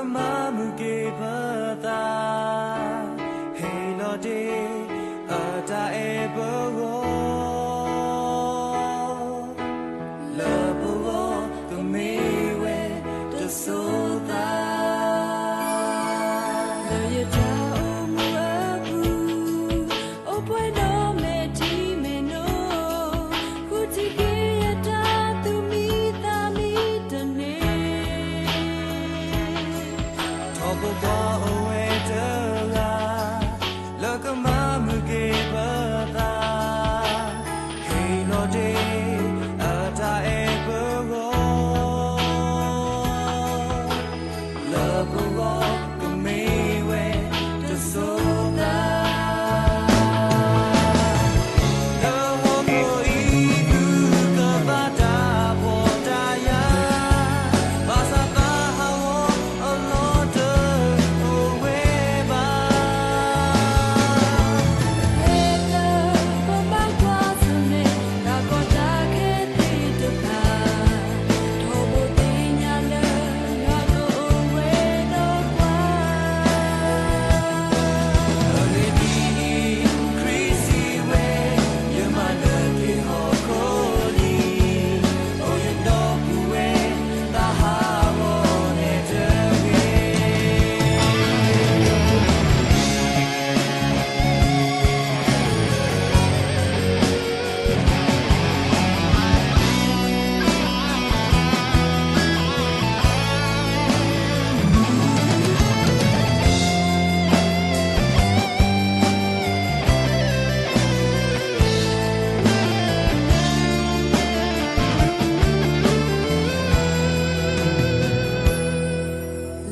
ကမၤမုာ်က့ၤပသး, ဟ့ၣ်လီၤတ့ၢ်အတၢ်အဲၣ်ပဂီၢ်, လၢပဂီၢ်ကမ့ၢ်ဝဲတစိၤသး လၢယတၢ်အိၣ်မူအပူၤ, အိၣ်ပှဲၤဒီးမဲာ်ထံမဲာ်နိ, ဃုထံၣ်က့ၤယတၢ်သူၣ်မံသးမံတန့ၢ်, ထီၣ်ဖိခွါအိၣ်ဝဲတဂၤ, လၢကမၤမုာ်က့ၤပသး, ဟ့ၣ်လီၤတ့ၢ်အတၢ်အဲၣ်ပဂီၢ်, လၢပဂီၢ်ကမ့ၢ်ဝဲတစိၤသး လၢဟီၣ်ခိၣ်အံၤ သုကဘၣ်တၢ်ဖှီၣ်တၢ်ယာ်, ဘၣ်ဆၣ်သးဟးဂီၤအလီၢ်တအိၣ်ဝဲဘၣ်. ဖဲလၢပဘၣ်ကွၢ်ဆၢၣ်မဲာ် တၢ်ကီတၢ်ခဲသ့ၣ်တဖၣ်, ထီဘိသ့ၣ်ညါလၢယွၤကအိၣ်ဝဲဒီးပှၤ အဂ့ၢ်ဒ်အံၤ, ခရံာ်စံးဝဲ, ယမၤလၢက့ၤဟီၣ်ခိၣ်လံ, အိၣ်ယဒီပုၢ်ဝဲၢ်, တၢ်ဟးဂီၤနဲၣ်တဂ့ၤ.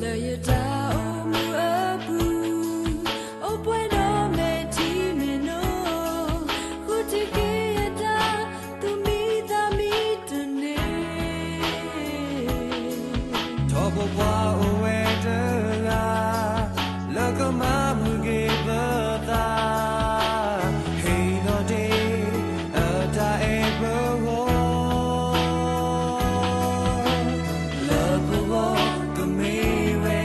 လၢယတၢ်အိၣ်မူအပူၤ, အိၣ်ပှဲၤဒီးမဲာ်ထံမဲာ်နိ, ဃုထံၣ်က့ၤယတၢ်သူၣ်မံသးမံတန့ၢ်, ထီဘိပှၤအိၣ်ဝဲတဂၤ, လၢကမၤမုာ်က့ၤပသး, ဟ့ၣ်လီၤတ့ၢ်အတၢ်အဲၣ်ပဂီၢ်, လၢပဂီၢ်ကမ့ၢ်ဝဲ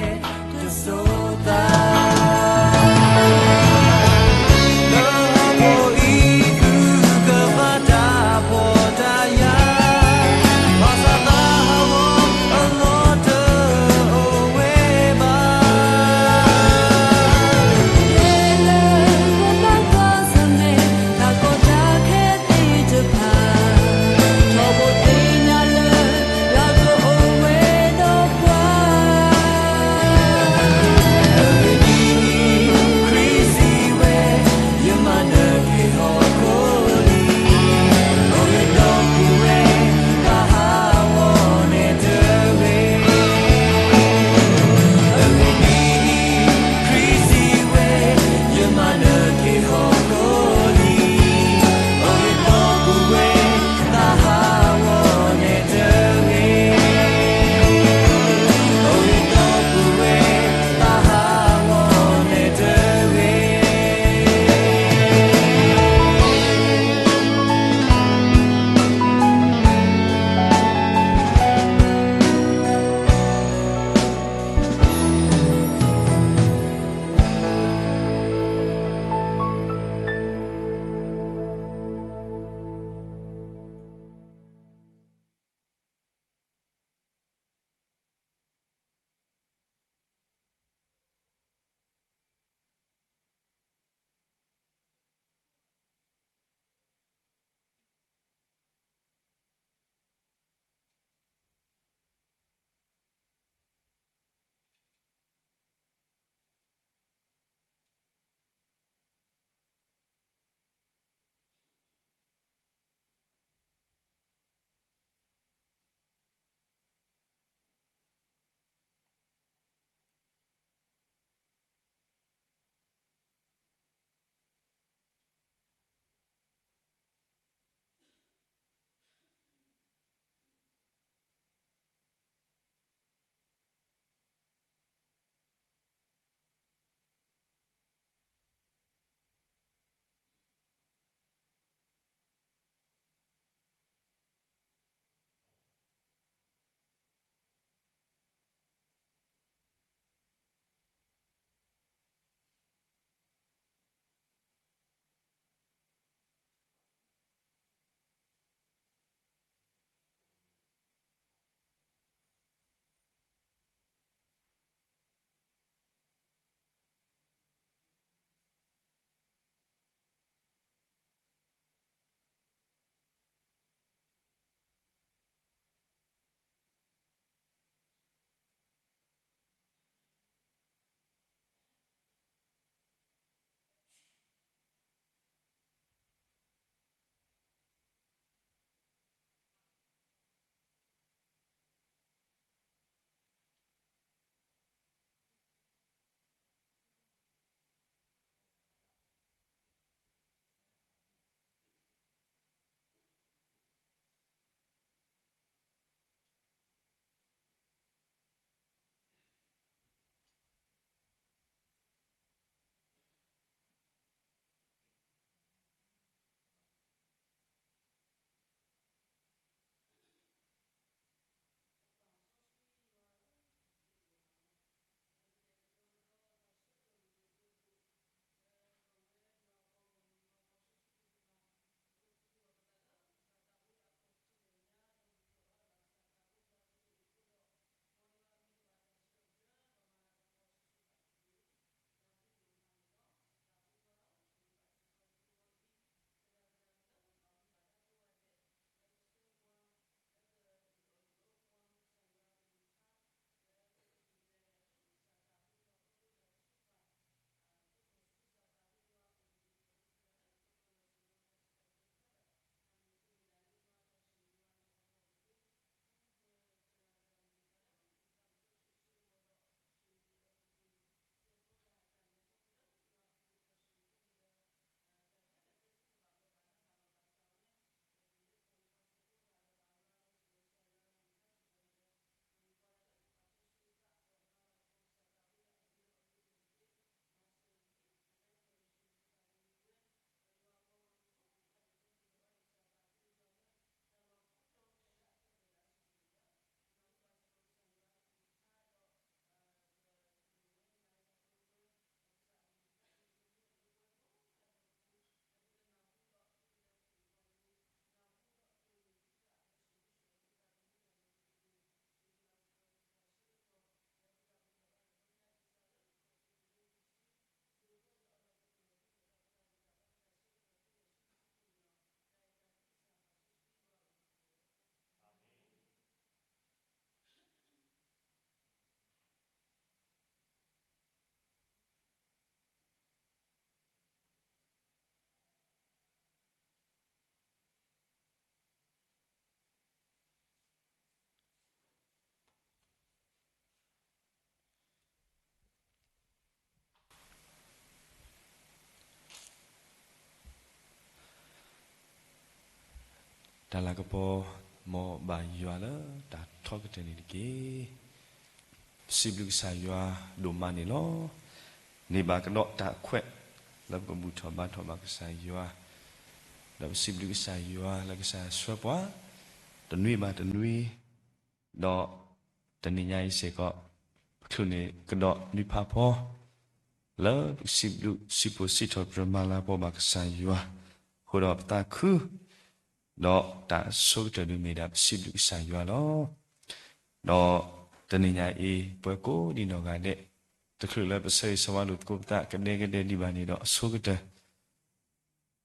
တၢ်လၤကပီၤ မ်ဘၣ်ယွၤလၢတၢ်ထီကတၢၢ်န့ၣ်တက့ၢ်. ပစံးဘျုးကစၢ်ယွၤဒိၣ်မးန့ၣ်လီၤ. န့ၢ်ဘၣ်ကဒီးတၢ်ခွဲး လၢပကဘူၣ်ထီၣ်ဘါထီၣ်ဘၣ်ကစၢ်ယွၤ, ဒီးပစံးဘျုးကစၢ်ယွၤလၢကစၢ်ဆှၢပှၤ တနွံဘၣ်တနွံ, ဒီးတနံၤညါအံၤစ့ၢ်ကီး ပချုးန့ၢ်ကဒီးနွံဖးဖီ လၢပကစံးဘျုးစံးဖှိၣ်စံးထီၣ်ပတြၢၤမၤလၤကပီၤဘၣ်ကစၢ်ယွၤ, အဃိဒီးပသးခု ဒီးတၢ်အဆိကတၢၢ်ဒုးမ့ၢ်ဒၣ်ပစံးဘျုးကစၢ်ယွၤလီၤ. ဒီးတနံၤညါအံၤ ပှၤကိးဒံးနီၢ်ဂၤဒဲး တချုးလၢပဆၢဂ့ၤဆၢဝါလိာ်သကိးပသးကဒဲကဒဲဒံးဘၣ်န့ၣ်ဒီးအဆိကတၢၢ်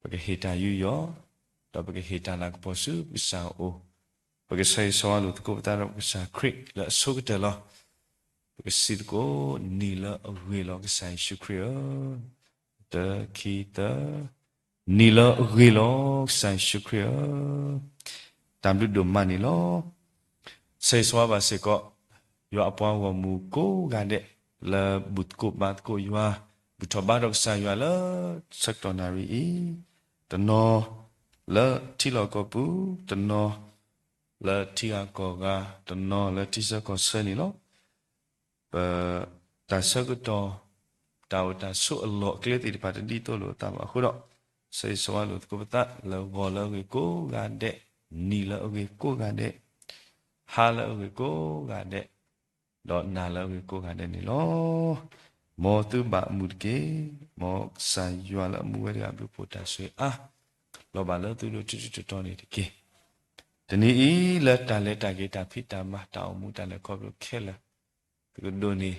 ပကဟ့ၣ်တၢ်ယူးယီၣ်, ဒီးပကဟ့ၣ်တၢ်လၤကပီၤဆူပကစၢ်အအိၣ်, ပကဆၢဂ့ၤဆၢဝါလိာ်သကိးပသးဒီးပကစၢ်ခရံာ်လၢအဆိကတၢၢ်လီၤ. ပကစံးသကိး နံၤလၢအဂ့ၤလီၤကစၢ်ယ့ၣ်ၡူးခရံာ်ဧၢ, တခံသၢ, နံၤလၢအဂ့ၤလီၤကစၢ်ယ့ၣ်ၡူးခရံာ်ဧၢ, တၢ်ဘျုးဒိၣ်မးန့ၣ်လီၤ. ဆၢဂ့ၤဆၢဝါဘၣ်စ့ၢ်ကီး ယွၤအပှၤဂီၢ်မုၢ်ကိးဂၤဒဲး လၢဘူၣ်သကိးဘါသကိးယွၤ, ဘူၣ်ထီၣ်ဘါထီၣ်ကစၢ်ယွၤလၢဆၢကတီၢ်နၣ်ရံၣ်အံၤ, တနီၤလၢထံလီၢ်ကီၢ်ပူၤ, တနီၤလၢထံဂၤကီၢ်ဂၤ, တနီၤလၢထံဆၢကီၢ်ဆၢန့ၣ်လီၤ. ပတၢ်ဆၢကတီၢ် တၢ်အိၣ်တၢ်ဆိးအလီၢ်အကျဲသ့ၣ်တဖၣ်တဒ်သိးလိာ်အသးဘၣ်အဃိဒီး, ဆၢဂ့ၤဆၢဝါလိာ်သကိးပသးလၢဂီၤလၢအဂ့ၤကိးဂၤဒဲး, နံၤလၢအဂ့ၤကိးဂၤဒဲး, ဟါလၢအဂ့ၤကိးဂၤဒဲးန့ၣ်လီၤ. မ်သုဘၣ်အမုာ်တက့ၢ်. မ်ကစၢ်ယွၤလၢအမူဝဲတဂၤအဘျုးအဖှိၣ်တၢ်ဆိၣ်ဂ့ၤအါ လီၤဘၣ်လၢသုဒိၣ်တုာ်တုာ်တီၤတီၤန့ၣ်တက့ၢ်. တနံၤအံၤလၢတၢ်လဲၤတၢ်က့ၤတၢ်ဖံးတၢ်မၤ တၢ်အိၣ်မူတၢ်လဲၤခီဖျိခဲလၢာ်, ပကဒိးန့ၢ်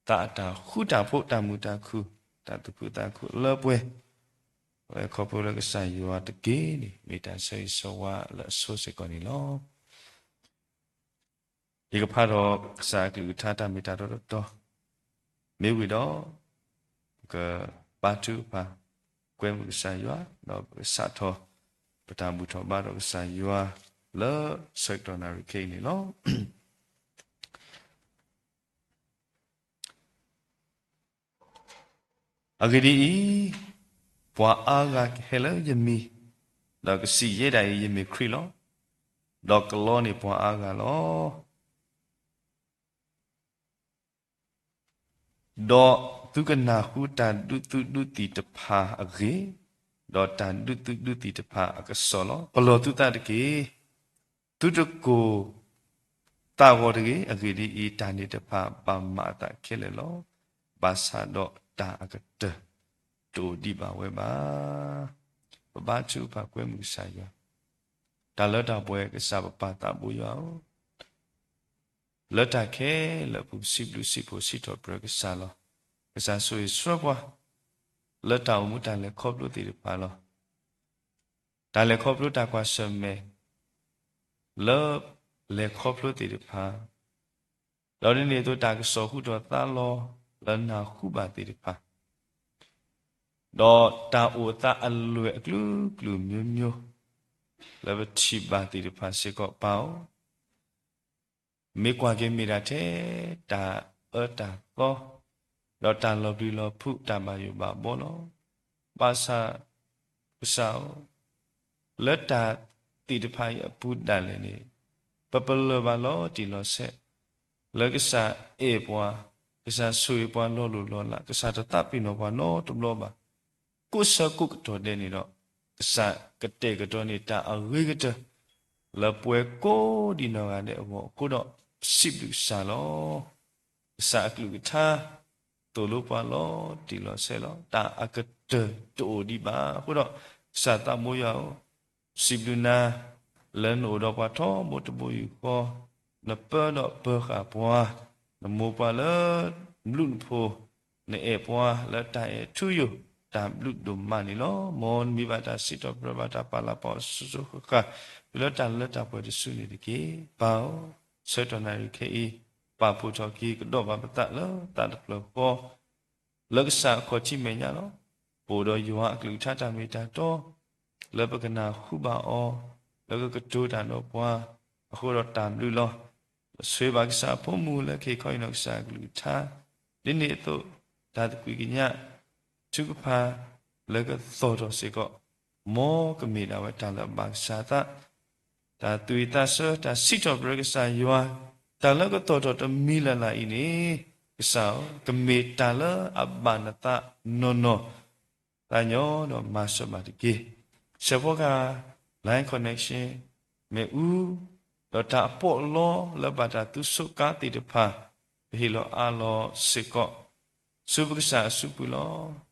သးအတၢ်ဃူတၢ်ဖိး တၢ်မုာ်တၢ်ခုၣ် တၢ်သူၣ်ခုသးခုလၢပှဲၤ, ပဝဲခီဖျိလၢကစၢ်ယွၤတက့ၢ်န့ၣ် မ့ၢ်တၢ်ဆၢဂ့ၤဆၢဝါလၢအဆိစ့ၢ်ကီးန့ၣ်လီၤ. ယကဖးထီၣ်ကစၢ်အကလုၢ်ကထါတၢ်မ့ၢ်တၢ်တီတီတီ, မ့ၢ်ဝံၤဒီး ပကဘါထုကဖၣ် ကွဲမုာ်ကစၢ်ယွၤ ဒီးပကစးထီၣ် ပတၢ်ဘူၣ်ထီၣ်ဘါထီၣ်ကစၢ်ယွၤ လၢဆၢကတီၢ်နၣ်ရံၣ်ခဲအံၤန့ၣ်လီၤ. အဂ့ၢ်ဒ်အံၤ, ပှၤအါဂၤကဟဲလၢယမံၤ, ဒီးကစံးယဲဒၣ်အံၤ ယမ့ၢ်ခရံာ်လီၤ. ဒီးကလီန့ၢ်ပှၤအါဂၤလီၤ. ဒီးသုကနၢ်ဟူတၢ်ဒုးသုးဒုးသံၣ်တဖၣ်အဂ့ၢ်, ဒီးတၢ်ဒုးသုးဒုးသံၣ်တဖၣ်အကစီၣ်လီၤ. ပလီၢ်သုသးတက့ၢ်. သုတကိၢ်သးဂီၤတဂ့ၤ. အဂ့ၢ်ဒ်အံၤ, တၢ်န့ၣ်တဖၣ်ဘၣ်မၤအသးခဲလၢာ်လီၤ. ဘၣ်ဆၣ်ဒီးတၢ်အကတၢၢ် တအိၣ်ဒံးဘၣ်ဝဲဘၣ်. ပဘါထုကဖၣ်ကွဲမုာ်ကစၢ်ယွၤ, တၢ်လၢတၢ်ပှဲၤကစၢ်ပပၢ်သးဘိယွၤဧၢ, လၢတၢ်ခဲလၢာ်အပူၤ ပစံးဘျုးစံးဖှိၣ်စံးထီၣ်ပတြၢၤကစၢ်လီၤ. ကစၢ်ဆိၣ်ဂ့ၤဆှၢပှၤ လၢတၢ်အိၣ်မူတၢ်လဲၤခီဖျိသ့ၣ်တဖၣ်လီၤ. တၢ်လဲၤခီဖျိတၢ်ကွၢ်ဆၢၣ်မဲာ် လၢလဲၤခီဖျိသ့ၣ်တဖၣ်, ဒီးဒ်န့ၣ်အသိးတၢ်ကစီၣ်ဟူထီၣ်သါလီၤ လၢနၢ်ဟူဘၣ်သ့ၣ်တဖၣ်, ဒီးတၢ်အိၣ်အသးအလွဲၢ်အကလုာ်ကလုာ်မျိုးမျိုး လၢပထံၣ်ဘၣ်သ့ၣ်တဖၣ်စ့ၢ်ကီး ပၢ်ဧၢ, မ့ၢ်ကွၢ်က့ၤမ့ၢ်ဒၣ်ထဲတၢ်အၢတၢ်သီ, ဒီးတၢ်လီၤဘျံးလီၤဖုးတၢ်ဘၣ်ယိၣ်ဘၣ်ဘီလီၤ. ဘၣ်ဆၣ်ကစၢ်ဧၢ, လၢတၢ်သ့ၣ်တဖၣ်အံၤအပူၤဒၣ်လဲာ်န့ၣ်, ပပလၢၢ်ဘၣ်လီၤတံၢ်လီၤဆဲး လၢကစၢ်အဲၣ်ပှၤ, ကစၢ်ဆိၣ်ဂ့ၤပှၤလီၤလိၢ်လီၤလး, ကစၢ်တသးပ့ၤနီၣ်ပှၤနီတဘျီဘၣ်. ကိးဆၢကိးကတီၢ်ဒဲးန့ၣ်ဒီး, ကစၢ်ကတဲာ်ကတီၤန့ၢ်တၢ်အဂ့ၤကတၢၢ် လၢပှၤကိးဒံးနီၢ်ဂၤဒဲးအဂီၢ်အဃိဒီး, ပစံးဘျုးကစၢ်လီၤ. ကစၢ်အကလုၢ်ကထါ သိၣ်လိပှၤလီၤတံၢ်လီၤဆဲးလီၤ. တၢ်အကတၢၢ်တအိၣ်ဒံးဘၣ်အဃိဒီး, ကစၢ်သးဘိယွၤဧၢ, စံးဘျုးနၤ လၢနအိၣ်ဒီးပှၤထီဘိတဘိယူၢ်ဃီ, နပၢဒီးပၢဃာ်ပှၤ, နမိၢ်ပှၤလၢဘျုးနဖှိၣ်, နအဲၣ်ပှၤလၢတၢ်အဲၣ်ထူယိာ်, တၢ်ဘျုးဒိၣ်မးန့ၣ်လီၤ. မ်နမံၤဘၣ်တၢ်စံးထီၣ်ပတြၢၤဘၣ်တၢ်ပာ်လၤပှၤအီၤဆူၣ်ဆူၣ်ဃၣ်ဃၣ်, လၢတၢ်လၢတၢ်ပှဲၤတစုန့ၣ်တက့ၢ်. ပၢ်ဧၢ, ဆၢကတီၢ်နၣ်ရံၣ်ခဲအံၤ, ပာ်ဖှိၣ်ထီၣ်က့ၤကဒီးဘၣ်ပသးလၢသးတဖျၢၣ်ဃီ လၢကစၢ်အခီၣ်ထံးမဲာ်ညါလီၤ. ပအိၣ်ဒီးယွၤအကလုၢ်ကထါတၢ်မ့ၢ်တၢ်တီ, လၢပကနၢ်ဟူဘၣ်အီၤ, လၢကကတိၤတၢ်ဒီးပှၤ, အဃိဒီးတၢ်ဘျုးလီၤ. ဆိၣ်ဂ့ၤဘၣ်ကစၢ်အဖိမုၣ်လၢကဟ့ၣ်ခီဟ့ၣ်နီၤကစၢ်အကလုၢ်ကထါ, ဒ်န့ၣ်အသိး, တၢ်သကွံာ်ကညး, ထုကဖၣ်, လၢကသီၣ်ထီၣ်စ့ၢ်ကီး, မ်ကမ့ၢ်ဒၣ်ဝဲတၢ်လၢအဘၣ်ကစၢ်အသး, တၢ်သူၣ်ဝံၣ်သးဆၢ တၢ်စံးထီၣ်ပတြၢၤကစၢ်ယွၤ, တၢ်လၢကတီၢ်ထီၣ်တမံၤလၢ်လၢ်အံၤန့ၣ်, ကစၢ်ဧၢ, ကမ့ၢ်တၢ်လၢအဘၣ်နသးနီၢ်နီၢ်, သးညီဒီးမၤစၢၤဘၣ်တက့ၢ်. ဆဲးဖီကဟၣ် line connection မ့ၣ်အူ, ဒီးတၢ်အပီးအလီလၢဘၣ်တၢ်သူဆိးကါသ့ၣ်တဖၣ်, ပဟ့ၣ်လီၤအးလီၤစ့ၢ်ကီး ဆူပကစၢ်အစုပူၤလီၤ.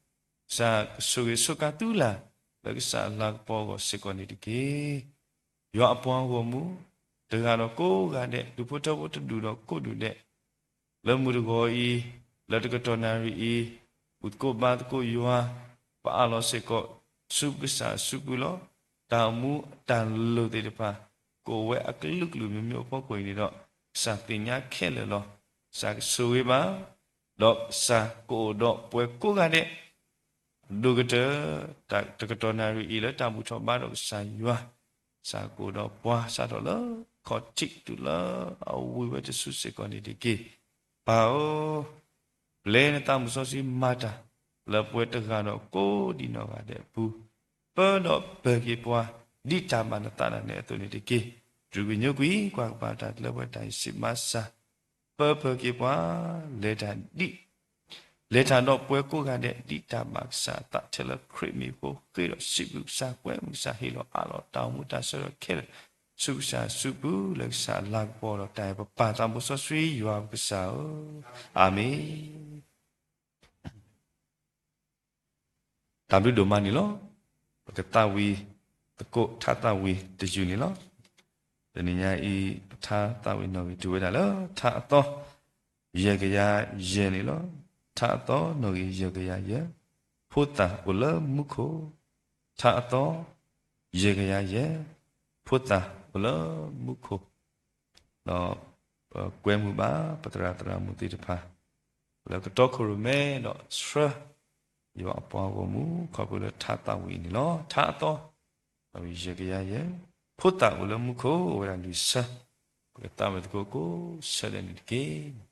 ကစၢ်ကဆိၣ်ဂ့ၤဆိးကါသုလၢ် လၢကစၢ်အလၤကပီၤအဂီၢ်စ့ၢ်ကီးန့ၣ်တက့ၢ်. ယွၤအပှၤဂီၢ်မုၢ်, တဂၤဒီးကိးဂၤဒဲး, ဒူၣ်ဖိထၢဖိတဒူၣ်ဒီးကိးဒူၣ်ဒဲး, လၢမုၢ်တဂီၤအံၤ, လၢတကတီၢ်နၣ်ရံၣ်အံၤ, ဘူၣ်သကိးဘါသကိးယွၤ, ပအးလီၤစ့ၢ်ကီး ဆူပကစၢ်အစုပူၤလီၤ. တၢ်အိၣ်မူတၢ်လိၣ်သ့ၣ်တဖၣ် ကအိၣ်ဝဲအကလုာ်ကလုာ်မ့မ့ၢ်အဖီခိၣ်အံၤန့ၣ်ဒီး, ကစၢ်သ့ၣ်ညါခဲလၢာ်လီၤ. ကစၢ်ကဆိၣ်ဂ့ၤဘၣ်, ဒီးကစၢ်ကအိၣ်ဒီးပှၤကိးဂၤဒဲး ဒိၣ်ကတၢၢ် တၢ်တကတီၢ်နၣ်ရံၣ်အံၤလၢတၢ်ဘူၣ်ထီၣ်ဘါဒီးကစၢ်ယွၤ, ကစၢ်ကအိၣ်ဒီးပှၤစးထီၣ်လၢခီၣ်ထံးတုၤလၢအဝံၤဝဲတစုစ့ၢ်ကီးန့ၣ်တက့ၢ်. ပၢ်ဧၢ, ပျဲနသးမုၢ်စီဆှံမၤတၢ် လၢပှၤတဂၤဒီးကိးဒံးနီၢ်ဂၤဒဲးအပူၤ, ပၢဒီးပၢၤက့ၤပှၤ ဒ်တၢ်ဘၣ်နသးဒၣ်နဲအသိးန့ၣ်တက့ၢ်. တြူၢ်ကညိကွံာ် ကွၢ်ကပၤတၢ်လၢပှဲၤတၢ်အံၤစံးမၤစၢ် ပၢပၢၤက့ၤပှၤ လဲၤတၢ်ဒ် လဲၤတၢ်ဒီးပှၤကိးဂၤဒဲး ဒ်တၢ်ဘၣ်ကစၢ်အသးထဲလၢခရံာ်မံၤအဃိ ဃ့ဒီးစံးဘျုးကစၢ် ကွဲမုာ်ကစၢ် ဟ့ၣ်လီၤအးလီၤတၢ်အိၣ်မူတၢ်ဆၢကတီၢ်ခဲလၢာ် ဆူကစၢ်အစုပူၤ လၢကစၢ်အလၤကပီၤဒီးတၢ်အဲၣ်ပပၢ်သးမူစီဆှံယွၤပကစၢ်ဧၢ, အၤမ့ၣ်. တၢ်ဘျုးဒိၣ်မးန့ၣ်လီၤ. ပကသးဝံၣ်သကိးထါသးဝံၣ်တယုၢ်န့ၣ်လီၤ. တနံၤညါအံၤ ပထါသးဝံၣ်နီၣ်ဂံၢ်တုၤဝဲဒၣ်လၢ ထါအသီ ယဲၢ်ကယၤယဲၢ်န့ၣ်လီၤ. ထါအသီနီၣ်ဂံၢ်ယဲၢ်ကယၤယဲၢ်, ဖိသၣ်အိၣ်လၢမူခိၣ်. ထါအသီ ယဲၢ်ကယၤယဲၢ်, ဖိသၣ်အိၣ်လၢမူခိၣ် ဒီးပကွဲမုာ်ဘၣ် ပသရၣ်သရၣ်မုၣ်သ့ၣ်တဖၣ် လၢကတီခိၣ်ရိၣ်မဲဒီးဆှၢ ယွၤအပှၤဂီၢ်မုၢ် ခီဖျိလၢထါသးဝံၣ်အံၤန့ၣ်လီၤ. ထါအသီ ယဲၢ်ကယၤယဲၢ်, ဖိသၣ်အိၣ်လၢမူခိၣ် အိၣ်ဝဲဒၣ်လွံၢ်ဆၢ, ပကသးဝံၣ်သကိးကိးဆၢဒဲးန့ၣ်တက့ၢ်.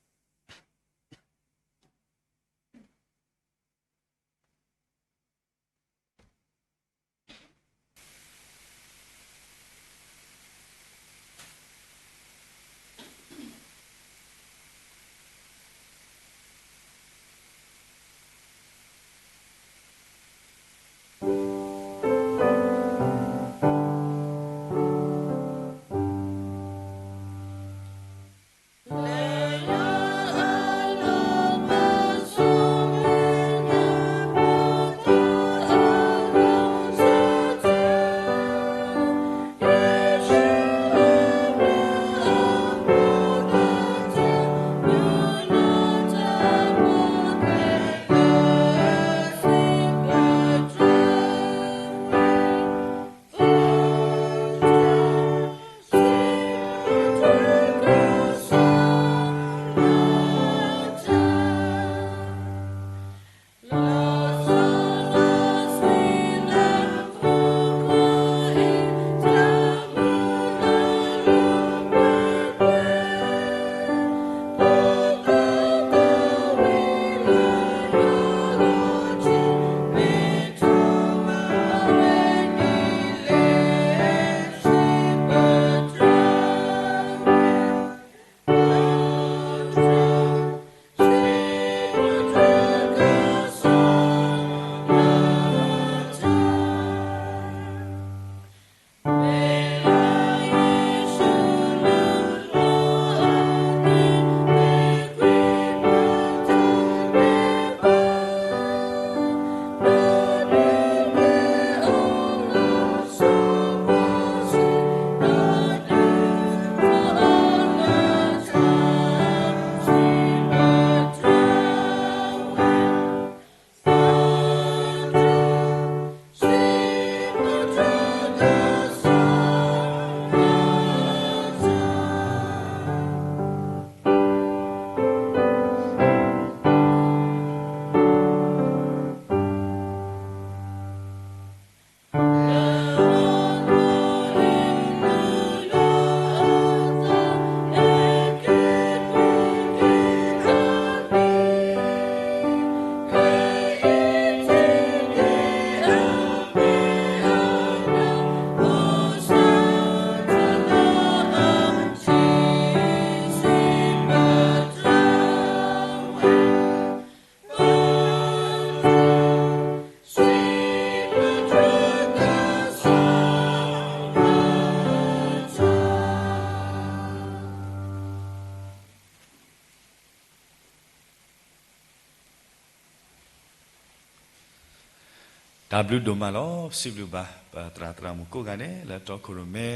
တၢ်ဘျုးဒိၣ်မးလီၤ. ပစံးဘျုးဘၣ် ပသရၣ်သရၣ်မုၣ်ကိးဂၤဒဲး လၢတီခိၣ်ရိၣ်မဲ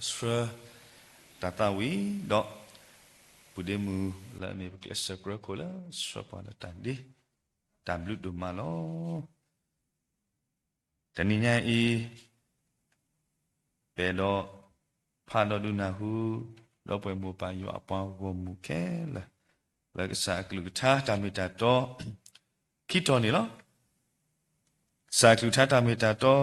ဆှၢ တၢ်သးဝံၣ်ဒီး ပုၢ်ဒ့မုၣ်လၢအမ့ၢ်ပကျဲးစၢးကြၢးခိၣ်လၢ ဆှၢပှၤလၢတၢ်ဒ့, တၢ်ဘျုးဒိၣ်မးလီၤ. တနံၤညါအံၤ ပအဲၣ်ဒိး ဖးဒီးဒုးနၢ်ဟူ ဒီပုၢ်ဝဲၢ်မိၢ်ပၢ်ယွၤအပှၤဂီၢ်မုၢ်ခဲလၢာ် လၢကစၢ်အကလုၢ်ကထါတၢ်မ့ၢ်တၢ်တီ ခံတီၤန့ၣ်လီၤ. ကစၢ်အကလုၢ်ကထါတၢ်မ့ၢ်တၢ်တီ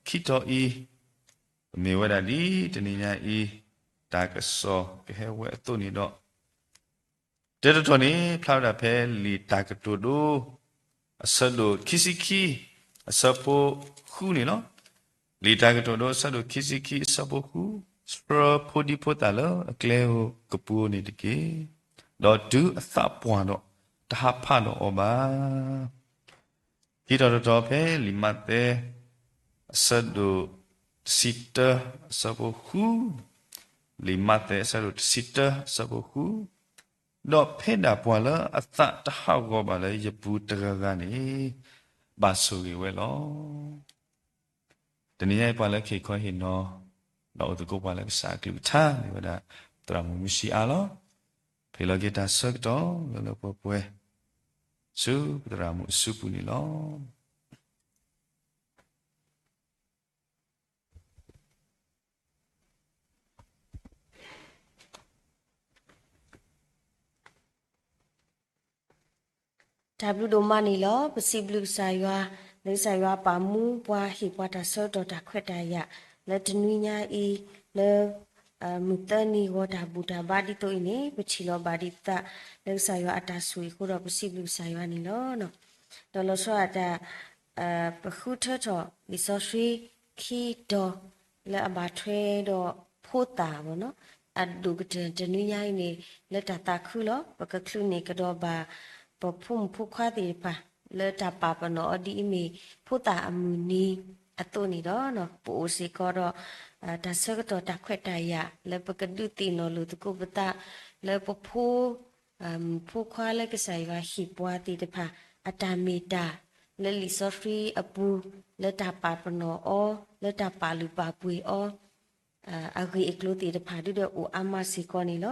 ခံတီၤအံၤ မ့ၢ်ဝဲဒၣ်ဒ်တနံၤညါအံၤ တၢ်ကစီၣ်ကဟဲဝဲအသိးန့ၣ်ဒီး တၢတတီၤန့ၣ် ဖျါဝဲဒၣ်ဖဲလံာ်တၢ်ကတိၤဒိ အဆၢဒိၣ်ခံဆံခံ အဆၢဖိဃုန့ၣ်လီၤ. လံာ်တၢ်ကတိၤဒိ အဆၢဒိၣ်ခံဆံခံ အဆၢဖိဃု, ဆှၢဖိဒံဖိသၣ်လၢအကျဲဧိၤကပူၤဧိၤန့ၣ်တက့ၢ်. ဒီးတုၤအသးပှၢ်ဒီး တဟးဖးဒီးအီၤဘၣ်. ခံတီၤတတီၤဖဲလံာ်မးသဲ အဆၢဒိၣ်တဆံတၢ အဆၢဖိဃု, လံာ်မးသဲ အဆၢဒိၣ်တဆံတၢ အဆၢဖိဃု, ဒီးဖဲဒၣ်ပှၤလၢအသးတဟးဂီၤဘၣ်လၢယပူၤတဂၤဂၤန့ၣ် ဘၣ်ဆိၣ်ဂ့ၤဝဲလီၤ. တနံၤညါအံၤပှၤလၢကဟ့ၣ်ခီဟ့ၣ်နီၤ ဒီးအိၣ်သကိးပှၤလၢကစၢ်အကလုၢ်ကထါ မ့ၢ်ဝဲဒၣ် သရၣ်မုၣ်မုၢ်ဆံးအါလီၤ. ပဟ့ၣ်လီၤက့ၤတၢ်ဆၢကတီၢ်လၢလၢပှဲၤပှဲၤ ဆူပသရၣ်မုၣ်အစုပူၤန့ၣ်လီၤ. တၢ်ဘျုးဒိၣ်မးန့ၣ်လီၤ. ပစံးဘျုးကစၢ်ယွၤ လၢကစၢ်ယွၤပာ်မူပှၤ ဟ့ၣ်ပှၤတၢ်ဆၢကတီၢ်တၢ်ခွဲးတၢ်ယာ် လၢတနွံညါအံၤ လၢ မုၢ်သၢနံၤဂီၤတၢ်ဘူၣ်တၢ်ဘါဒ်သိးအံၤန့ၣ် ပထံၣ်လီၤဘၣ်ဒံးသး လၢကစၢ်ယွၤအတၢ်ဆိၣ်ဂ့ၤအဃိဒီး ပစံးဘျုးကစၢ်ယွၤန့ၣ်လီၤ. ဒီးလီၤဆီဒၣ်တၢ် ပဃုထၢထီၣ်လံာ်စီဆှံခံတီၤ လၢအဘၣ်ထွဲဒီးဖိသၣ်ဘၣ်နီၤ, အဒိၣ်ကတၢၢ်တနွံညါအံၤန့ၣ် လၢတၢ်သးခုလီၤ. ပကချုးန့ၢ်ကဒီးဘၣ် ပဖိမုၣ်ဖိခွါသ့ၣ်တဖၣ် လၢတၢ်ပာ်ပနီၣ်အီၤဒ်အမ့ၢ် ဖိသၣ်အမုၢ်နံၤအသိးန့ၣ်ဒီး ပအိၣ်စ့ၢ်ကီးဒီး တၢ်ဆၢကတီၢ်တၢ်ခွဲးတၢ်ယာ် လၢပကဒုးသ့ၣ်နီၣ်လိာ်သကိးပသး လၢပဖိ မုၣ်ဖိခွါလၢကစၢ်ယွၤဟ့ၣ်ပှၤသ့ၣ်တဖၣ် အတၢ်မ့ၢ်တၢ် လၢလံာ်စီဆှံအပူၤ လၢတၢ်ပာ်ပနီၣ်အီၤ လၢတၢ်ပာ်လုၢ်ပာ်ပှ့ၤအီၤ အဂ့ၢ်အကျိၤသ့ၣ်တဖၣ်ဒုဒီးအိၣ်အါမးစ့ၢ်ကီးန့ၣ်လီ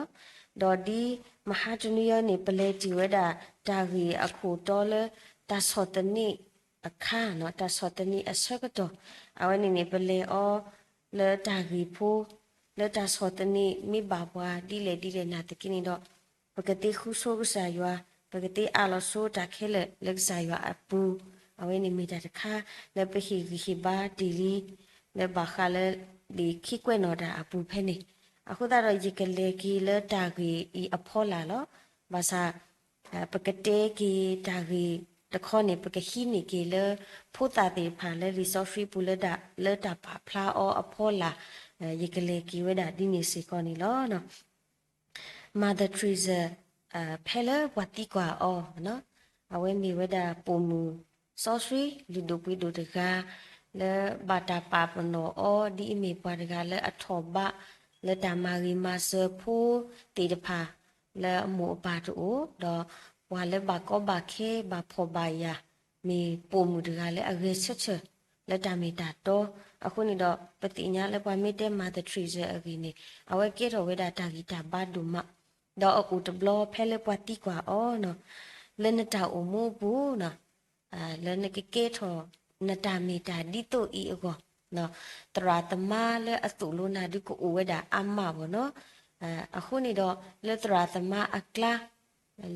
ၤ. ဒီးဒ်မဟါတနွံအံၤန့ၣ် ပလဲၤတ့ၢ်ဝဲဒၣ်တၢ်ဂ့ၢ်အခိၣ်တီလၢ တၢ်ဆီၣ်သနံးအခါ တၢ်ဆီၣ်သနံးအဆၢကတီၢ် အဝဲန့ၣ်န့ၣ် ပလဲၤအီၤလၢတၢ်ဂ့ၢ်ဖိ လၢတၢ်ဆီၣ်သနံးမ့ၢ်ဘၣ်ပှၤဒ်လဲၣ်ဒ်လဲၣ်နာ်သက့န့ၣ်ဒီး ပကသ့ဃုဆိကစၢ်ယွၤ, ပကသ့အးလီၤဆိတၢ်ခဲလၢာ်လၢကစၢ်ယွၤအပူၤ, အဝဲန့ၣ်မ့ၢ်တၢ်တခါ လၢပဟ့ၣ်ဂံၢ်ဟ့ၣ်ဘါတ့ၢ်လံ လၢဘၣ်ဃးလၢလံာ်ခံကွဲးနီၣ်တၢ်အပူၤဖဲန့ၣ်, အဃိသတးဒီးယကလဲၤက့ၤလၢတၢ်ဂ့ၢ်အံၤအဖီလာ်လီၤ. ဘၣ်ဆၣ် ပကတဲက့ၤတၢ်ဂ့ၢ်တခီန့ၣ် ပကဟံးန့ၢ်က့ၤလၢ ဖိသၣ်သ့ၣ်တဖၣ်လၢလံာ်စီဆှံပူၤ လၢတၢ်ပာ်ဖျါအီၤအဖီလာ်, ယကလဲၤက့ၤဝဲဒၣ်ဒ်န့ၣ်စ့ၢ်ကီးန့ၣ်လီၤ. Mother Teresa ဖဲလၢပှၤသံကွၢ်အီၤ, အဝဲမ့ၢ်ဝဲဒၣ်ပိာ်မုၣ်စီဆှံ လုၢ်ဒိၣ်ပှ့ၤဒိၣ်တဂၤ လၢဘၣ်တၢ်ပာ်ပနီၣ်အီၤ ဒ်အမ့ၢ်ပှၤတဂၤလၢအထီၣ်ဘး လၢတၢ်မၤဂ့ၤမၤစၢၤဖိသ့ၣ်တဖၣ် လၢအမိၢ်အပၢ်တအိၣ်, ဒီးပှၤလၢဘၣ်ကီဘၣ်ခဲ ဘၣ်ဖှီၣ်ဘၣ်ယာ် မ့ၢ်ပိာ်မုၣ်တဂၤလၢအဂဲၤဆၢထၢၣ် လၢတၢ်မ့ၢ်တၢ်တီ, အဃိန့ၣ်ဒီး ပသ့ၣ်ညါလၢပှၤမ့ၢ်တဲ Mother Teresa အဂ့ၢ်န့ၣ် အဝဲကဲထီၣ်ဝဲဒၣ်တၢ်ဂံၢ်တၢ်ဘါဒိၣ်မး, ဒီးအအိၣ်တဘျီဖဲလၢပှၤသံကွၢ်အီၤ, လၢနတၢ်အိၣ်မူအပူၤ လၢနကကဲထီၣ်နတၢ်မ့ၢ်တၢ်ဒ်သိးအံၤအဂီၢ်, သရၣ်သမါလၢအသိၣ်လိနၤဒုကအိၣ်ဝဲဒၣ်အါမးဘၣ်နီၤ, အဃိန့ၣ်ဒီး လၢသရၣ်သမါအကျါ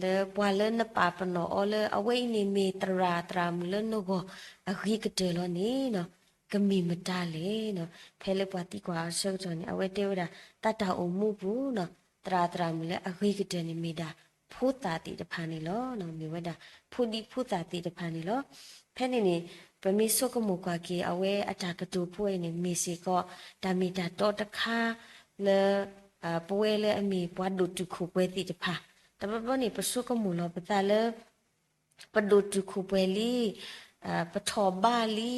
လၢပှၤလၢနပာ်ပနီၣ်အီၤလၢအဝဲအံၤန့ၣ်မ့ၢ်သရၣ်သရၣ်မုၣ်လၢနဂီၢ်အဂ့ၤကတၢၢ်လီၤန့ၣ်, ကမ့ၢ်မတၤလဲၣ်. ဖဲလၢပှၤသံကွၢ်အဆၢကတီၢ်န့ၣ် အဝဲတဲဝဲဒၣ် တၢ်တၢ်အိၣ်မူပူၤ သရၣ်သရၣ်မုၣ်လၢအဂ့ၤကတၢၢ်န့ၣ်မ့ၢ်ဒၣ် ဖိသၣ်သ့ၣ်တဖၣ်န့ၣ်လီၤ. မ့ၢ်ဝဲဒၣ် ဖိဒံဖိသၣ်သ့ၣ်တဖၣ်န့ၣ်လီၤ. ဖဲန့ၣ်န့ၣ် ပမ့ၢ်ဆိကမိၣ်ကွၢ်က့ၤ အဝဲအတၢ်ကတိၤဖိအံၤန့ၣ် မ့ၢ်စ့ၢ်ကီး တၢ်မ့ၢ်တၢ်တီတခါ လၢ ပဝဲလၢအမ့ၢ်ပှၤဒိၣ်တုာ်ခိၣ်ပှဲၤသ့ၣ်တဖၣ် တဘျီဘျီန့ၣ် ပဆိကမိၣ်လီၤပသးလၢ ပဒိၣ်တုာ်ခိၣ်ပှဲၤလံ, ပထီၣ်ဘးလံ,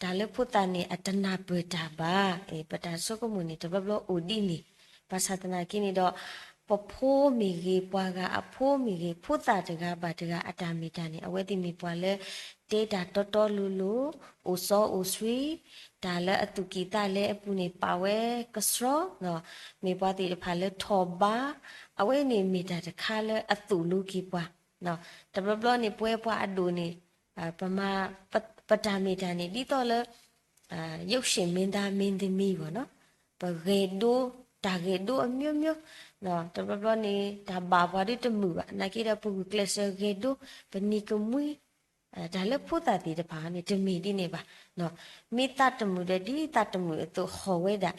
တၢ်လၢဖိသၣ်န့ၣ် အတနၢ်ပၢၢ်တၢ်ဘၣ်. ပတၢ်ဆိကမိၣ်န့ၣ် တဘျီဘျီအိၣ်ဒ်န့ၣ်, ဘၣ်ဆၣ်သနာ်က့န့ၣ်ဒီး ပဖိမ့ၢ်ဂ့ၤ, ပှၤဂၤအဖိမ့ၢ်ဂ့ၤ, ဖိသၣ်တဂၤဘၣ်တဂၤအတၢ်မ့ၢ်တၢ်န့ၣ် အဝဲသ့ၣ်မ့ၢ်ပှၤလၢ တဲတၢ်တီတီလိၤလိၤ, အိၣ်စီအိၣ်ဆှံ, တၢ်လၢအသူၣ်ကံၢ်သးလဲအပူၤန့ၣ် ပာ်ဝဲကဆှီ, မ့ၢ်ပှၤသ့ၣ်တဖၣ်လၢထီၣ်ဘါ, အဝဲန့ၣ်မ့ၢ်တၢ်တခါလၢအသိၣ်လိက့ၤပှၤ. တဘျီဘျီန့ၣ် ပဝဲပှၤအဒိၣ်န့ၣ် ပမၤ ပတၢ်မ့ၢ်တၢ်န့ၣ် ဒ်သိးလၢ ရုပ်ရှင်မင်းသား မင်းသမီး ပေါ့နော်, ပဂဲၤဒိ တၢ်ဂဲၤဒိ အမျိုးမျိုး, တဘျီဘျီန့ၣ် တၢ်ဘၣ်ပှၤဒ်တမုာ်ဘၣ်, နာ်က့ဒီး ပဂုာ်ကျဲးစၢးဂဲၤဒိ, ပနံၤကမှံ, တၢ်လၢဖိသၣ်သ့ၣ်တဖၣ်န့ၣ် တမ့ၢ်ဒ်န့ၣ်ဘၣ်. မ့ၢ်သးတမုာ်ဒီး ဒ်သးတမုာ်အသိး ဟီၣ်ဝဲဒၣ်,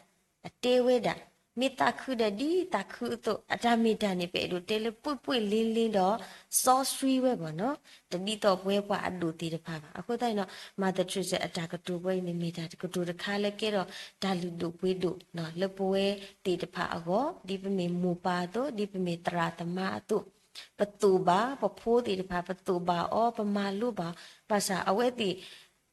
တဲဝဲဒၣ်, မ့ၢ်သးခုဒီး ဒ်သးခုအသိး, အတၢ်မ့ၢ်တၢ်န့ၣ် ပအဲၣ်ဒိးတဲလၢ ပွင့်ပွင့်လင်းလင်း ဒီး စီဆှံဝဲ ပေါ့နော်, တဒ်သိးပဝဲပှၤအဒိၣ်သ့ၣ်တဖၣ်ဘၣ်. အဃိသတးန့ၣ်ဒီး Mother Teresa အတၢ်ကတိၤဝဲအံၤန့ၣ် မ့ၢ်တၢ်ကတိၤတခါလၢကဲထီၣ်တၢ်လုၢ်ဒိၣ်ပှ့ၤဒိၣ် လၢပဝဲသ့ၣ်တဖၣ်အဂီၢ်, ဒ်ပမ့ၢ်မိၢ်ပၢ်အသိး, ဒ်ပမ့ၢ်သရၣ်သမါအသိး, ပသိၣ်ဘၣ်, ပဖိသ့ၣ်တဖၣ် ပသိၣ်ဘၣ်အီၤ, ပမၤလိဘၣ်, ဘၣ်ဆၣ်အဝဲသ့ၣ်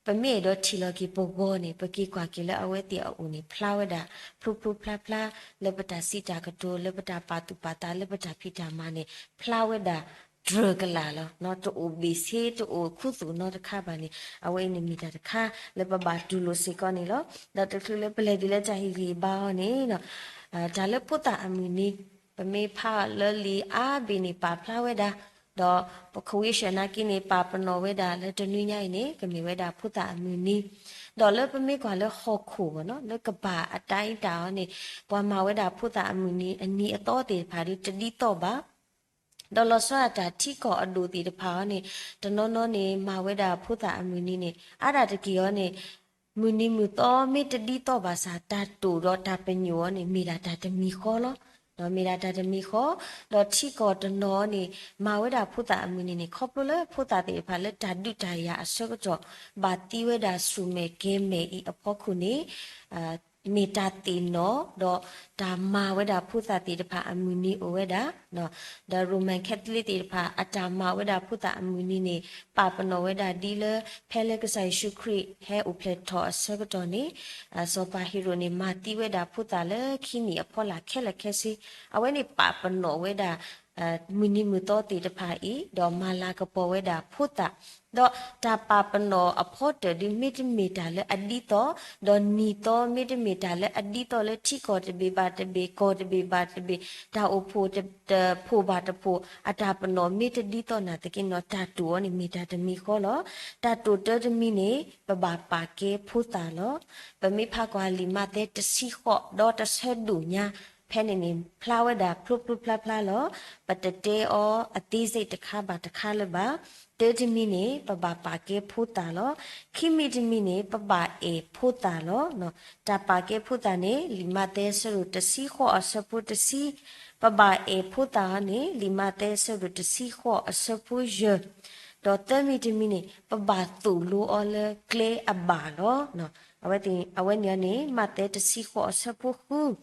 ပမ့ၢ်အဲၣ်ဒိးထံၣ်လီၤက့ၤပဂီၢ်န့ၣ် ပက့ၤကွၢ်က့ၤလၢအဝဲသ့ၣ်အအိၣ်န့ၣ် ဖျါဝဲဒၣ် ဖျိဖျိဖျါဖျါ, လၢပတၢ်စံးတၢ်ကတိၤ, လၢပတၢ်ပာ်သူၣ်ပာ်သး, လၢပတၢ်ဖံးတၢ်မၤန့ၣ် ဖျါဝဲဒၣ် တြၢၤကလာ်လီၤ. တအိၣ်ဘ့ၣ်ဆ့, တအိၣ်ခူသူၣ်နီတခါဘၣ်န့ၣ် အဝဲအံၤန့ၣ်မ့ၢ်တၢ်တခါ လၢပဘၣ်တူၢ်လိာ်စ့ၢ်ကီးန့ၣ်လီၤ. ဒီးတချုးလၢပလဲၤတုၤလၢတၢ်ဟ့ၣ်ဂံၢ်ဟ့ၣ်ဘါအီၤန့ၣ် တၢ်လၢဖိသၣ်အမုၢ်နံၤ ပမ့ၢ်ဖးလၢလံာ်အါဘ့ၣ်န့ၣ် ပာ်ဖျါဝဲဒၣ်, ဒီးပခိၣ်ဝ့ၡၢၣ်နာ်က့န့ၣ် ပာ်ပနီၣ်ဝဲဒၣ်လၢတနွံညါအံၤန့ၣ် ကမ့ၢ်ဝဲဒၣ်ဖိသၣ်အမုၢ်နံၤ, ဒီးလၢပမ့ၢ်ကွၢ်လၢဟီၣ်ခိၣ် ပေါ့နော်, လၢကမ္ဘာ့အတိုင်းအတာအီၤန့ၣ် ပှၤမၤဝဲဒၣ်ဖိသၣ်အမုၢ်နံၤ အနံၤအသီသ့ၣ်တဖၣ်ဒီး တဒ်သိးဘၣ် ဒီးလီၤဆီဒၣ်တၢ်ထံကီၢ်အဒိၣ်သ့ၣ်တဖၣ်အီၤန့ၣ် တနီၤနီၤန့ၣ် မၤဝဲဒၣ်ဖိသၣ်အမုၢ်နံၤန့ၣ် အါဒၣ်တက့ၢ်အီၤန့ၣ် မုၢ်နံၤမုၢ်သီမ့ၢ်တဒ်သိးဘၣ်ဆၣ် တၢ်တိာ်ဒီးတၢ်ပညိၣ်အီၤန့ၣ် မ့ၢ်ဒၣ်တၢ်တမံၤဃီလီၤ. မ့ၢ်ဒၣ်တၢ်တမံၤဃီ, ဒီးထံကီၢ်တနီၤန့ၣ် မၤဝဲဒၣ်ဖိသၣ်အမုၢ်နံၤန့ၣ် ခီဖျိလၢဖိသၣ်သ့ၣ်တဖၣ်လၢတၢ်ဒုးတၢ်ယၤအဆၢကတီၢ် ဘၣ်သံဝဲဒၣ်ဆူၣ်မဲာ်ကဲၤမဲာ်အံၤအဖီခိၣ်န့ၣ် မ့ၢ်တၢ်သ့ၣ်နီၣ် ဒီးတၢ်မၤဝဲဒၣ်ဖိသၣ်သ့ၣ်တဖၣ်အမုၢ်နံၤအိၣ်ဝဲဒၣ်, ဒီး Roman Catholic သ့ၣ်တဖၣ် အတၢ်မၤဝဲဒၣ်ဖိသၣ်အမုၢ်နံၤန့ၣ် ပာ်ပနီၣ်ဝဲဒၣ်ဒ်လၢ ဖဲလၢကစၢ်ယ့ၣ်ၡူးခရံာ်ဟဲအိၣ်ဖျဲၣ်ထီၣ်အဆၢကတီၢ်န့ၣ် စီၤပၤဟ့ၤရိာ်န့ၣ် မၤသံဝဲဒၣ်ဖိသၣ်လၢခံနံၣ်အဖီလာ်ခဲလၢာ်ခဲဆ့, အဝဲန့ၣ်ပာ်ပနီၣ်ဝဲဒၣ် မုၢ်နံၤမုၢ်သီသ့ၣ်တဖၣ်အံၤ ဒီးမၤလၤကပီၤဝဲဒၣ်ဖိသၣ်, ဒီးတၢ်ပာ်ပနီၣ်အဖီတၢၣ်ဒုး မ့တမ့ၢ်တၢ်လၢအဒ်သိး, ဒီးနံၤသီမ့တမ့ၢ်တၢ်လၢအဒ်သိးလၢထံကီၢ်တဘ့ၣ်ဘၣ်တဘ့ၣ်, ကီၢ်တဘ့ၣ်ဘၣ်တဘ့ၣ်, တၢ်အိၣ်ဖှိၣ်တဖှိၣ်ဘၣ်တဖှိၣ် အတၢ်ပနီၣ်မ့ၢ်တဒ်သိးနာ်သက့န့ၣ် တၢ်တိာ်အီၤန့ၣ်မ့ၢ်တၢ်တမံၤဃီလီၤ. တၢ်တိာ်တၢတမံၤန့ၣ် ပဘၣ်ပာ်ကဲဖိသၣ်လီၤ. ပမ့ၢ်ဖးကွၢ်လံာ်မးသဲတဆံဃိး ဒီးတဆၢဒိၣ်ညါ ဖဲန့ၣ်န့ၣ် ဖျါဝဲဒၣ်ဖျိဖျိဖျါဖျါလီၤ. ပတတဲအီၤအသေးစိတ်တခါဘၣ်တခါလၢၤဘၣ်. တၢတမံၤန့ၣ် ပဘၣ်ပာ်ကဲဖိသၣ်လီၤ. ခံမံၤတမံၤန့ၣ် ပဘၣ်အဲၣ်ဖိသၣ်လီၤ. တၢ်ပာ်ကဲဖိသၣ်န့ၣ် လံာ်မးသဲအဆၢဒိၣ်တဆံဃိးအဆၢဖိတဆံ, ပဘၣ်အဲၣ်ဖိသၣ်အီၤန့ၣ် လံာ်မးသဲအဆၢဒိၣ်တဆံဃိးအဆၢဖိယဲၢ်, ဒီးသၢမံၤတမံၤန့ၣ် ပဘၣ်သိၣ်လိအီၤလၢကျဲအဘၣ်လီၤ. အဝဲသ့ၣ် အဝဲန့ၣ်န့ၣ် မးသဲတဆံဃိးအဆၢဖိဃု, ဒီး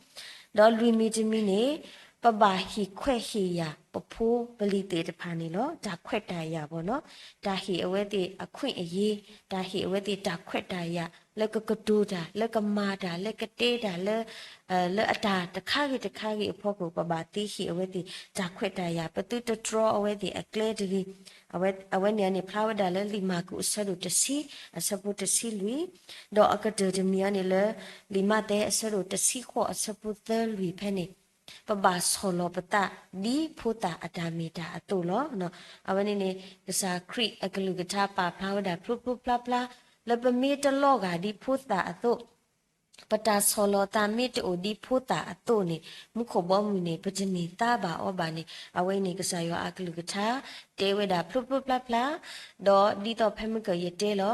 လွံၢ်မံၤတမံၤန့ၣ် ပဘၣ်ဟ့ၣ်ခွဲးဟ့ၣ်ယာ် ပဖိပလံၤသ့ၣ်တဖၣ်န့ၣ်လီၤ. တၢ်ခွဲးတၢ်ယာ်ပေါ့နော်, တၢ်ဟ့ၣ်အဝဲသ့ၣ်အခွင့်အရေး, တၢ်ဟ့ၣ်အဝဲသ့ၣ်တၢ်ခွဲးတၢ်ယာ် လၢကကတိၤတၢ်, လၢကမၤတၢ်, လၢကတဲတၢ်, လၢ လၢအတၢ်တခါဂ့ၤတခါဂ့ၤအဖီခိၣ် ပဘၣ်သ့ဟ့ၣ်အဝဲသ့ၣ် တၢ်ခွဲးတၢ်ယာ်, ပသုတတြီအဝဲသ့ၣ်အကျဲတဂ့ၤ. အဝဲ အဝဲန့ၣ်န့ၣ် ဖျါဝဲဒၣ်လၢလံာ်မၢ်ကူးအဆၢဒိၣ်တဆံ အဆၢဖိတဆံလွံၢ်, ဒီးအကတၢၢ်တမံၤအီၤန့ၣ်လၢ လံာ်မးသဲအဆၢဒိၣ်တဆံဃိးအဆၢဖိသၢလွံၢ်ဖဲန့ၣ် ပဘၣ်ဆီၣ်လီၤပသးဒ်ဖိသၣ်အတၢ်မ့ၢ်တၢ်အသိးလီၤ. အဝဲန့ၣ်န့ၣ် ကစၢ်ခရံာ်အကလုၢ်ကထါပာ်ဖျါဝဲဒၣ်ဖျိဖျိဖျါဖျါ လၢပမ့ၢ်တလီၤဂာ်ဒ်ဖိသၣ်အသိး ပတၢ်ဆီၣ်လီၤသးမ့ၢ်တအိၣ်ဒ်ဖိသၣ်အသိးန့ၣ် မူခိၣ်ဘီမုၢ်န့ၣ် ပတန့ၢ်သါဘၣ်အီၤဘၣ်န့ၣ် အဝဲအံၤန့ၣ် ကစၢ်ယွၤအကလုၢ်ကထါ တဲဝဲဒၣ်ဖျိဖျိဖျါဖျါ, ဒီးဒ်သိးဖဲမုၢ်ကၢၢ်ယတဲလီၤ,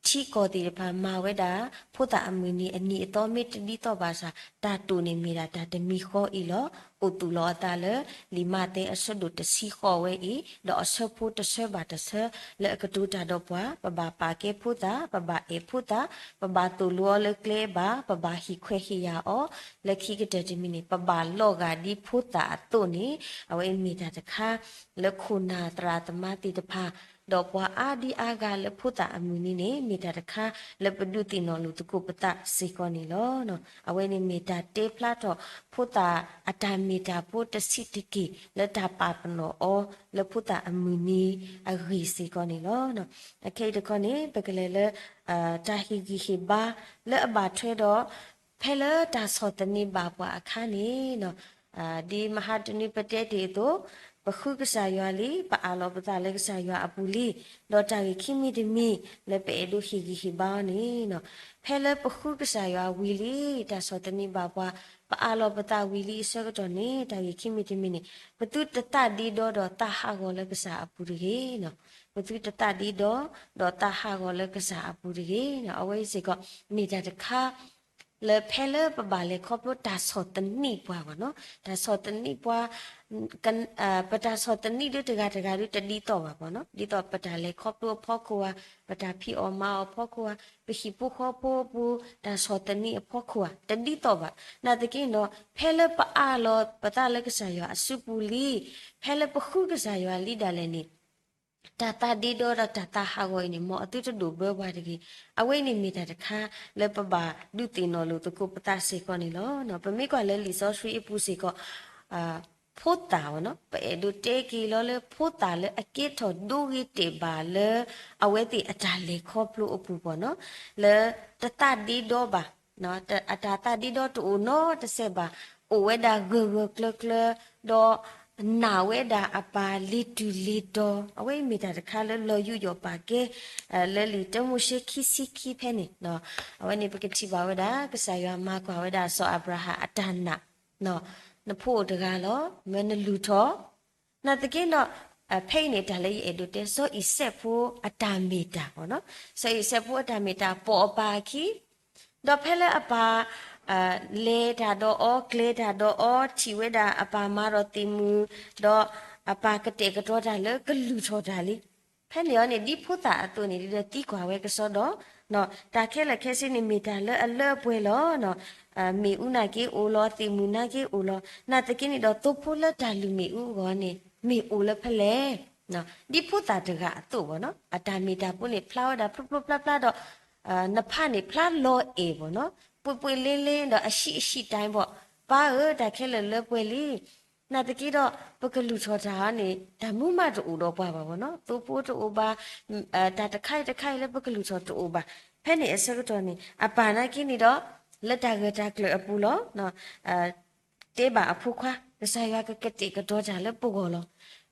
ထံကီၢ်သ့ၣ်တဖၣ်မၤဝဲဒၣ် ဖိသၣ်အမုၢ်နံၤအနံၤအသီမ့ၢ်တဒ်သိးဘၣ်ဆၣ် တၢ်တိာ်န့ၣ်မ့ၢ်ဒၣ်တၢ်တမံၤဃီအံၤလီၤ. အိၣ်သူၣ်လီၤအသးလၢ လံာ်မးသဲအဆၢဒိၣ်တဆံဃိးဝဲအံၤ ဒီးအဆၢဖိတဆၢဘၣ်တဆၢ လၢအကတိၤတၢ်ဒီးပှၤ ပဘၣ်ပာ်ကဲဖိသၣ်, ပဘၣ်အဲၣ်ဖိသၣ်, ပဘၣ်သိၣ်လိအီၤလၢကျဲအဘၣ်, ပဘၣ်ဟ့ၣ်ခွဲးဟ့ၣ်ယာ်အီၤ, လၢခံကတၢၢ်တမံၤန့ၣ် ပဘၣ်လီၤဂာ်ဒ်ဖိသၣ်အသိးန့ၣ် အဝဲအံၤမ့ၢ်တၢ်တခါ လၢခိၣ်နၢ်သရၣ်သမါသ့ၣ်တဖၣ် ဒီးပှၤအါဒံအါဂၤလၢဖိသၣ်အမုၢ်နံၤန့ၣ် မ့ၢ်တၢ်တခါလၢပဒုးသ့ၣ်နီၣ်လိာ်သကိးပသးစ့ၢ်ကီးန့ၣ်လီၤ. အဝဲန့ၣ်မ့ၢ်တၢ်တဲဖျါထီၣ်ဖိသၣ်အတၢ် မ့ၢ်တၢ်ဖိတဆံးတက့ၢ်လၢတၢ်ပာ်ပနီၣ်အီၤလၢဖိသၣ်အမုၢ်နံၤအဂ့ၢ်စ့ၢ်ကီးန့ၣ်လီၤ. အခဲအံၤတခီန့ၣ် ပကလဲၤလၢ တၢ်ဟ့ၣ်ဂံၢ်ဟ့ၣ်ဘါလၢအဘၣ်ထွဲဒီး ဖဲလၢတၢ်ဆီၣ်သနံးဘၣ်ပှၤအခါန့ၣ် ဒ်မဟါတနံၤပတဲတ့ၢ်အသိး ပဃုကစၢ်ယွၤလံ, ပအးလီၤပသးလၢကစၢ်ယွၤအပူၤလံ, ဒီးတၢ်ဂ့ၢ်ခံမံၤတမံၤလၢပအဲၣ်ဒိးဟ့ၣ်ဂံၢ်ဟ့ၣ်ဘါအီၤန့ၣ် ဖဲလၢပဃုကစၢ်ယွၤဝံၤလံ, တၢ်ဆီၣ်သနံးဘၣ်ပှၤ, ပအးလီၤပသးဝံၤလံအဆၢကတီၢ်န့ၣ် တၢ်ဂ့ၢ်ခံမံၤတမံၤန့ၣ် ပသုတသးဒ့ဒီဒီးသးဟးဂီၤလၢကစၢ်အပူၤတဂ့ၤ. ပသုတသးဒ့ဒီ ဒီးသးဟးဂီၤလၢကစၢ်အပူၤတဂ့ၤ. အဝဲအံၤစ့ၢ်ကီး မ့ၢ်တၢ်တခါ လၢဖဲလၢပဘၣ်လဲၤခီဖျိတၢ်ဆီၣ်သနံးပှၤဘၣ်နီၤ, တၢ်ဆီၣ်သနံးပှၤ ပတၢ်ဆီၣ်သနံးဒ်တဂၤတဂၤဒ်တဒ်သိးဘၣ်ဘၣ်နီၤ, ဒ်သိးပတၢ်လဲၤခီဖျိအဖီခိၣ်ဧါ, ပတၢ်ဖံးအီၣ်မၤအီၣ်အဖီခိၣ်ဧါ, ပဟံၣ်ဖိဃီဖိအပူၤ တၢ်ဆီၣ်သနံးအဖီခိၣ်ဧါ, တဒ်သိးဘၣ်. နာ်သက့ဒီး ဖဲလၢပအးလီၤပသးလၢကစၢ်ယွၤအစုပူၤလံ, ဖဲလၢပဃုကစၢ်ယွၤလံဒၣ်လဲာ်န့ၣ် တၢ်သးဒ့ဒီဒီးတၢ်သးဟးဂီၤအံၤန့ၣ် မ်အသုတဒိၣ်ဘၢပှၤတဂ့ၤ. အဝဲအံၤန့ၣ်မ့ၢ်တၢ်တခါလၢပဘၣ်ဒုးသ့ၣ်နီၣ်လိာ်သကိးပသးစ့ၢ်ကီးန့ၣ်လီၤ. ပမ့ၢ်ကွၢ်လၢလံာ်စီဆှံအပူၤစ့ၢ်ကီး ဖိသၣ်ဘၣ်နီၤ, ပအဲၣ်ဒိးတဲက့ၤလီၤလၢဖိသၣ်လၢအကဲထီၣ်ဒိဂ့ၤတ့ၢ်ဘၣ်လၢ အဝဲသ့ၣ်အတၢ်လဲၤခီဖျိအပူၤဘၣ်နီၤ, လၢတသးဒ့ဒီဘၣ်, အတၢ်သးဒ့ဒီတအိၣ်နီတစဲးဘၣ်, အိၣ်ဝဲဒၣ်ဂၢၢ်ဂၢၢ်ကျၢၤကျၢၤ, ဒီးနာ်ဝဲဒၣ်အပၢ်လ့ၤတုၤလ့ၤတီၤ, အဝဲအံၤမ့ၢ်တၢ်တခါလၢလီၤယူးယီၣ်ပာ်ကဲ လၢလံာ်တၢမိၤၡ့ခံဆံခံဖဲန့ၣ်, အဝဲန့ၣ်ပကထံၣ်ဘၣ်ဝဲဒၣ် ကစၢ်ယွၤမၤကွၢ်ဝဲဒၣ်စီၤအၤဘြၤဟၣ်အတၢ်နာ်, နဖိအိၣ်တဂၤလီၤ, မၢနလုၢ်ထီၣ် နာ်သက့ဒီး ဖဲအံၤန့ၣ် တၢ်လၢယအဲၣ်ဒိးတဲ စီၤအံၤစဲးဖိအတၢ်မ့ၢ်တၢ်ဘၣ်နီၤ, စီၤအံၤစဲးဖိအတၢ်မ့ၢ်တၢ် ပိာ်အပၢ်အခံ, ဒီးဖဲလၢအပၢ် လဲၤတၢ်ဒီးအီၤ ကျဲၤတၢ်ဒီးအီၤ ထံၣ်ဝဲဒၣ်အပၢ်မၤဒီးသ့ၣ်မုၢ်, ဒီးအပၢ်ကတဲာ်ကတီၤတၢ်လၢကလုၢ်ထီၣ်တၢ်လံ. ဖဲန့ၣ်အီၤန့ၣ် ဒ်ဖိသၣ်အသိးန့ၣ် ဒ်ဒီးသံကွၢ်ဝဲကစီဒီး, တၢ်ခဲလၢာ်ခဲဆ့န့ၣ် မ့ၢ်တၢ်လၢအလၢအပှဲၤလီၤ. မ့ၣ်အူနာ်က့အိၣ်လီၤ, သ့ၣ်မုၢ်နာ်က့အိၣ်လီၤ, နာ်သက့န့ၣ်ဒီး သိဖိလၢတၢ်လုၢ်မ့ၣ်အူအဂီၢ်န့ၣ် မ့ၢ်အိၣ်လၢဖဲလဲၣ်. ဒ်ဖိသၣ်တဂၤအသိးဘၣ်နီၤ, အတၢ်မ့ၢ်တၢ်ဖိန့ၣ် ဖျါဝဲဒၣ်ဖျိဖျိဖျါဖျါဒီး နဖးန့ၣ် ဖျါလီၤအဲၣ်ဘၣ်နီၤ, ပှ့ၤပှ့ၤလ့လ့ဒီး အဆံးအဆံးတၢ်ဘၣ်, ပၢ်ဧၢ တၢ်ခဲလၢာ်လၢပှဲၤလံ. နာ်သက့ဒီး ပကလုၢ်ထီၣ်တၢ်န့ၣ် တၢ်မူမးတအိၣ်ဒီးပှၤဘၣ်ဘၣ်နီၤ, သိဖိတအိၣ်ဘၣ်, တၢ်တခါအံၤတခါအံၤလၢပကလုၢ်ထီၣ်တအိၣ်ဘၣ်. ဖဲန့ၣ်အဆၢကတီၢ်န့ၣ် အပၢ်နာ်က့န့ၣ်ဒီး လၢတၢ်ဂၢၢ်တၢ်ကျၢၤအပူၤလီၤ. တဲဘၣ်အဖိခွါ ကစၢ်ယွၤကကတဲာ်ကတီၤတၢ်လၢပဂီၢ်လီၤ.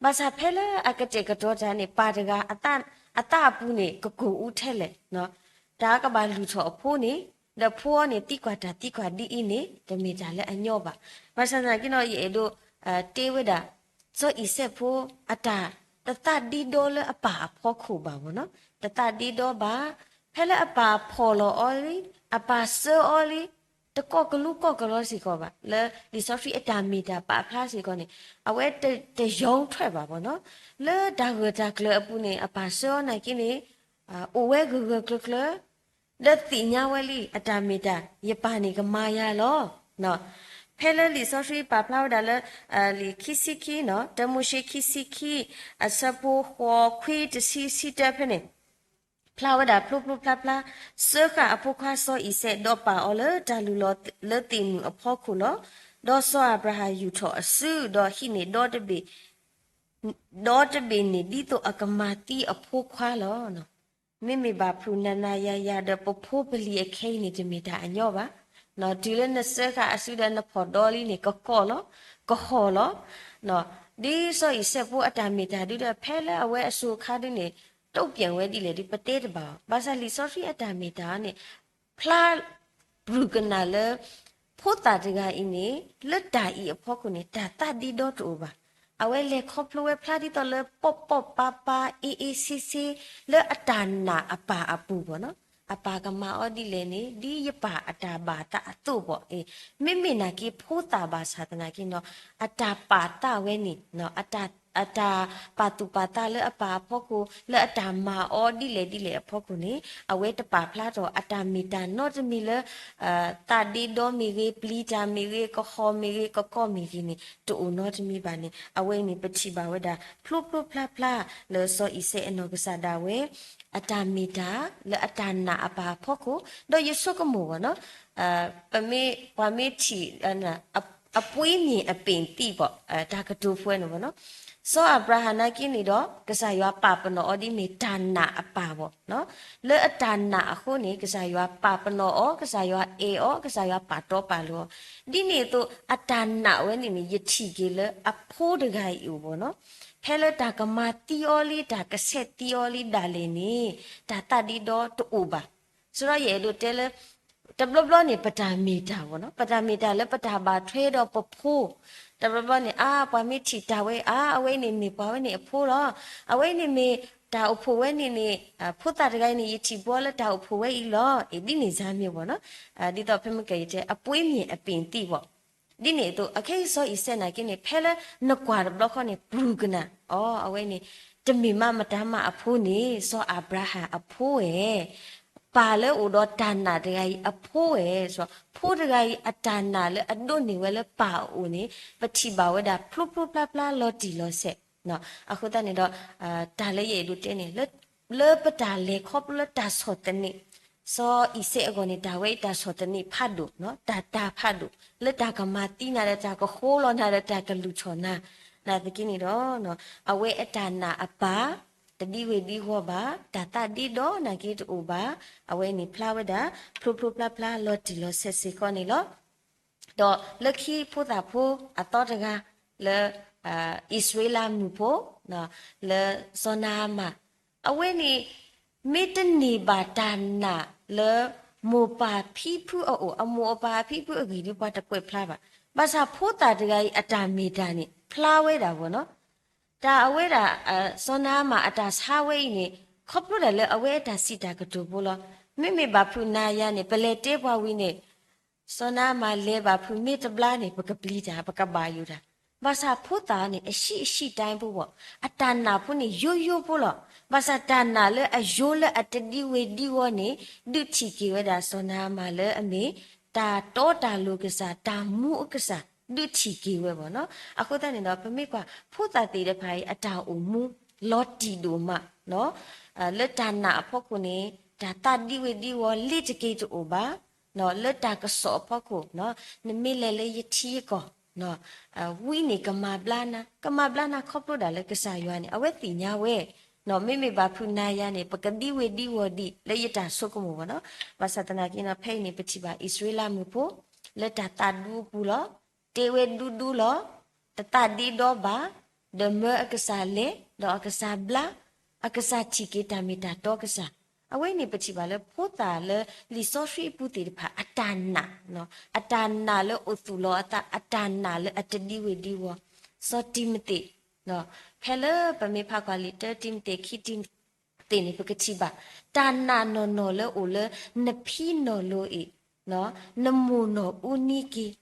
ဘၣ်ဆၣ်ဖဲလၢအကတဲာ်ကတီၤတၢ်န့ၣ် ပၢ်တဂၤ အသးအပူၤန့ၣ် ကကိၢ်အူထဲလဲၣ်, တၢ်ကဘၣ်လုၢ်ထီၣ်အဖိန့ၣ်, ဒီးဖိအီၤန့ၣ် သံကွၢ်တၢ်သံကွၢ်ဒ်အံၤန့ၣ် တမ့ၢ်တၢ်လၢအညီဘၣ်. ဘၣ်ဆၣ်သနာ်က့ဒီး ယအဲၣ်ဒိး တဲဝဲဒၣ် စီၤအံၤစဲးဖိအတၢ် တသးဒ့ဒီလၢအပၢ်အဖီခိၣ်ဘၣ်ဘၣ်နီၤ, တသးဒ့ဒီဘၣ်. ဖဲလၢအပၢ်ဖီၣ်လီၤအီၤလံ, အပၢ်စၢအီၤလံ, တကိးကလူၤကိးကလီစ့ၢ်ကီးဘၣ်, လၢလံာ်စီဆှံအတၢ်မ့ၢ်တၢ်ပာ်ဖျါစ့ၢ်ကီးန့ၣ် အဝဲတယီထွဲဘၣ်ဘၣ်နီၤ, လၢတၢ်ဂၢၢ်တၢ်ကျၢၤအပူၤန့ၣ် အပၢ်စၢအီၤနာ်က့န့ၣ် အိၣ်ဝဲဂၢၢ်ဂၢၢ်ကျၢၤကျၢၤ ဒီးသ့ၣ်ညါဝဲလံ အတၢ်မ့ၢ်တၢ် ယပၢ်န့ၣ်ကမၤယၤလီၤ. ဖဲလၢလံာ်စီဆှံပာ်ဖျါဝဲဒၣ်လၢ လံာ်ခံဆံခံနီၤ, တၢမိၤၡ့ခံဆံခံ အဆၢဖိဃိး ခွံ တဆံ ဆံတၢဖဲန့ၣ် ဖျါဝဲဒၣ်ဖျိဖျိဖျါဖျါ, စၢဃာ်အဖိခွါစီၤအံၤစဲး ဒီးပာ်အီၤလၢတၢ်လုၢ်လီၤလၢသ့ၣ်မုၢ်အဖီခိၣ်လီၤ. ဒီးစီၤအၤဘြၤဟၣ်ယူာ်ထီၣ်အစု ဒီးဟံးန့ၢ်ဒီတဘ့ၣ် ဒီတဘ့ၣ်န့ၣ်ဒ်သိးအကမၤသံအဖိခွါလီၤ. မ့မ့ၢ်ဘၣ်ဖုးနၤနၤယၤယၤဒီးပဖိပလံၤအခဲအံၤန့ၣ် တမ့ၢ်တၢ်အညီဘၣ်. တုၤလၢနစၢဃာ်အစုဒီးနဖီၣ်ဒီလံန့ၣ် ကကီလီၤ, ကဟီၣ်လီၤ. ဒ်စီၤအံၤစဲးဖိအတၢ်မ့ၢ်တၢ်ဒုဒီး ဖဲလၢအဝဲအစိၤအခါဒုန့ၣ် တုံ့ပြန်ဝဲဒ်လဲၣ်ဒု ပတဲတဘၣ်ဘၣ်. ဘၣ်ဆၣ်လံာ်စီဆှံအတၢ်မ့ၢ်တၢ်န့ၣ် ဖျါ ပျုၢ်ကနၣ်လၢ ဖိသၣ်တဂၤအံၤန့ၣ် လၢတၢ်အံၤအဖီခိၣ်န့ၣ် တၢ်သးဒ့ဒီတအိၣ်ဘၣ်. အဝဲလဲၤခီဖျိဝဲဖျါဒ်သိးလၢ ပီၣ်ပီၣ်ပၤပၤ အ့အ့ဆ့ဆ့ လၢအတၢ်နာ်အပၢ်အပူၤဘၣ်နီၤ. အပၢ်ကမၤအီၤဒ်လဲၣ်န့ၣ် ဒ်ယပၢ်အတၢ်ဘၣ်သးအသိးဘၣ်အံၤ, မ့မ့ၢ်နာ်က့ဖိသၣ်ဘၣ်ဆၣ်သနာ်က့နီၤ အတၢ်ပာ်သးဝဲန့ၣ် အတၢ် အတၢ်ပာ်သူၣ်ပာ်သးလၢအပၢ်အဖီခိၣ် လၢအတၢ်မၤအီၤဒ်လဲၣ်ဒ်လဲၣ်အဖီခိၣ်န့ၣ် အဝဲတပာ်ဖျါထီၣ်အတၢ်မ့ၢ်တၢ်နီတမံၤလၢ သးဒ့ဒီမ့ၢ်ဂ့ၤ, ပျံၤတၢ်မ့ၢ်ဂ့ၤ, ကဟီၣ်မ့ၢ်ဂ့ၤ, ကကီမ့ၢ်ဂ့ၤန့ၣ် တအိၣ်နီတမံၤဘၣ်န့ၣ် အဝဲအံၤန့ၣ် ပထံၣ်ဘၣ်ဝဲဒၣ် ဖျိဖျိဖျါဖျါ လၢစီၤအံၤစဲးအနီၢ်ကစၢ်ဒၣ်ဝဲ အတၢ်မ့ၢ်တၢ် လၢအတၢ်နာ်အပၢ်အဖီခိၣ်, ဒီးယဆိကမိၣ်ဘၣ်နီၤ ပမ့ၢ် ပှၤမ့ၢ်ထံၣ် အပှ့ၤမ့ၢ်အပ့ၢ်သံၣ်ဘၣ်, တၢ်ကတိၤဖိဝဲန့ၣ်ဘၣ်နီၤ. စီၤအၤဘြၤဟၣ်နာ်က့န့ၣ်ဒီး ကစၢ်ယွၤပာ်ပနီၣ်အီၤဒ်မ့ၢ်တၢ်နာ်အပၢ်ဘၣ်နီၤ. လၢအတၢ်နာ်အဃိန့ၣ် ကစၢ်ယွၤပာ်ပနီၣ်အီၤ, ကစၢ်ယွၤအဲၣ်အီၤ, ကစၢ်ယွၤပာ်တီပာ်လိၤအီၤ. ဒ်န့ၣ်အသိး အတၢ်နာ်ဝဲန့ၣ်န့ၣ် ယထံၣ်က့ၤလၢအဖိတဂၤအံၤအိၣ်ဘၣ်နီၤ. ဖဲလၢတၢ်ကမၤသံအီၤလံ တၢ်ကဆဲးသံအီၤလံဒၣ်လဲာ်န့ၣ် တၢ်သးဒ့ဒီတအိၣ်ဘၣ်. ဆိုတော့ ယအဲၣ်ဒိးတဲလၢ တဘျီဘျီန့ၣ် ပတၢ်မ့ၢ်တၢ်ဘၣ်နီၤ, ပတၢ်မ့ၢ်တၢ်လၢပတၢ်ဘၣ်ထွဲဒီးပဖိ, တဘျီဘျီန့ၣ် အါ ပှၤမ့ၢ်ထံၣ်တၢ်ဝဲ အါ အဝဲအံၤန့ၣ်မ့ၢ်ပှၤဝဲန့ၣ်အဖိလီၤ, အဝဲအံၤန့ၣ်မ့ၢ်တၢ်အိၣ်ဖှိၣ်ဝဲန့ၣ်န့ၣ် ဖိသၣ်တဂၤအံၤန့ၣ် ယထံၣ်ဘၣ်လၢတၢ်အိၣ်ဖှိၣ်ဝဲအံၤလီၤ, အ့ၣ် ဒ်န့ၣ်စ့ၢ်မ့ၢ်ဘၣ်နီၤ. ဒ်သိးဖဲမုၢ်ကယတဲ အပှ့ၤမ့ၢ်အပ့ၢ်သံၣ်ဘၣ် ဒ်န့ၣ်အသိး အခဲအံၤစီၤအံၤစဲးနာ်က့န့ၣ် ဖဲလၢနကွၢ်တဘျီဃီန့ၣ် ပူၤကနၣ်, အိ အဝဲန့ၣ် တမ့ၢ်မးမတၤမးအဖိန့ၣ် စီၤအၤဘြၤဟၣ်အဖိဝဲ, ပၢ်လၢအိၣ်ဒီးတၢ်နာ်တဂၤအံၤအဖိဝဲ, ဖိတဂၤအံၤအတၢ်နာ်လၢအဒိးန့ၢ်ဝဲလၢပၢ်အအိၣ်န့ၣ် ပထံၣ်ဘၣ်ဝဲဒၣ်ဖျိဖျိဖျါဖျါလီၤတံၢ်လီၤဆဲး. အဃိသတးန့ၣ်ဒီး တၢ်လၢယအဲၣ်ဒိးတဲန့ၣ် လၢပတၢ်လဲၤခီဖျိလၢတၢ်ဆီၣ်သနံး စီၤအံၤစဲးအဂီၢ်န့ၣ် တၢ်ဝဲအံၤတၢ်ဆီၣ်သနံးဖးဒိၣ်, တၢ်တၢ်ဖးဒိၣ် လၢတၢ်ကမၤသံနၤဒီး တၢ်ကဃိလီၤနၤဒီး တၢ်ကလုၢ်ထီၣ်နၤ, နာ်သက့န့ၣ်ဒီး အဝဲအတၢ်နာ်အပၢ် တဒံဝ့ၤဒံဝီၤဘၣ်, တၢ်သးဒ့ဒီနာ်က့တအိၣ်ဘၣ်, အဝဲန့ၣ်ဖျါဝဲဒၣ် ဖျိဖျိဖျါဖျါလီၤတံၢ်လီၤဆဲးစ့ၢ်ကီးန့ၣ်လီၤ. ဒီးလၢခံဖိသၣ်ဖိအသီတဂၤ လၢ အံၣ်စရ့လးမုၣ်ဖိ လၢစီၤနၤအမၣ်, အဝဲန့ၣ် မ့ၢ်တန့ၢ်ဘၣ်တၢ်နာ်လၢ မိၢ်ပၢ်ဖံဖုအအိၣ်, အမိၢ်အပၢ်အဖံဖုအဂ့ၢ်ဒီး ပှၤတကွဲးဖျါဘၣ်. ဘၣ်ဆၣ်ဖိသၣ်တဂၤအံၤအတၢ်မ့ၢ်တၢ်န့ၣ် ဖျါဝဲဒၣ်ဘၣ်နီၤ. တၢ်အဝဲဒၣ် စီၤနၤအမၣ်အတၢ်ဆါဝဲအံၤန့ၣ် ခီဖျိဒၣ်လၢအဝဲအတၢ်စံးတၢ်ကတိၤဖိလီၤ. မ့မ့ၢ်ဘၣ်ဖုးနၤယၤန့ၣ် ပလဲၤတဲပှၤဝံၤန့ၣ် စီၤနၤအမၣ်လဲၤဘၣ်ဖုးမ့ၢ်တဘျါန့ၣ် ပကပျံၤတၢ် ပကဘၣ်ယိၣ်တၢ်. ဘၣ်ဆၣ်ဖိသၣ်န့ၣ် အဆံးအဆံးတၢ်ဖိဘၣ်, အတၢ်နာ်ဖိန့ၣ် ယိယိဖိလီၤ. ဘၣ်ဆၣ်တၢ်နာ်လၢအယိလၢအတဒံဝ့ၤဒံဝီၤန့ၣ် ဒုးထံၣ်က့ၤဝဲဒၣ်စီၤနၤအမၣ်လၢအမ့ၢ် တၢ်တီတၢ်လိၤကစၢ်, တၢ်မူအကစၢ်, ဒုးထံၣ်က့ၤဝဲဘၣ်နီၤ. အဃိသတးန့ၣ်ဒီး ပမ့ၢ်ကွၢ် ဖိသၣ်သ့ၣ်တဖၣ်အံၤ အတၢ်အိၣ်မူ လီၤတံၢ်ဒိၣ်မး လၢတၢ်နာ်အဖီခိၣ်န့ၣ် တၢ်သးဒံဝ့ၤဒံဝီၤလ့ၤတက့ၤတအိၣ်ဘၣ်, လၢတၢ်ကစီၣ်အဖီခိၣ် နမ့ၢ်လဲၤလၢယထံယကီၢ် ဝံန့ၣ်ကမၤဘျါနၤ, ကမၤဘျါနၤခီဖျိဒၣ်လၢကစၢ်ယွၤန့ၣ် အဝဲသ့ၣ်ညါဝဲ, မ့မ့ၢ်ဘၣ်ဖုးနၤယၤန့ၣ် ပကဒံဝ့ၤဒံဝီၤဒံးလၢယတၢ်ဆိကမိၣ်ဘၣ်နီၤ. ဘၣ်ဆၣ်သနာ်က့နီၤ ဖဲအံၤန့ၣ် ပထံၣ်ဘၣ်အံၣ်စရ့လးမုၣ်ဖိ လၢတၢ်သးဒူအပူၤလီၤ. တ့ဝဲဒူဒူလီၤ. တသးဒ့ဒီဘၣ်, ဒီးမၢအကစၢ်လဲၤ, ဒီးအကစၢ်ဘျါ, အကစၢ်ထံၣ်က့ၤတၢ်မ့ၢ်တၢ်တီကစၢ်. အဝဲန့ၣ်ပထံၣ်ဘၣ်လၢဖိသၣ်လၢလံာ်စီဆှံအပူၤသ့ၣ်တဖၣ် အတၢ်နာ်, အတၢ်နာ်လၢအိၣ်သူၣ်လီၤအသး, အတၢ်နာ်လၢအတဒံဝ့ၤဒံဝီၤ, စီၤတံၤမသ့း ဖဲလၢပမ့ၢ်ဖးကွၢ်လံာ်တၢတံၤမသ့း ခံတံၤမသ့းန့ၣ် ပကထံၣ်ဘၣ် တၢ်နာ်နီၢ်နီၢ်လၢအိၣ်လၢ နဖံနီၢ်လိၤအံၤ, နမိၢ်နီၢ်အူနံက့ၤ,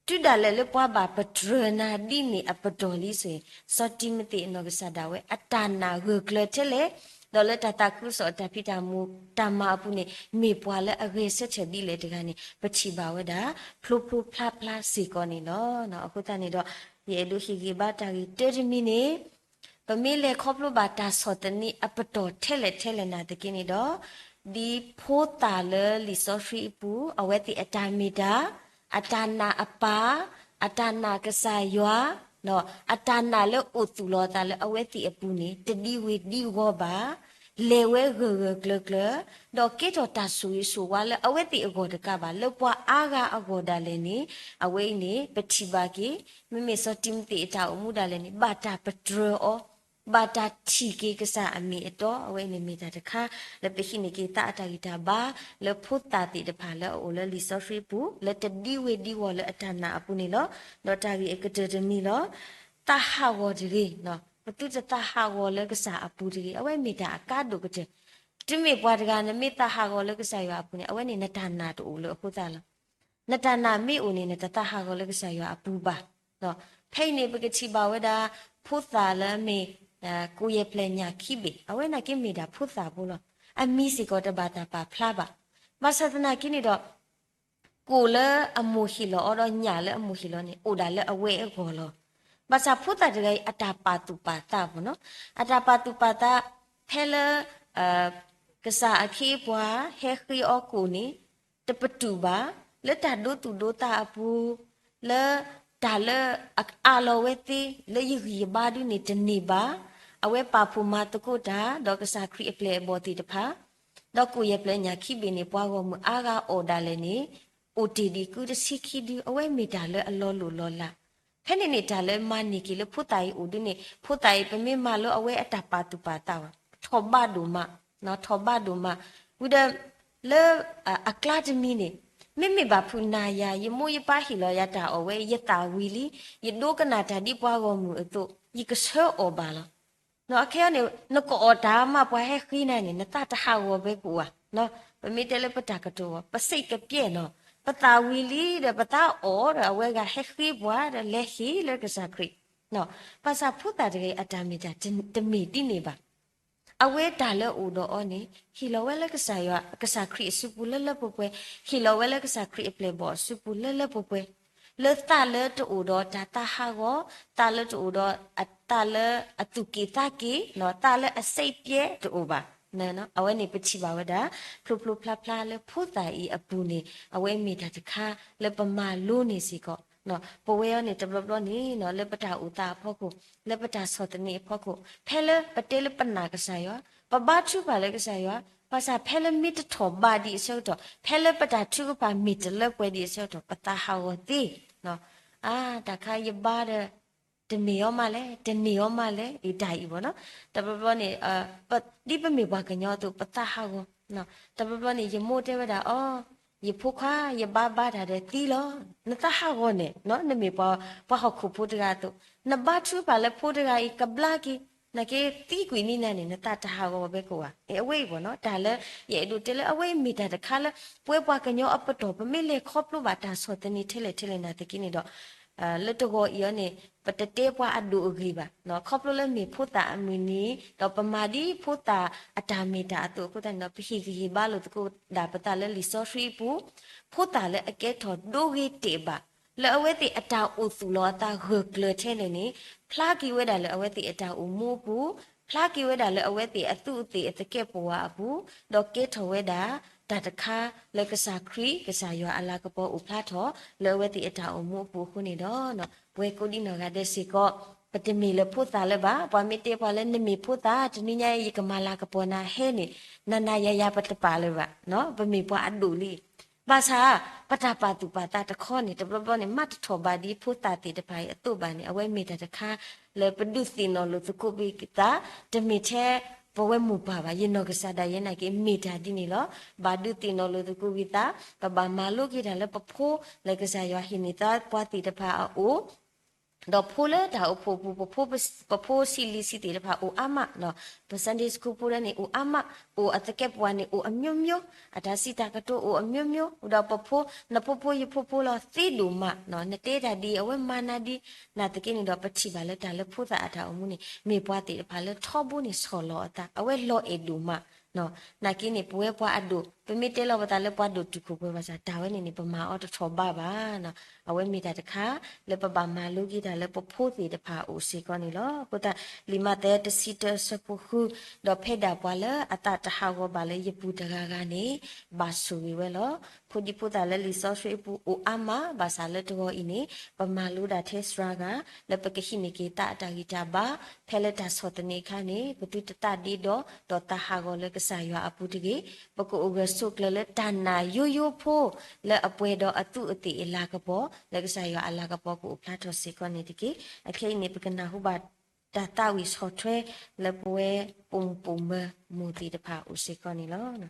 တုၤဒၣ်လဲာ်လၢပှၤဘၣ်ပတြၢၤနၤဒ်န့ၣ်အပတီၢ်လံစ့ၢ်, စီၤတံၤမသ့းအနီၢ်ကစၢ်ဒၣ်ဝဲ အတၢ်နာ်ဂၢၢ်ကျၢၤထဲလဲၣ်, ဒီးလၢတၢ်သးခုကစီၣ်အတၢ်ဖံးတၢ်မူတၢ်မၤအပူၤန့ၣ် မ့ၢ်ပှၤလၢအဂဲၤဆၢထၢၣ်ဒ်လဲၣ်တဂၤန့ၣ် ပထံၣ်ဘၣ်ဝဲဒၣ် ဖျိဖျိဖျါဖျါစ့ၢ်ကီးန့ၣ်လီၤ. အဃိသတးန့ၣ်ဒီး ယအဲၣ်ဒိးဟ့ၣ်ဂံၢ်ဘါတၢ်ဂ့ၢ်တၢတမံၤန့ၣ် ပမ့ၢ်လဲၤခီဖျိဘၣ်တၢ်ဆီၣ်သနံးအပတီၢ်ထဲလဲၣ်ထဲလဲၣ်နာ်သက့န့ၣ်ဒီး ဒ်ဖိသၣ်လၢလံာ်စီဆှံအပူၤ အဝဲသ့ၣ်အတၢ်မ့ၢ်တၢ်, အတၢ်နာ်အပၢ်, အတၢ်နာ်ကစၢ်ယွၤ, အတၢ်နာ်လၢအိၣ်သူၣ်လီၤအသးလၢအဝဲသ့ၣ်အပူၤန့ၣ် တဒံဝ့ၤဒံဝီၤဘၣ်, လဲၤဝဲဂၢၢ်ဂၢၢ်ကျၢၤကျၢၤ, ဒီးကဲထီၣ်တၢ်ဆိၣ်ဂ့ၤဆိၣ်ဝါလၢအဝဲသ့ၣ်အဂီၢ်တကးဘၣ် လၢပှၤအါဂၤအဂီၢ်ဒၣ်လဲာ်န့ၣ် အဝဲအံၤန့ၣ် ပထံၣ်ဘၣ်က့ၤ မ့မ့ၢ်စီၤတံၤမသ့းအတၢ်အိၣ်မူဒၣ်လဲာ်န့ၣ် ဘၣ်တၢ်ပတြၢၤအီၤ, ဘၣ်တၢ်ထံၣ်က့ၤကစၢ်အမ့ၢ်အတီ, အဝဲအံၤန့ၣ်မ့ၢ်တၢ်တခါ လၢပဟံးန့ၢ်က့ၤသးအတၢ်ဂံၢ်တၢ်ဘါ လၢဖိသၣ်သ့ၣ်တဖၣ်လၢအအိၣ်လၢလံာ်စီဆှံပူၤ လၢတဒံဝ့ၤဒံဝီၤလၢအတၢ်နာ်အပူၤန့ၣ်လီၤ. ဒီးတၢ်ဂ့ၢ်အကတၢၢ်တမံၤလီၤ. သးဟးဂီၤတဂ့ၤ, ပသုတသးဟးဂီၤလၢကစၢ်အပူၤတဂ့ၤ, အဝဲမ့ၢ်တၢ်အကါဒိၣ်ကတၢၢ်. တုၤမ့ၢ်ပှၤတဂၤ နမ့ၢ်သးဟးဂီၤလၢကစၢ်ယွၤအပူၤန့ၣ် အဝဲန့ၣ်နတၢ်နာ်တအိၣ်လၢအဃိသတးလီၤ. နတၢ်နာ်မ့ၢ်အိၣ်န့ၣ် နတသးဟးဂီၤလၢကစၢ်ယွၤအပူၤဘၣ်. ဖဲအံၤန့ၣ် ပကထံၣ်ဘၣ်ဝဲဒၣ် ဖိသၣ်လၢအမ့ၢ် ကိယဲၢ်ဖျဲၣ်ညၣ်ခံဘ့ၣ်, အဝဲနာ်က့မ့ၢ်ဒၣ်ဖိသၣ်ဖိလီၤ. အမံၤစ့ၢ်ကီးတဘၣ်တၢ်ပာ်ဖျါဘၣ်. ဘၣ်ဆၣ်သနာ်က့န့ၣ်ဒီး ကိၣ်လၢအမိၢ်ဟ့ၣ်လီၤအီၤဒီးညၣ်လၢအမိၢ်ဟ့ၣ်လီၤန့ၣ် အိၣ်ဒၣ်လၢအဝဲအဂီၢ်လီၤ. ဘၣ်ဆၣ်ဖိသၣ်တဂၤအံၤ အတၢ်ပာ်သူၣ်ပာ်သးဘၣ်နီၤ, အတၢ်ပာ်သူၣ်ပာ်သး ဖဲလၢ ကစၢ်အခ့အပှၤ ဟဲဃ့အီၤကိၣ်န့ၣ် တပတုာ်ဘၣ်, လၢတၢ်ဒိသူၣ်ဒိသးအပူၤ, လၢ တၢ်လၢအအးလီၤဝဲသ့လၢယဂံၢ်ယဘါဒုန့ၣ်တန့ၢ်ဘၣ်. အဝဲပာ်ဖှိၣ်မၤသကိးတၢ် ဒီးကစၢ်ခရံာ်အပျဲၢ်အဘီၣ်သ့ၣ်တဖၣ်, ဒီးကိၣ်ယဲၢ်ပျဲၢ်ညၣ်ခံဘ့ၣ်န့ၣ် ပှၤဂီၢ်မုၢ်အါဂၤအီၣ်ဒၣ်လဲာ်န့ၣ် အိၣ်တ့ၢ်ဒံးကုတဆံခံဒု, အဝဲမ့ၢ်တၢ်လၢအလီၤလိၢ်လီၤလး. ဖဲန့ၣ်န့ၣ် တၢ်လၢမၤန့ၢ်က့ၤလၢဖိသၣ်အံၤအိၣ်ဒုန့ၣ် ဖိသၣ်အံၤပမ့ၢ်မၤလၢအဝဲအတၢ်ပာ်သူၣ်ပာ်သးဝဲ ထီၣ်ဘးဒိၣ်မး, ထီၣ်ဘးဒိၣ်မး. ဝံၤဒီး လၢ အကျါတမံၤန့ၣ် မ့မ့ၢ်ဘၣ်ဖုးနၤယၤ ယမိၢ်ယပၢ်ဟ့ၣ်လီၤယၤတၢ်အီၣ်ဝဲ ယသၣ်ဝံၤလံ, ယဒိကနၣ်တၢ်ဒ်ပှၤဂီၢ်မုၢ်အသိး ယကဆၢအီၣ်ဘၣ်လီၤ. အခဲအံၤန့ၣ် နကအီၣ်တၢ်မး ပှၤဟဲဃ့နၤန့ၣ် နသးတဟးဂီၤဘၣ်ကအိၣ်ဧါ. ပမ့ၢ်တဲလၢပတၢ်ကတိၤအီၤ ပစိတ်ကပျက်နီၤ, ပသၣ်ဝံၤလံဒီး ပသးအီၣ်ဒီး အဝဲဂၤဟဲဃ့ပှၤဒီး လဲၤဟ့ၣ်လၢကစၢ်ခရံာ်. ဘၣ်ဆၣ်ဖိသၣ်တဂၤအံၤအတၢ်မ့ၢ်တၢ်တမ့ၢ်ဒ်န့ၣ်ဘၣ်. အဝဲတၢ်လၢအအိၣ်ဒီးအီၤန့ၣ် ဟ့ၣ်လီၤဝဲလၢကစၢ်ယွၤ ကစၢ်ခရံာ်အစုပူၤလၢလၢပှဲၤပှဲၤ, ဟ့ၣ်လီၤဝဲလၢကစၢ်ခရံာ်အပျဲၢ်အဘီၣ်အစုပူၤလၢလၢပှဲၤပှဲၤ, လၢသးလၢတအိၣ်ဒီးတၢ်သးဟးဂီၤ, သးလၢတအိၣ်ဒီး သးလၢအသူၣ်က့ၣ်သးက့ၣ်, သးလၢအစိတ်ပျက်တအိၣ်ဘၣ်. အဝဲန့ၣ်ပထံၣ်ဘၣ်ဝဲဒၣ် ဖျိဖျိဖျါဖျါလၢဖိသၣ်အံၤအပူၤန့ၣ် အဝဲမ့ၢ်တၢ်တခါလၢပမၤလိန့ၢ်စ့ၢ်ကီး. ပဝဲအံၤန့ၣ် တဘျီဘျီန့ၣ် လၢပတၢ်အိၣ်သးအဖီခိၣ်, လၢပတၢ်ဆီၣ်သနံးအဖီခိၣ်, ဖဲလၢပတဲလၢပနာ်ကစၢ်ယွၤ, ပဘါထုကဖၣ်လၢကစၢ်ယွၤ, ဘၣ်ဆၣ်ဖဲလၢမ့ၢ်တထီၣ်ဘးဒံးအဆၢကတီၢ်, ဖဲလၢပတၢ်ထုကဖၣ်မ့ၢ်တလၢပှဲၤဒံးအဆၢကတီၢ် ပသးဟးဂီၤသ့. အါ တၢ်ခါယဘါဒီး တမ့ၢ်အီၤမးလဲၣ်, တန့ၢ်အီၤမးလဲၣ်, အတၢ်အံၤဘၣ်နီၤ. တဘျီဘျီန့ၣ် ဒ်ပမ့ၢ်ပှၤကညီအသိး ပသးဟးဂီၤ. တဘျီဘျီန့ၣ် ယမိၢ်တဲဝဲဒၣ်အီၤ, ယဖိခွါ ယဘါဘါတၢ်ဒီးသံလီၤ. နသးဟးဂီၤန့ၣ် နမ့ၢ်ပှၤဟီၣ်ခိၣ်ဖိတဂၤအသိး, နဘါထုကဖၣ်လၢဖိတဂၤအံၤကဘျါက့ၤ, နာ်က့သံကွံာ်နံၤနၤန့ၣ် နသးတဟးဂီၤဘၣ်ကအိၣ်ဧါ. အဝဲအံၤဘၣ်နီၤ တၢ်လၢယအဲၣ်ဒိးတဲလၢအဝဲအံၤမ့ၢ်တၢ်တခါလၢ ပဝဲပှၤကညီအပတီၢ် ပမ့ၢ်လဲၤခီဖျိဘၣ်တၢ်ဆီၣ်သနံးထဲလဲၣ်ထဲလဲၣ်နာ်သက့န့ၣ်ဒီး လၢတဂီၤအံၤအီၤန့ၣ် ပတတဲပှၤအဒိၣ်အဂ့ၤဘၣ်. ခီဖျိလၢမ့ၢ်ဖိသၣ်အမုၢ်နံၤ ဒီးပမၤဒ်ဖိသၣ်အတၢ်မ့ၢ်တၢ်အသိးအဃိသတးန့ၣ်ဒီး ပဟ့ၣ်ဂံၢ်ဟ့ၣ်ဘါလိာ်သကိးဒၣ်ပသးလၢလံာ်စီဆှံအပူၤ, ဖိသၣ်လၢအကဲထီၣ်ဒိဂ့ၤတဲာ်ဘၣ် လၢအဝဲသ့ၣ်အတၢ်အိၣ်သူၣ်လီၤအသးဂၢၢ်ကျၢၤထဲလဲၣ်န့ၣ် ဖျါက့ၤဝဲဒၣ်လၢအဝဲသ့ၣ်အတၢ်အိၣ်မူအပူၤ, ဖျါက့ၤဝဲဒၣ်လၢအဝဲသ့ၣ်အသူးအသ့ၣ်အသကဲးပဝးအပူၤ, ဒီးကဲထီၣ်ဝဲဒၣ် တၢ်တခါလၢကစၢ်ခရံာ် ကစၢ်ယွၤအလၤကပီၤအိၣ်ဖျါထီၣ် လၢအဝဲသ့ၣ်အတၢ်အိၣ်မူအပူၤအဃိန့ၣ်ဒီး ပဝဲကိးဒံနီၢ်ဂၤဒဲးစ့ၢ်ကီး ပတမ့ၢ်လၢဖိသၣ်လၢၤဘၣ်. ပှၤမ့ၢ်တဲပှၤလၢနမ့ၢ်ဖိသၣ် တနွံညါအံၤ ယကမၤလၤကပီၤနၤဟဲန့ၣ် နၤနၤယၤယၤပတပာ်လၢၤဘၣ်. ပမ့ၢ်ပှၤအဒိၣ်လံ ဘၣ်ဆၣ် ပတၢ်ပာ်သူၣ်ပာ်သးတခီန့ၣ် တဘျီဘျီန့ၣ် မ့ၢ်တထီၣ်ဘးဒ်ဖိသၣ်သ့ၣ်တဖၣ်အံၤအသိးဘၣ်န့ၣ် အဝဲမ့ၢ်တၢ်တခါလၢပဒုးသ့ၣ်နီၣ်လိာ်သကိးက့ၤသး, တမ့ၢ်ထဲပဝဲမိၢ်ပၢ်ဘၣ်, ယနီၢ်ကစၢ်ဒၣ်ယဲနာ်က့ မ့ၢ်တၢ်ဒ်န့ၣ်လီၤ. ဘၣ်ဒုးသ့ၣ်နီၣ်လိာ်သကိးက့ၤသး, ပဘၣ်မၤလိက့ၤတၢ်လၢပဖိလၢကစၢ်ယွၤဟ့ၣ်န့ၢ်သးပှၤသ့ၣ်တဖၣ်အအိၣ် ဒီးဖိလၢတၢ်အိၣ်ဖှိၣ်အပူၤ ပဖိဆံးလံၤဆံးသ့ၣ်တဖၣ်အိၣ်အါမး, ပ Sunday School ဖိလၢန့ၣ်အိၣ်အါမး, အိၣ်အသကဲးပဝးန့ၣ် အိၣ်အမျိုးမျိုး, အတၢ်စံးတၢ်ကတိၤအိၣ်အမျိုးမျိုး, ဒီးပဖိ နဖိဖိယဖိဖိလီၤသ့ဒိၣ်မး, နတဲတၢ်ဒ်အံၤ အဝဲမၤနၤဒ်, နာ်သက့န့ၣ်ဒီး ပထံၣ်ဘၣ်လၢတၢ်လၢဖိသၣ်အတၢ်အိၣ်မူန့ၣ် မ့ၢ်ပှၤသ့ၣ်တဖၣ်လၢထီဘိန့ၣ်ဆီၣ်လီၤအသး, အဝဲလီၤအဲၣ်ဒိၣ်မး နာ်က့န့ၣ် ပဝဲပှၤအဒိၣ် ပမ့ၢ်တဲလီၤပသးလၢပှၤဒိၣ်တုာ်ခိၣ်ပှဲၤဘၣ်ဆၣ် တၢ်ဝဲန့ၣ်န့ၣ် ပမၤအီၤတထီၣ်ဘးဘၣ်. အဝဲမ့ၢ်တၢ်တခါလၢပဘၣ်မၤလိက့ၤတၢ်လၢပဖိသ့ၣ်တဖၣ်အအိၣ်စ့ၢ်ကီးန့ၣ်လီၤ. အဃိသတး လံာ်မးသဲတဆံတၢအဆၢဖိဃု, ဒီးဖဲဒၣ်ပှၤလၢအသးတဟးဂီၤဘၣ်လၢယပူၤတဂၤဂၤန့ၣ် ဘၣ်ဆိၣ်ဂ့ၤဝဲလီၤ. ဖိဒံဖိသၣ်လၢလံာ်စီဆှံအပူၤအိၣ်အါမး, ဘၣ်ဆၣ်လၢတဂီၤအံၤန့ၣ် ပမၤလိဒၣ်ထဲစှၤဂၤ လၢပကဟံးန့ၢ်က့ၤသးအတၢ်ဂံၢ်တၢ်ဘါ, ဖဲလၢတၢ်ဆီၣ်သနံးအခါန့ၣ် ပသုတသးဒ့ဒီး ဒီးသးဟးဂီၤလၢကစၢ်ယွၤအပူၤတဂ့ၤ. ပကအိၣ်ဂၢၢ်ဆိးကျၢၤလၢတၢ်နာ်ယိယိဖိ လၢအပှဲၤဒီးအသူးအသ့ၣ်အလၤကပီၤ လၢကစၢ်ယွၤအလၤကပီၤကအိၣ်ဖျါထီၣ်စ့ၢ်ကီးန့ၣ်တက့ၢ်. အခဲအံၤန့ၣ် ပကနၢ်ဟူဘၣ်တၢ်သးဝံၣ်ဆီၣ်ထွဲ လၢပဝဲပိာ်မုၣ်ပိာ်မၢၤမိၢ်သ့ၣ်တဖၣ်အအိၣ်စ့ၢ်ကီးန့ၣ်လီၤ.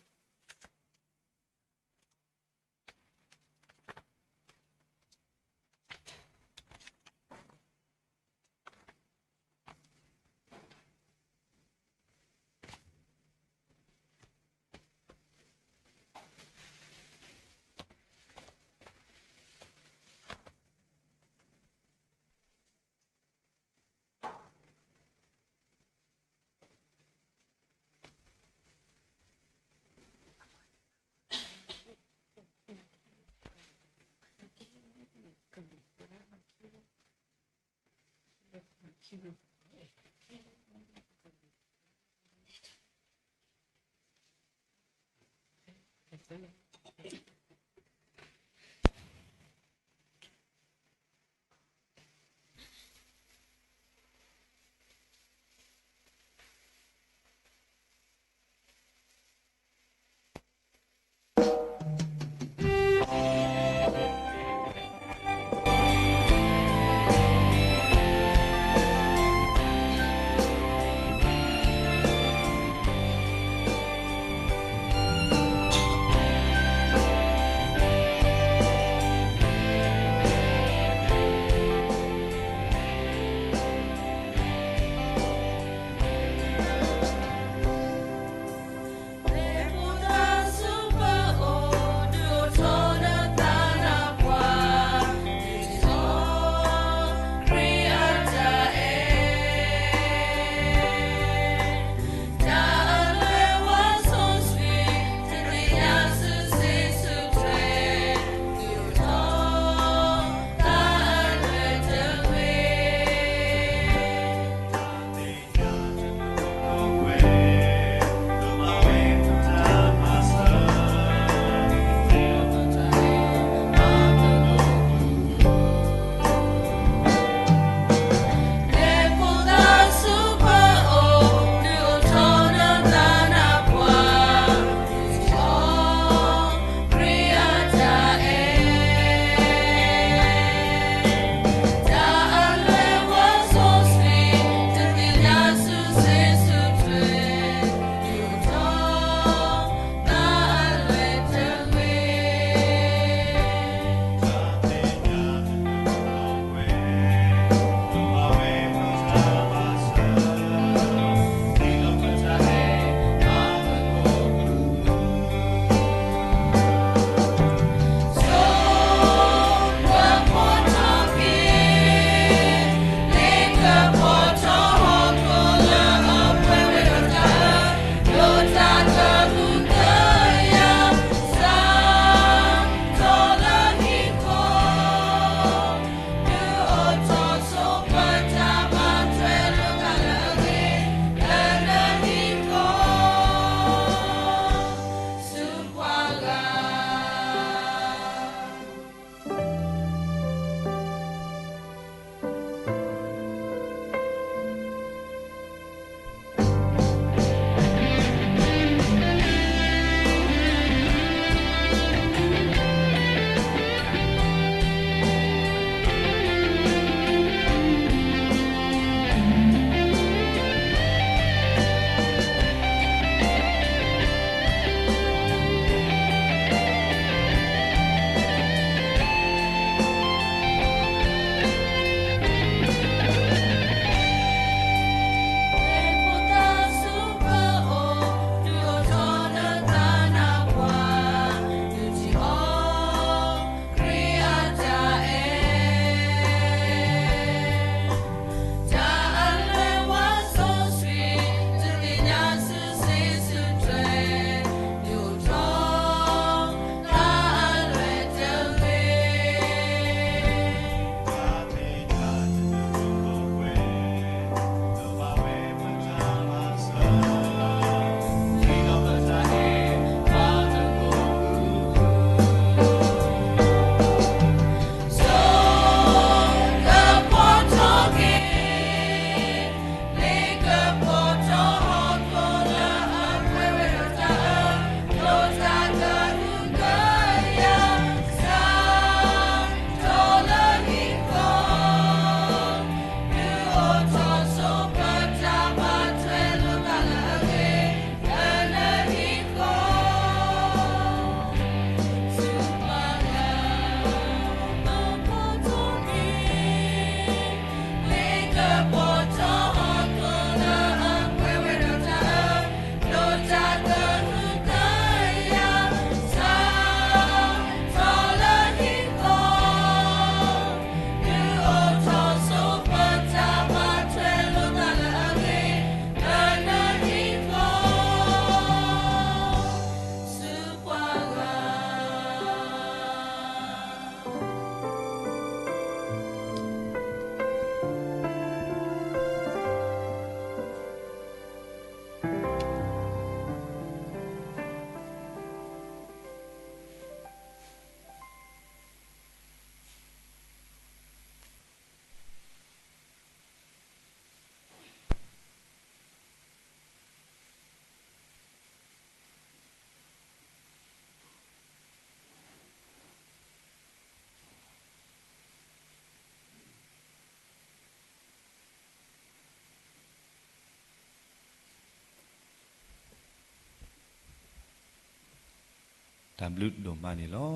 တၢ်ဘျုးဒိၣ်မးန့ၣ်လီၤ.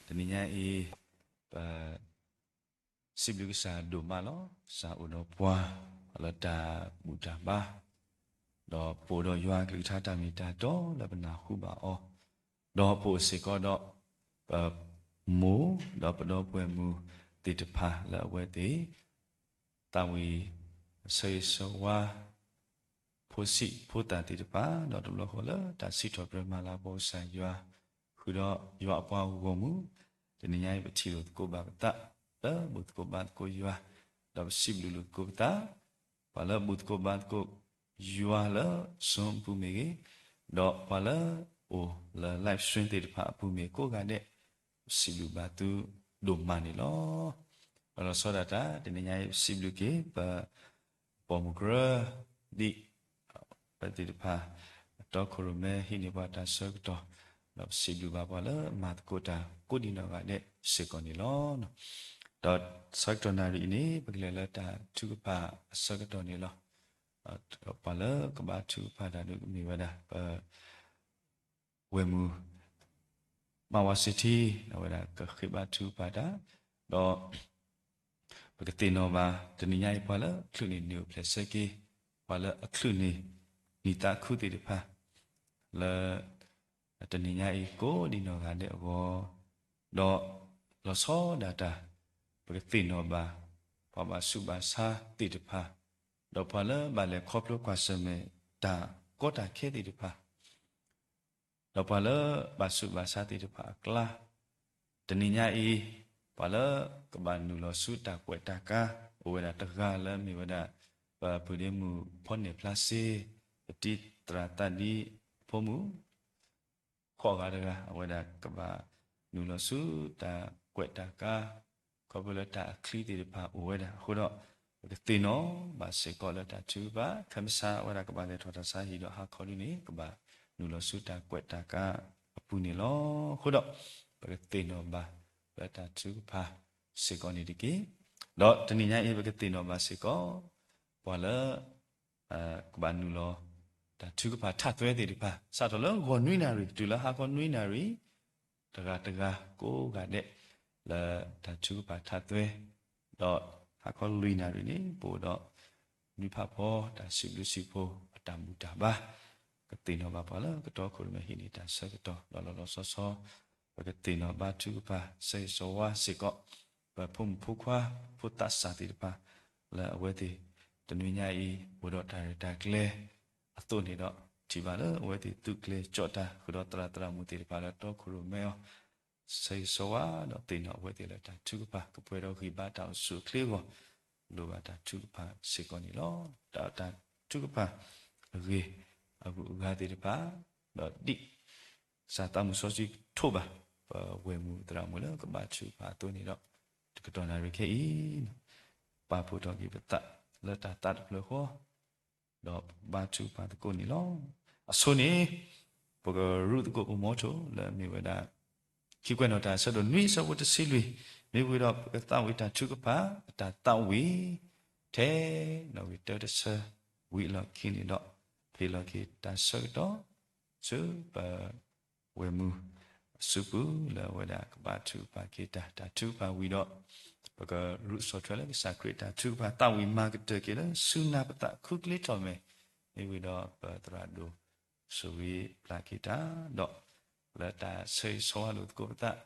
တနံၤညါအံၤ ပ စံးဘျုးကစၢ်ဒိၣ်မးလီၤ. ကစၢ်အိၣ်ဒီးပှၤ လၢတၢ်ဘူၣ်တၢ်ဘါ, ဒီးပအိၣ်ဒီးယွၤအကလုၢ်ကထါတၢ်မ့ၢ်တၢ်တီလၢပနၢ်ဟူဘၣ်အီၤ, ဒီးပအိၣ်စ့ၢ်ကီးဒီး ပမိၢ် ဒီးပဒီပုၢ်ဝဲၢ်မုၣ်သ့ၣ်တဖၣ်လၢအဝဲသ့ၣ် သးဝံၣ်ဆၢဂ့ၤဆၢဝါ ဖိဆံးဖိသၣ်သ့ၣ်တဖၣ် ဒီးတဘျီဃီလၢတၢ်စံးထီၣ်ပတြၢၤမၤလၤကပီၤကစၢ်ယွၤ ဃုာ်ဒီးယွၤအပှၤဂီၢ်မုၢ်, တနံၤညါအံၤပထံၣ်လိာ်သကိးဘၣ်ပသး လၢဘူၣ်သကိးဘါသကိးယွၤ, ဒီးပစံးဘျုးလိာ်သကိးပသး ပှၤလၢဘူၣ်သကိးဘါသကိးယွၤလၢ Zoom အပူၤမ့ၢ်ဂ့ၤ, ဒီးပှၤလၢအိၣ်လၢ live stream သ့ၣ်တဖၣ်အပူၤမ့ၢ်ဂ့ၤ ကိးဂၤဒဲး ပစံးဘျုးဘၣ်သုဒိၣ်မးန့ၣ်လီၤ. လီၤလီၤဆီဒၣ်တၢ် တနံၤညါအံၤ ပစံးဘျုးက့ၤ ပ ပိာ်မုၣ်ကရၢ ဒ် ပသ့ၣ်တဖၣ် အတီခိၣ်ရိၣ်မဲဟံးန့ၢ်ပှၤတၢ်ဆၢကတီၢ်, ဒီးပစံးဘျုးဘၣ်ပှၤလၢမၤသကိးတၢ်ကိးဒံနီၢ်ဂၤဒဲးစ့ၢ်ကီးန့ၣ်လီၤ. ဒီးဆၢကတီၢ်နၣ်ရံၣ်အံၤန့ၣ် ပကလဲၤလၢတၢ်ထုကဖၣ်အဆၢကတီၢ်န့ၣ်လီၤ. ပှၤလၢကဘါထုကဖၣ်တၢ်ဒုးကမ့ၢ်ဝဲဒၣ် ပ ဝဲၢ်မုၣ် မၤဝၤစ့ထံ အဝဲဒၣ်ကဃ့ဘါထုကဖၣ်တၢ်, ဒီး ပကသ့ၣ်နီၣ်ဘၣ် တနံၤညါအံၤ ပှၤလၢအချုးန့ၢ်နံၣ်အိၣ်ဖျဲၣ်ဆၢက့ၤ, ပှၤလၢအချုးန့ၢ် နံၣ်သးခုသ့ၣ်တဖၣ် လၢ တနံၤညါအံၤ ကိးဒံနီၢ်ဂၤဒဲးအဂီၢ်, ဒီးလီၤဆီဒၣ်တၢ် ပကသ့ၣ်နီၣ်ဘၣ် ပှၤဘၣ်ဆူးဘၣ်ဆါသ့ၣ်တဖၣ်, ဒီးပှၤလၢဘၣ်လဲၤခီဖျိကွၢ်ဆၢၣ်မဲာ်တၢ်ကီတၢ်ခဲသ့ၣ်တဖၣ် ဒီးပှၤလၢဘၣ်ဆူးဘၣ်ဆါသ့ၣ်တဖၣ်အကျါ, တနံၤညါအံၤ ပှၤလၢကဘၣ်နုာ်လီၤဆူတၢ်ကွဲးတၢ်ကါ အိၣ်ဝဲဒၣ်တဂၤလၢအမ့ၢ်ဝဲဒၣ် ပပုၢ်ဒ့မုၣ်ဖီန့ၣ်ဖျါစ့, ပတံၤသရၣ်သးဒံဖိမုၣ် ဃိးဂၤတဂၤ အဝဲဒၣ်ကဘၣ်နုာ်လီၤဆူတၢ်ကွဲးတၢ်ကါ ခီဖျိလၢတၢ်အချံသ့ၣ်တဖၣ်အိၣ်ဝဲဒၣ်အဃိဒီး ပကသ့ၣ်နီၣ်ဘၣ်စ့ၢ်ကီးလၢတၢ်ထုကဖၣ် ခဲမုၢ်ဆါအဝဲဒၣ်ကဘၣ်လဲၤထီၣ်တၢ်ဆါဟံၣ်ဒီးဟါခီဒ်န့ၣ် ကဘၣ်နုာ်လီၤဆူတၢ်ကွဲးတၢ်ကါအပူၤန့ၣ်လီၤ. အဃိဒီး ပကသ့ၣ်နီၣ်ဘၣ်လၢတၢ်ထုကဖၣ်စ့ၢ်ကီးန့ၣ်တက့ၢ်. ဒီးတနံၤညါအံၤ ပကသ့ၣ်နီၣ်ဘၣ်စ့ၢ်ကီး ပှၤလၢ ကဘၣ်နုာ်လီၤ တၢ်ထုကဖၣ်ထးသွဲသ့ၣ်တဖၣ် စးထီၣ်လၢဂီၤနွံနၣ်ရံၣ် တုၤလၢဟါခီနွံနၣ်ရံၣ် တဂၤတဂၤကိးဂၤဒဲး လၢတၢ်ထုကဖၣ်ထးသွဲ, ဒီးဟါခီလွံၢ်နၣ်ရံၣ်န့ၣ် ပအိၣ်ဒီး နွံဖးဖီတၢ်စံးဘျုးစံးဖှိၣ်အတၢ်ဘူၣ်တၢ်ဘါ, ကသ့ၣ်နီၣ်ဘၣ်ပှၤလၢကတီခိၣ်ရိၣ်မဲဟံးန့ၢ်တၢ်ဆၢကတီၢ် ဒီးလီၤလီၤဆီဆီ ပကသ့ၣ်နီၣ်ဘါထုကဖၣ် ဆၢဂ့ၤဆၢဝါစ့ၢ်ကီး ပဖိမုၣ်ဖိခွါ ဖိသးစၢ်သ့ၣ်တဖၣ် လၢအဝဲသ့ၣ် တနွံညါအံၤ အိၣ်ဒီးတၢ်ရဲၣ်တၢ်ကျဲၤအသိးန့ၣ်ဒီး ထံၣ်ဘၣ်လၢအဝဲသ့ၣ်သူၣ်ကျဲၤကၠီၣ်တၢ် ဃုာ်ဒီးသရၣ်သရၣ်မုၣ်သ့ၣ်တဖၣ်လၢတီခိၣ်ရိၣ်မဲအီၤ ဆၢဂ့ၤဆၢဝါဒီးသ့ၣ်နီၣ်အဝဲသ့ၣ်လၢတၢ်ထုကဖၣ် ကပှဲၤဒီးဂံၢ်ဘါတၢ်အိၣ်ဆူၣ်အိၣ်ချ့အဂီၢ် လိၣ်ဘၣ်တၢ်ထုကဖၣ်စ့ၢ်ကီးန့ၣ်လီၤ. တၢ်တၢ်ထုကဖၣ်အဂ့ၢ်အဂုၤအဂၤသ့ၣ်တဖၣ် ဒီးဒ် ကစၢ်သးမုၣ်စီဆှံကထိးဘၣ် ပဝဲၢ်မုၣ်သရၣ်မုၣ်လၢကဘါထုကဖၣ်အသိးန့ၣ်ဒီး တကတီၢ်နၣ်ရံၣ်ခဲအံၤ ပာ်ဖှိၣ်ထီၣ်က့ၤပသးလၢတၢ်သးတဖျၢၣ်ဃီ ဒီးဘါထုကဖၣ်သကိးန့ၣ်လီၤ. အဆိန့ၣ် ပကရူၢ်သကိးပမိၢ်ထိၣ်လၢအမ့ၢ်ဝဲဒၣ် ခံကွဲးနီၣ်တၢ်အဆၢဒိၣ်နွံအဆၢဖိတဆံလွံၢ် မ့ၢ်ဝံၤဒီးပကသးဝံၣ်တၢ်ထုကဖၣ် အတၢ်သးဝံၣ် ထဲ နီၣ်ဂံၢ်တၢတဆၢ ဝံၤအလီၢ်ခံန့ၣ်ဒီး ဟ့ၣ်လီၤက့ၤတၢ်ဆၢကတီၢ် ဆူပ ဝဲၢ်မုၢ်အစုပူၤလၢအဝဲဒၣ်ကဘါထုကဖၣ်က့ၤတၢ် တၢ်ထုကဖၣ်ဝံၤဒီး ပကရူၢ်ဆီၣ်ထွဲလၢကစၢ်ခရံာ်တၢ်ထုကဖၣ်သးဝံၣ်မၤကတၢၢ်က့ၤလၢဆူနၢ်ပသးခူကျ့ထီၣ်မဲာ် မ့ၢ်ဝံၤဒီးပသရၣ်ဒိၣ်စိၤဝံၤပျၢ်က့ၤတၢ် ဒီးလၢတၢ်ဆၢဂ့ၤဆၢဝါလိာ်သကိးပသး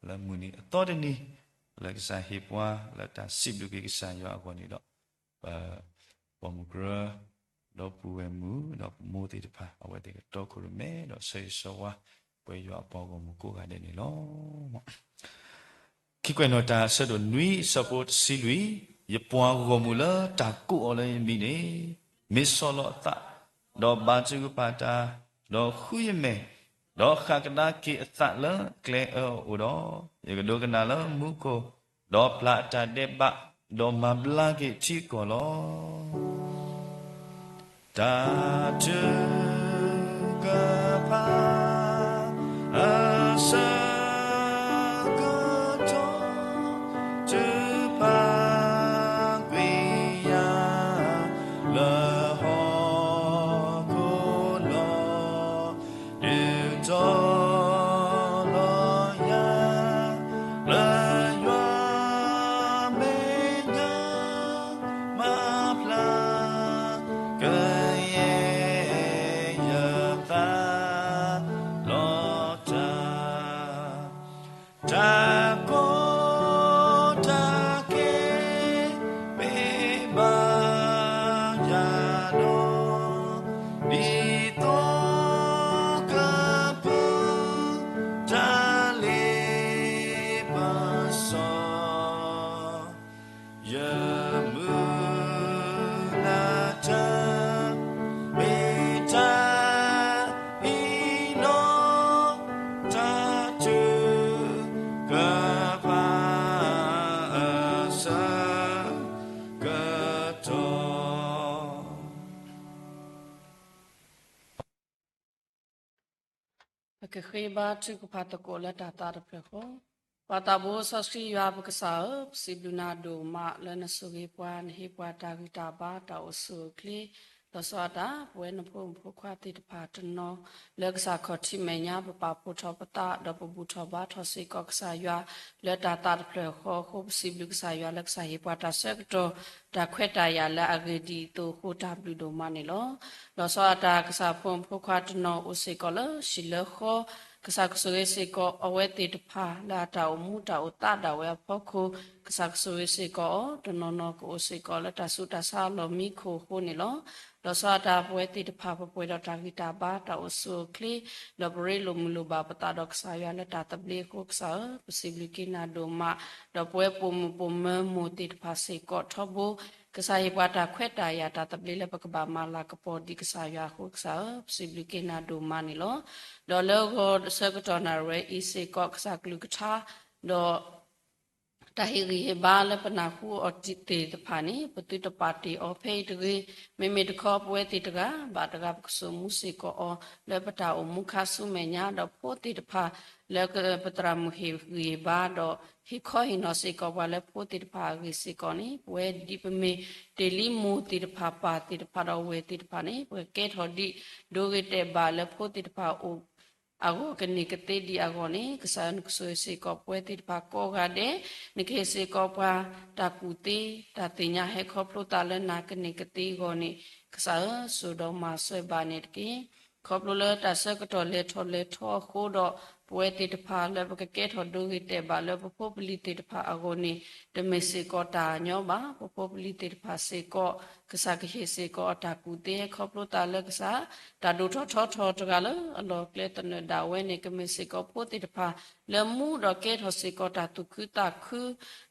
လၢမုၢ်နံၤအသီတနံၤ လၢကစၢ်ဟ့ၣ်ပှၤလၢတၢ်စံးဘျုးက့ၤကစၢ်ယွၤအဂီၢ်န့ၣ်ဒီး ပ ပိာ်မုၣ်ကရၢ ဒီပုၢ်ဝဲၢ်မုၣ် ဒီးပမိၢ်သ့ၣ်တဖၣ် အဝဲသ့ၣ်ကတီခိၣ်ရိၣ်မဲ ဒီးဆၢဂ့ၤဆၢဝါ ပှဲၤယွၤအပှၤဂီၢ်မုၢ်ကိးဂၤဒဲးန့ၣ်လီၤ. ခံကွဲးနီၣ်တၢ်အဆၢဒိၣ်နွံအဆၢဖိတဆံလွံၢ် ယပှၤဂီၢ်မုၢ်လၢတၢ်ကိးအီၤလၢယမံၤန့ၣ် မ့ၢ်ဆီၣ်လီၤအသး ဒီးဘါထုကဖၣ်တၢ် ဒီးဃုယမဲာ် ဒီးဃၣ်ကဒါက့ၤအသးလၢကျဲအၢအအိၣ်ဒီး ယကဒိကနၣ်လၢမူခိၣ် ဒီးပျၢ်အတၢ်ဒဲးဘး ဒီးမၤဘျါက့ၤထံကီၢ်လီၤ. တၢ်ထုကဖၣ် အဆၢကတီၢ် ထုကဖၣ်ကွံာ်ယၤ လၢဟီၣ်ခိၣ်လီၤ ဒုးထီၣ် ပကဃ့ဘါထုကဖၣ်သကိးလၢတၢ်သးတဖျၢၣ်ဃီ. ပၢ်သးဘိစီဆှံယွၤပကစၢ်ဧၢ, ပစံးဘျုးနၤဒိၣ်မးလၢနဆိၣ်ဂ့ၤပှၤ နဟ့ၣ်ပှၤတၢ်ဂံၢ်တၢ်ဘါ တၢ်အိၣ်ဆူၣ်အိၣ်ချ့, ဒီးဆီအတၢ် ပဝဲနဖိမုၣ်ဖိခွါသ့ၣ်တဖၣ်တနီၤ လၢကစၢ်ခီၣ်ထံးမဲာ်ညါ ပပာ်ဖှိၣ်ထီၣ်ပသး ဒီးပဘူၣ်ထီၣ်ဘါထီၣ်စ့ၢ်ကီးကစၢ်ယွၤ လၢတၢ်သးတဖျၢၣ်ဃီအဃိ ပစံးဘျုးကစၢ်ယွၤလၢကစၢ်ဟ့ၣ်ပှၤတၢ်ဆၢကတီၢ် တၢ်ခွဲးတၢ်ယာ်လၢအဂ့ၢ်ဒ်အံၤအသိးအဃိ တၢ်ဘျုးဒိၣ်မးန့ၣ်လီၤ. ဒီးဆီအတၢ် ကစၢ်ဖိမုၣ်ဖိခွါတနီၤ အိၣ်စ့ၢ်ကီးလၢဟံၣ်လၢဃီ, ကစၢ်ကဆိၣ်ဂ့ၤစ့ၢ်ကီးအဝဲသ့ၣ်တဖၣ် လၢအတၢ်အိၣ်မူတၢ်အိၣ်သးဒၣ်ဝဲအဖီခိၣ် ကစၢ်ကဆိၣ်ဂ့ၤစ့ၢ်ကီးအီၤ, တနီၤနီၤကအိၣ်စ့ၢ်ကီးလၢတၢ်ဆူးတၢ်ဆါအလီၢ်မံခိၣ်အဃိန့ၣ်လီၤ. ဒီးဆီအတၢ် ပဝဲသ့ၣ်တဖၣ် ပပှဲၤဒီးတၢ်ဂံၢ်တၢ်ဘါ တၢ်အိၣ်ဆူၣ်အိၣ်ချ့, ဒီးပရ့လိာ်မုာ်လိာ်ဘၣ်ပသးဒီးကစၢ်ယွၤလၢတၢ်သဘျ့အဃိ ကစၢ်ဧၢ, ပစံးဘျုးက့ၤနၤဒိၣ်မး, ဒီးပဝဲပိာ်မုၣ်ပိာ်မၢၤမိၢ်သ့ၣ်တဖၣ်စ့ၢ်ကီးထီဘိ ကစၢ်ဟ့ၣ်ပှၤတၢ်ခွဲးတၢ်ယာ်တၢ်သဘျ့လၢပကဘၣ်မၤလၤကပီၤဒ်ကစၢ်ယွၤအဃိ ကစၢ်ဧၢ, ပစံးဘျုးက့ၤနၤဒိၣ်မးန့ၣ်လီၤ. ဒီးလၢဂီၤဆၢကတီၢ်နၣ်ရံၣ်ဝဲအံၤစ့ၢ်ကီး ကစၢ်ကလုၢ်ကထါ ဒီး တၢ်ဟ့ၣ်ဂံၢ်ဟ့ၣ်ဘါလၢပနၢ်ဟူအီၤသ့ၣ်တဖၣ်န့ၣ် ပသုတပာ်တ့ၢ်အီၤဖဲအံၤတဂ့ၤ, မ့မ့ၢ်တခီ ပဝဲသ့ၣ်တဂၤဘၣ်တဂၤ ပကစိာ်မူစ့ၢ်ကီးအီၤ လၢပတၢ်အိၣ်မူခါဆူမဲာ်ညါ ဒီးဖိသ့ၣ်တဖၣ် လၢပသရၣ်မုၣ်ဟ့ၣ်ဂံၢ်ဟ့ၣ်ဘါ ဒီးဟ့ၣ်ခီဟ့ၣ်နီၤစ့ၢ်ကီးပှၤလၢဖိသ့ၣ်တဖၣ်အဂ့ၢ်စ့ၢ်ကီးန့ၣ် ပဝဲဒ်ပမ့ၢ်တ့ၢ်လံမိၢ်သ့ၣ်တဖၣ် ပၢ်သ့ၣ်တဖၣ် ဒီးဝဲၢ်သ့ၣ်တဖၣ်န့ၣ် ပကကဲထီၣ်ဒံး ဒိဂ့ၤတဲာ်ဘၣ်လၢဖိသ့ၣ်တဖၣ်အအိၣ် အဂီၢ်ကန့ၢ်ကသ့ဒံးအဂီၢ်န့ၣ် ကစၢ်ဧၢ နကဆိၣ်ဂ့ၤစ့ၢ်ကီးပဝဲသ့ၣ်တဖၣ်ကိးဂၤဒဲး, နကဟ့ၣ်စ့ၢ်ကီးပှၤတၢ်ကူၣ်သ့ တၢ်သ့ၣ်ညါဟဲခီဖျိသးလၢနၤကန့ၢ်ကသ့အဂီၢ်န့ၣ် ကစၢ်ဧၢ စိာ်ဒီးမၤစၢၤဘၣ်န့ၣ်တက့ၢ်. ခီဖျိလၢတၢ်ဆၢကတီၢ်လဲၤထီၣ်လဲၤထီအဃိဒီး ပဝဲသ့ၣ်တဖၣ်လၢပကကဲထီၣ်ဒိဂ့ၤတဲာ်ဘၣ်လၢပဖိပလံၤသ့ၣ်တဖၣ်အဂီၢ်န့ၣ် တမ့ၢ်စ့ၢ်ကီးတၢ်ညီဘၣ်. ပဖိပလံၤသ့ၣ်တဖၣ်စ့ၢ်ကီး ကစၢ်ကဟ့ၣ်စ့ၢ်ကီးအတၢ်ကူၣ်သ့ဟဲခီဖျိသးလၢကစၢ် တၢ်ဒိၣ်ထီၣ်ထီထီၣ်တဂၤလၢအလီၢ်ကျဲသနၢၣ်ဒၣ်ဝဲန့ၣ် ကမ့ၢ်စ့ၢ်ကီးဖိသ့ၣ်တဖၣ် လၢမူဒီးကဲထီၣ်စ့ၢ်ကီးတၢ်သူၣ်ခုသးခု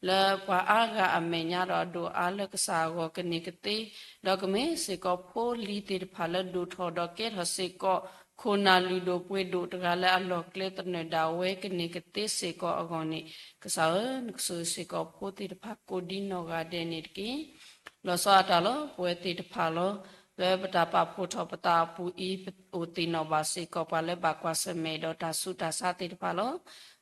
လၢပှၤအါဂၤအမဲာ်ညါဒီးအဒိၣ်အါလၢကစၢ်အဂီၢ်ကန့ၢ်ကသ့, ဒီးကမ့ၢ်စ့ၢ်ကီးဖိလံၤသ့ၣ်တဖၣ်လၢဒိၣ်ထီၣ်ဒီးကဲထီၣ်စ့ၢ်ကီး ခိၣ်နၢ်လုၢ်ဒိၣ်ပှ့ၤဒိၣ်တဂၤလၢအလီၢ်ကျဲသနၢၣ်ဒၣ်ဝဲကန့ၢ်ကသ့စ့ၢ်ကီးအဂီၢ်န့ၣ် ကစၢ်ဧၢ နကဆိၣ်ဂ့ၤစ့ၢ်ကီးဖိသ့ၣ်တဖၣ်ကိးဒ်နီၢ်ဂၤဒဲးန့ၣ်တက့ၢ်. လီၤဆီအတၢ်လီၤ ပဝဲသ့ၣ်တဖၣ်လီၤ. လၢပတၢ်ပာ်ဖှိၣ်ထီၣ်ပသးအပူၤအံၤ ပအိၣ်သ့ၣ်နီၣ်ဘၣ်စ့ၢ်ကီးပှၤလၢဘၣ်ကွၢ်ဆၢၣ်မဲာ်ဒီးတၢ်ဆူးတၢ်ဆါသ့ၣ်တဖၣ်လီၤ.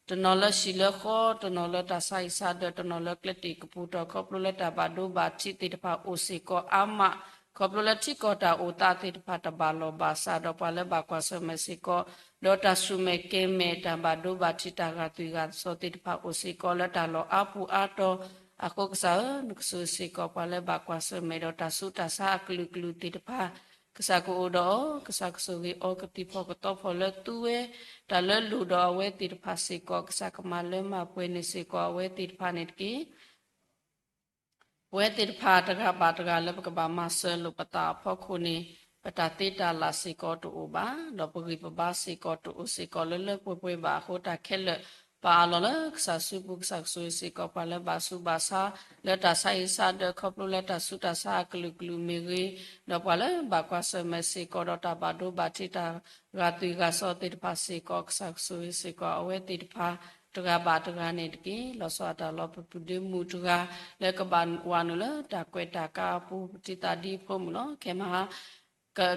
တနီၤလၢဟံၣ်လၢဃီ, တနီၤလၢတၢ်ဆါဟံၣ်ဆါဒၢး, တနီၤလၢကျဲတ့ၢ်ကပူၤတီၢ် ခီဖျိလၢတၢ်ဘၣ်ဒိဘၣ်ထံးသ့ၣ်တဖၣ်အိၣ်စ့ၢ်ကီးအါမး, ခီဖျိလၢထံကီၢ်တၢ်အိၣ်သးသ့ၣ်တဖၣ်တဘၣ်လီၢ်ဘၣ်စးဒီးပှၤလၢဘၣ်ကွၢ်ဆၢၣ်မဲာ်စ့ၢ်ကီး ဒီးတၢ်ဆူၣ်မဲာ်ကဲၤမဲာ် တၢ်ဘၣ်ဒိဘၣ်ထံး တၢ်ဂာ်သွံၣ်ဂာ်စီၣ်သ့ၣ်တဖၣ်အိၣ်စ့ၢ်ကီးလၢတၢ်လီၢ်အါပူၤအါတီၤအဃိ ကစၢ်ဧၢ, နကဆိၣ်ဂ့ၤစ့ၢ်ကီးပှၤလၢဘၣ်ကွၢ်ဆၢၣ်မဲာ်ဒီးတၢ်ဆူးတၢ်ဆါအကလုာ်ကလုာ်သ့ၣ်တဖၣ်, ကစၢ်ကအိၣ်ဒီးအီၤ, ကစၢ်ကဆိၣ်ဂ့ၤအီၤ ကသံၣ်ဖီၣ်ကသီဖီၣ်လၢသူဝဲ တၢ်လၢလိၣ်ဒီးအဝဲသ့ၣ်တဖၣ်စ့ၢ်ကီး, ကစၢ်ကမၤလၢမၤပှဲၤန့ၢ်စ့ၢ်ကီးအဝဲသ့ၣ်တဖၣ်န့ၣ်တက့ၢ်. ပဝဲသ့ၣ်တဖၣ်တဂၤဘၣ်တဂၤလၢပကဘၣ်မၤစၢၤလိာ်ပသးအဖီခိၣ်န့ၣ်, ပတၢ်သ့တၢ်လၢ်စ့ၢ်ကီးတအိၣ်ဘၣ်, ဒီးပဂံၢ်ပဘါစ့ၢ်ကီးတအိၣ်စ့ၢ်ကီးလၢလၢပှဲၤပှဲၤဘၣ်အဃိ တၢ်ခဲလၢာ်ပာ်အလီၢ်လၢကစၢ်စုပူၤ, ကစၢ်ကဆိၣ်ဂ့ၤစ့ၢ်ကီးပှၤလၢဘၣ်ဆူးဘၣ်ဆါ လၢတၢ်ဆါဟံၣ်ဆါဒၢး ခီဖျိလၢတၢ်ဆူးတၢ်ဆါအကလုာ်ကလုာ်မ့ၢ်ဂ့ၤ, ဒီးပှၤလၢဘၣ်ကွၢ်ဆၢၣ်မဲာ်စ့ၢ်ကီးဒီးတၢ်ဘၣ်ဒိဘၣ်ထံး တၢ်ဂာ်သွံၣ်ဂာ်စီၣ်သ့ၣ်တဖၣ်စ့ၢ်ကီး, ကစၢ်ကဆိၣ်ဂ့ၤစ့ၢ်ကီးအဝဲသ့ၣ်တဖၣ် တဂၤဘၣ်တဂၤန့ၣ်တက့ၢ်. လီၤဆီဒၣ်တၢ်လီၤ ပပုၢ်ဒ့မုၣ်တဂၤ လၢကဘၣ်ဝးနုာ်လၢတၢ်ကွဲးတၢ်ကါအပူၤ ပတံၤသးဒ်ဖိမုၣ်လီၤ. ခဲမုၢ်ဆါ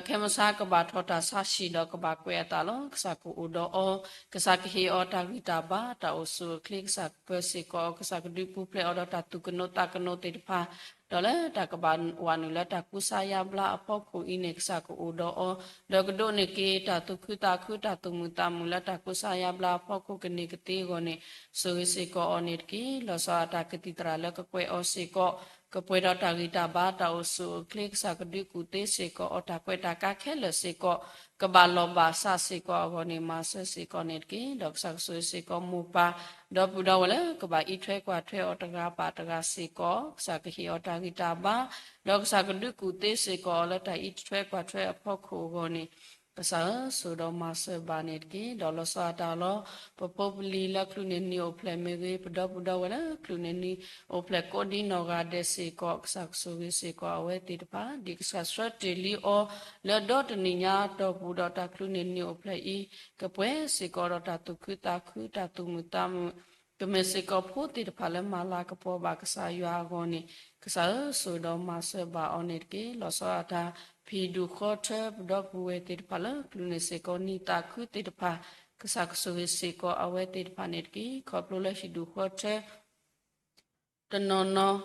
ခဲမုၢ်ဆါကဘၣ်ထီၣ်တၢ်ဆါဟံၣ်ဒီးကဘၣ်ကွဲးအသးလီၤ. ကစၢ်ကအိၣ်ဒီးအီၤ, ကစၢ်ကဟ့ၣ်အီၤတၢ်ဂံၢ်တၢ်ဘါ တၢ်အိၣ်ဆူၣ်အိၣ်ချ့, ကစၢ်ကပၢၤစ့ၢ်ကီးအီၤ, ကစၢ်ကဒုးပူၤဖျဲးအီၤဒီးတၢ်သူၣ်ကနိးသးကနိးသ့ၣ်တဖၣ်, ဒီးလၢတၢ်ကဘၣ်ဝးနုာ်လၢတၢ်ကူစါယါဘျါအဖီခိၣ်အံၤန့ၣ် ကစၢ်ကအိၣ်ဒီးအီၤ, ဒီးကဒိးန့ၢ်က့ၤတၢ်သူၣ်ခုသးခု တၢ်သူၣ်မုာ်သးမုာ်လၢတၢ်ကူစါယါဘျါအဖီခိၣ်ကန့ၢ်ကသ့အဂီၢ်န့ၣ် ဆိၣ်ဂ့ၤစ့ၢ်ကီးအီၤန့ၣ်တက့ၢ်. လီၤဆီဒၣ်တၢ်ကသံၣ်သရၣ်လၢကကွဲးအီၤစ့ၢ်ကီး ကပှဲၤဒီးတၢ်ဂံၢ်တၢ်ဘါ တၢ်အိၣ်ဆူၣ်အိၣ်ချ့, ကစၢ်ကဒုးကူၣ်သ့စ့ၢ်ကီးအီၤ, တၢ်ကွဲးတၢ်ကါခဲလၢာ်စ့ၢ်ကီး ကဘၣ်လီၢ်ဘၣ်စးစ့ၢ်ကီးအဂီၢ်န့ၣ် မၤစၢၤစ့ၢ်ကီးန့ၣ်တက့ၢ်. ဒီးကစၢ်ကဆိၣ်ဂ့ၤစ့ၢ်ကီးမိၢ်ပၢ် ဒီပုၢ်ဒီဝဲၢ်လၢကဘၣ်အံးထွဲကွၢ်ထွဲအီၤတဂၤဘၣ်တဂၤစ့ၢ်ကီး, ကစၢ်ကဟ့ၣ်အီၤတၢ်ဂံၢ်တၢ်ဘါ, ဒီးကစၢ်ကဒုးကူၣ်သ့စ့ၢ်ကီးအီၤလၢတၢ်အံးထွဲကွၢ်ထွဲအဖီခိၣ်အဂီၢ်န့ၣ် ကစၢ်ဧၢ, စိာ်ဒီးမၤစၢၤဘၣ်န့ၣ်တက့ၢ်. ဒီးလီၤဆီဒၣ်တၢ်လီၤ ပဖိပလံၤလၢကလူးန့ၣ်နံၤအိၣ်ဖျဲၣ်မ့ၢ်ဂ့ၤ, ပဒီပုၢ်ဒီဝဲၢ်လၢကလူးန့ၣ်နံၤအိၣ်ဖျဲၣ်ကိးဒ်နီၢ်ဂၤဒဲးစ့ၢ်ကီး, ကစၢ်ကဆိၣ်ဂ့ၤစ့ၢ်ကီးအဝဲသ့ၣ်တဖၣ်, ဒ်ကစၢ်ဆှၢတ့ၢ်လံအီၤ လၢဒီတနံၣ်ညါအတီၢ်ပူၤဒီးတၢ်ကလူးန့ၣ်နံၤအိၣ်ဖျဲၣ်အံၤ ကပှဲၤစ့ၢ်ကီးဒီးတၢ်သူၣ်ခုသးခု တၢ်သူၣ်မုာ်သးမုာ် ကမ့ၢ်စ့ၢ်ကီးဖိသ့ၣ်တဖၣ်လၢမၤလၤကပီၤဘၣ်ကစၢ်ယွၤအဂီၢ်န့ၣ်, ကစၢ်ဧၢ, စိာ်ဒီးမၤစၢၤဘၣ်အီၤန့ၣ်တက့ၢ်. လီၤဆီဒၣ်တၢ် ဖံးဒူၣ်ဃီထၢပဒီပုၢ်ဝဲၢ်သ့ၣ်တဖၣ်လၢကလူးန့ၣ်စ့ၢ်ကီး နံၤသးခုသ့ၣ်တဖၣ်, က ကစၢ်ကဆိၣ်ဂ့ၤစ့ၢ်ကီးအဝဲသ့ၣ်တဖၣ်န့ၣ်တက့ၢ်. ခီဖျိလၢဟံၣ်ဒူၣ်ဃီထၢ တနီၤနီၤ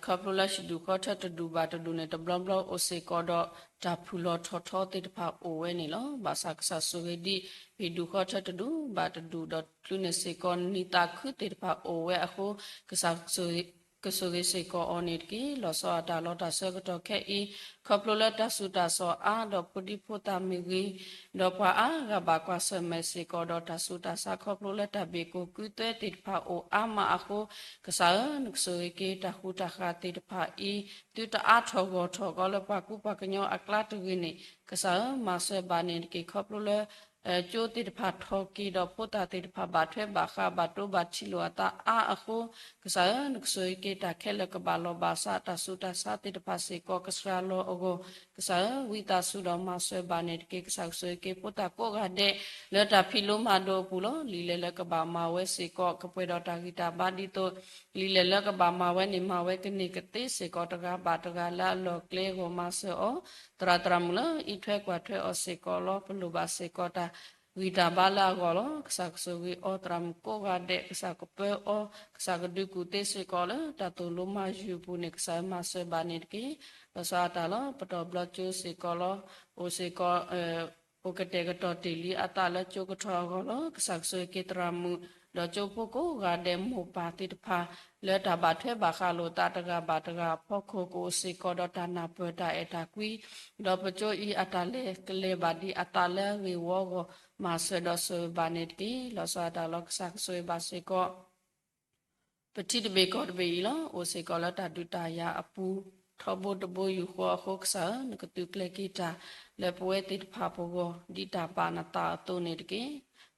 ခီဖျိလၢဟံၣ်ဒူၣ်ဃီထၢတဒူၣ်ဘၣ်တဒူၣ်န့ၣ် တဘျီဘျီအိၣ်စ့ၢ်ကီးဒီး တၢ်ဖုၣ်လီၤထီၣ်ထီသ့ၣ်တဖၣ်အိၣ်ဝဲန့ၣ်လီၤ. ဘၣ်ဆၣ်ကစၢ်ဆိၣ်ဂ့ၤဒ် ဟံၣ်ဒူၣ်ဃီထၢတဒူၣ်ဘၣ်တဒူၣ်ဒီး ချုးန့ၢ်စ့ၢ်ကီးနံၣ်သးခုသ့ၣ်တဖၣ်အိၣ်ဝဲအဃိ ကစၢ်ကဆိၣ်ဂ့ၤစ့ၢ်ကီးအီၤန့ၣ်တက့ၢ်. လီၤဆီဒၣ်တၢ်လီၤတၢ်ဆၢကတီၢ်ခဲအံၤ ခီဖျိလၢတၢ်ဆူးတၢ်ဆါအါ ဒီးဖိဒံဖိသၣ်မ့ၢ်ဂ့ၤ ဒီးပှၤအါဂၤဘၣ်ကွၢ်ဆၢၣ်မဲာ်စ့ၢ်ကီးဒီးတၢ်ဆူးတၢ်ဆါ ခီဖျိလၢတၢ်ဘ့ၣ်ကိၢ်ကုသွဲသ့ၣ်တဖၣ်အိၣ်အါမးအဃိ ကစၢ်ဧၢ နကဆိၣ်ဂ့ၤက့ၤတၢ်ဃူတၢ်ဃာ်သ့ၣ်တဖၣ်အံၤ သုတအါထီၣ်ဂီၢ်ထီၣ်ကီးလၢပှၤကူပှၤကညီအကျါတဂ့ၤန့ၣ် ကစၢ်ဧၢ မၤစၢၤဘၣ်န့ၣ်တက့ၢ်. ခီဖျိလၢ ကၠိသ့ၣ်တဖၣ်ထီၣ်က့ၤဒီးဖိသၣ်သ့ၣ်တဖၣ်ဘၣ်ထွဲဘၣ်ဃး ဘၣ်တိဘၣ်ထံးလိာ်အသးအါအဃိ ကစၢ်ဧၢ နကဆိၣ်ဂ့ၤက့ၤတၢ်ခဲလၢာ်ကဘၣ်လီၤဘၣ်စး တၢ်ဆူးတၢ်ဆါသ့ၣ်တဖၣ်စ့ၢ်ကီးကစှၤလီၤအဂီၢ် ကစၢ်ဧၢ ဝံသးစူၤဒီးမၤစၢၤဘၣ်န့ၣ်တက့ၢ်. ကစၢ်ကဆိၣ်ဂ့ၤက့ၤဖိသၣ်ကိးဂၤဒဲး လၢတၢ်ဖံးလိမၤဒိးအပူၤလီၤ. လံာ်လဲၢ်လၢကဘၣ်မၤဝဲစ့ၢ်ကီး ကပှဲၤဒီးတၢ်ဂံၢ်တၢ်ဘါဒ်သိး လံာ်လဲၢ်လၢကဘၣ်မၤဝဲန့ၣ် မၤဝဲကန့ၢ်ကသ့စ့ၢ်ကီး တဂၤဘၣ်တဂၤလၢအလီၢ်ကျဲအဂီၢ်မၤစၢၤအီၤ သရၣ်သရၣ်မုၣ်လၢအံးထွဲကွၢ်ထွဲအီၤစ့ၢ်ကီးလီၤ. ပလိၣ်ဘၣ်စ့ၢ်ကီးတၢ်ဂံၢ်တၢ်ဘါလၢအဂီၢ်လီၤ. ကစၢ်ကဆိၣ်ဂ့ၤအီၤ သရၣ်မုၣ်ကိးဂၤဒဲး ကစၢ်ကပၢအီၤ ကစၢ်ကဒုးကူၣ်သ့စ့ၢ်ကီးလၢတၢ်သိၣ်လိမၤယုၤအပူၤန့ၣ် ကစၢ်မၤစၢၤဘၣ်န့ၣ်တက့ၢ်. လီၤဆီဒၣ်တၢ်လီၤ ပတီၢ်ဘျီကၠိစ့ၢ်ကီးလီၤ. အိၣ်စ့ၢ်ကီး အိၣ်ကတဲာ်ကတီၤတ့ၢ်လံအသးလၢကၠိကထီၣ်အဂီၢ်လီၤ. ကစၢ်ကဆိၣ်ဂ့ၤက့ၤသရၣ်မုၣ် ဒီးကၠိဖိကိးဂၤဒဲးမိၢ်ပၢ်သ့ၣ်တဖၣ် လၢတၢ်ဘၣ်ထွဲဘၣ်ဃးလိာ်သးတဂၤဘၣ်တဂၤအဖီခိၣ် ကအိၣ်စ့ၢ်ကီးဒီးတၢ်နၢ်ပၢၢ်တၢ်အဲၣ်တၢ်ကွံ ဒီးပကၠိအံၤအတၢ်လဲၤကလဲၤဘၣ်ဒ်အသးလၢအဂ့ၢ်ဝီအဂီၢ် မၤစၢၤဒီးဆိၣ်ဂ့ၤဘၣ်န့ၣ်တက့ၢ်. လီၤဆီဒၣ်တၢ်လီၤ ကစၢ်ကဆိၣ်ဂ့ၤဘၣ်စ့ၢ်ကီး ပထံတဘ့ၣ်ကီၢ်တဘ့ၣ်အံၤလီၤ. အိၣ်စ့ၢ်ကီးလၢတၢ်ဒုးတၢ်ယၤအပူၤ ထီဘိတဘိယူၢ်ဃီအဃိ ကစၢ်ဧၢ နကသုးကျဲၤက့ၤတၢ်လၢပဝဲသ့ၣ်တဖၣ်ပဂီၢ် ဒ်တၢ်ဘၣ်နသးအသိးန့ၣ်တက့ၢ်.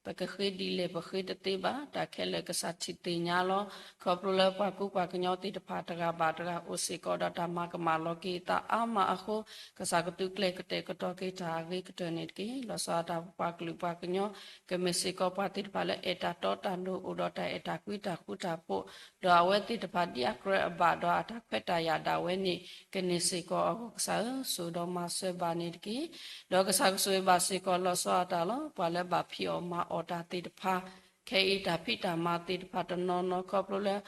ပကဃ့ဒ်လဲၣ်ပဃ့တသ့ဘၣ် တၢ်ခဲလၢာ်ကစၢ်ထံၣ်သ့ၣ်ညါလီၤ. ခီဖျိလၢပှၤကူပှၤကညီသ့ၣ်တဖၣ်တဂၤဘၣ်တဂၤ အိၣ်စ့ၢ်ကီးဒီးတၢ်မၤကမၣ်လီၤက့ၤအသးအါမးအဃိ ကစၢ်ကသုးကျဲၤကတဲာ်ကတီၤက့ၤတၢ်အဂ့ၤကတၢၢ်န့ၣ်တက့ၢ်. လီၤဆီဒၣ်တၢ်ပပှၤကလုာ်ပှၤကညီ ကမ့ၢ်စ့ၢ်ကီးပှၤသ့ၣ်တဖၣ်လၢအဲၣ်တၢ်တီတၢ်လိၤ အိၣ်ဒီးတၢ်အဲၣ်တၢ်ကွံတၢ်ဃူတၢ်ဖိး, ဒီးအဝဲသ့ၣ်တဖၣ်ဒ်အကြၢးအဘၣ်ဒီးအတၢ်ခွဲးတၢ်ယာ်ဒၣ်ဝဲန့ၣ် ကန့ၢ်စ့ၢ်ကီးအဂီၢ် ကစၢ်ဧၢ ဆိၣ်ဒီးမၤစၢၤဘၣ်န့ၣ်တက့ၢ်. ဒီးကစၢ်ကဆိၣ်ဂ့ၤဘၣ်စ့ၢ်ကီးလီၤဆီဒၣ်တၢ်လီၤ. ပှၤလၢဘၣ်ဖံးအီၣ်မၤအီၣ်တၢ်သ့ၣ်တဖၣ် ခဲအံၤတၢ်ဖံးတၢ်မၤသ့ၣ်တဖၣ်တနီၤနီၤခီဖျိလၢ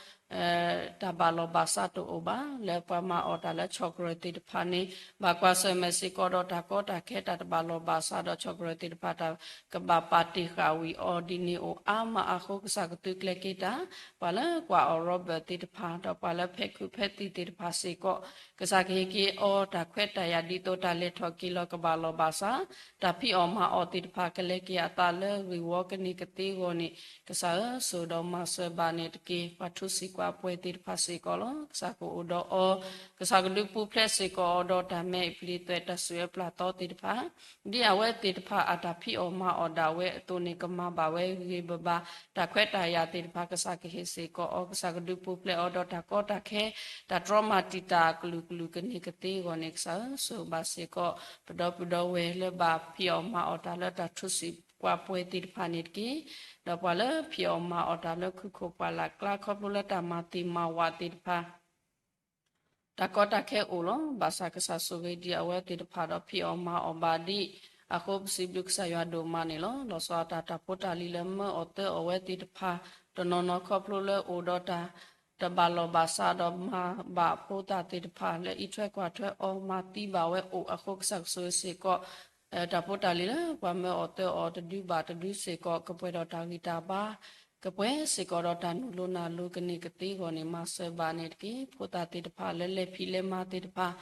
တၢ်ဘၣ်လီၢ်ဘၣ်စးတအိၣ်ဘၣ် လၢပှၤမၤအီၣ်တၢ်လၢဆီၣ်ကရၢၢ်သ့ၣ်တဖၣ်န့ၣ် ဘၣ်ကွၢ်ဆၢၣ်မဲာ်စ့ၢ်ကီးဒီးတၢ်ကီတၢ်ခဲ တၢ်တဘၣ်လီၢ်ဘၣ်စးဒီးဆီၣ်ကရၢၢ်သ့ၣ်တဖၣ် တၢ်ကဘၣ်ပာ်တ့ၢ်ဃာ်ဝံၤအီၤဒ်န့ၣ်အိၣ်အါမးအဃိ ကစၢ်ကသုးကျဲၤက့ၤတၢ် ပှၤလၢကွၢ်အီၣ်ရီဘၢၣ်သ့ၣ်တဖၣ် ဒီးပှၤလၢဖဲးခုးဖဲးသံၣ်သ့ၣ်တဖၣ်စ့ၢ်ကီး ကစၢ်ကဟ့ၣ်က့ၤအီၤတၢ်ခွဲးတၢ်ယာ်ဒ်သိးတၢ်လဲၤထီၣ်က့ၤလီၤကဘၣ်လီၢ်ဘၣ်စး တၢ်ဖံးအီၣ်မၤအီၣ်သ့ၣ်တဖၣ်ကလဲၤက့ၤအသးလၢဂ့ၢ်ဝီကန့ၢ်ကသ့အဂီၢ်န့ၣ် ကစၢ်ဧၢ ဆိၣ်ဒီးမၤစၢၤဘၣ်န့ၣ်တက့ၢ်. ပှၤထူစံးကွၢ်ပှဲၤသ့ၣ်တဖၣ်စ့ၢ်ကီးလီၤ. ကစၢ်ကအိၣ်ဒီးအီၤ ကစၢ်ကဒုးပူၤဖျဲးစ့ၢ်ကီးအီၤဒီးတၢ်မဲအံၤပျံၤသွဲးတၢ်စူၢ်အပျၢ်သီသ့ၣ်တဖၣ် ဒ်အဝဲသ့ၣ်တဖၣ်အတၢ်ဖံးအီၣ်မၤအီၣ်ဒၣ်ဝဲအသိးန့ၣ် ကမၤဘၣ်ဝဲဂ့ၤဂ့ၤဘၣ်ဘၣ် တၢ်ခွဲးတၢ်ယာ်သ့ၣ်တဖၣ် ကစၢ်ကဟ့ၣ်စ့ၢ်ကီးအီၤ ကစၢ်ကဒုးပူၤဖျဲးအီၤဒီးတၢ်ကီတၢ်ခဲ တၢ်တြီမၤတံာ်တာ်အကလုာ်ကလုာ်ကန့ၢ်ကသ့အဂီၢ်န့ၣ် ကစၢ်ဧၢ ဆိၣ်ဘၣ်စ့ၢ်ကီး ပဒီပုၢ်ဒီဝဲၢ်လၢဘၣ်ဖံးအီၣ်မၤအီၣ်တၢ်လၢတၢ်ထူစံးကွၢ်ပှဲၤသ့ၣ်တဖၣ်န့ၣ်တက့ၢ်. ဒီးပှၤလၢဖံးအီၣ်မၤအီၣ်တၢ်လၢခုခိၣ်ပှၢ်လၢ်ကျါခီဖျိလၢတၢ်မၤသ့ၣ်မၤဝးသ့ၣ်တဖၣ် တၢ်ကီတၢ်ခဲအိၣ်လီၤ. ဘၣ်ဆၣ်ကစၢ်ဆိၣ်ဂ့ၤဒံးအဝဲသ့ၣ်တဖၣ်ဒီးဖံးအီၣ်မၤအီၣ်ဘၣ်ဒံးအဃိ ပစံးဘျုးကစၢ်ယွၤဒိၣ်မးန့ၣ်လီၤ. လီၤဆီဒၣ်တၢ်ဖိတၢ်လံၤလၢမၢအီၣ်သၢအီၣ်ဝဲသ့ၣ်တဖၣ် တနီၤနီၤခီဖျိလၢအိၣ်ဒီးတၢ်တဘၣ်လီၢ်ဘၣ်စးဒီးမၤဘၣ်ဖိသၣ်သ့ၣ်တဖၣ်လၢအံးထွဲကွၢ်ထွဲအီၤ မၤသံဘၣ်ဝဲအိၣ်အဃိ ကစၢ်ကဆိၣ်ဂ့ၤစ့ၢ်ကီး တၢ်ဖိတၢ်လံၤလၢပှၤမၢအီၣ်သၢအီၣ်တဒုဘၣ်တဒုစ့ၢ်ကီး ကပှဲၤဒီးတၢ်ဂံၢ်တၢ်ဘါ ကပှဲၤစ့ၢ်ကီးဒီးတၢ်နုာ်လီၤနၢ်လီၤကန့ၢ်ကသ့အဂီၢ်န့ၣ် မၤစၢၤဘၣ်န့ၣ်တက့ၢ်. ဖိသၣ်သ့ၣ်တဖၣ်လၢလဲၤဖံးလဲၤမၤသ့ၣ်တဖၣ်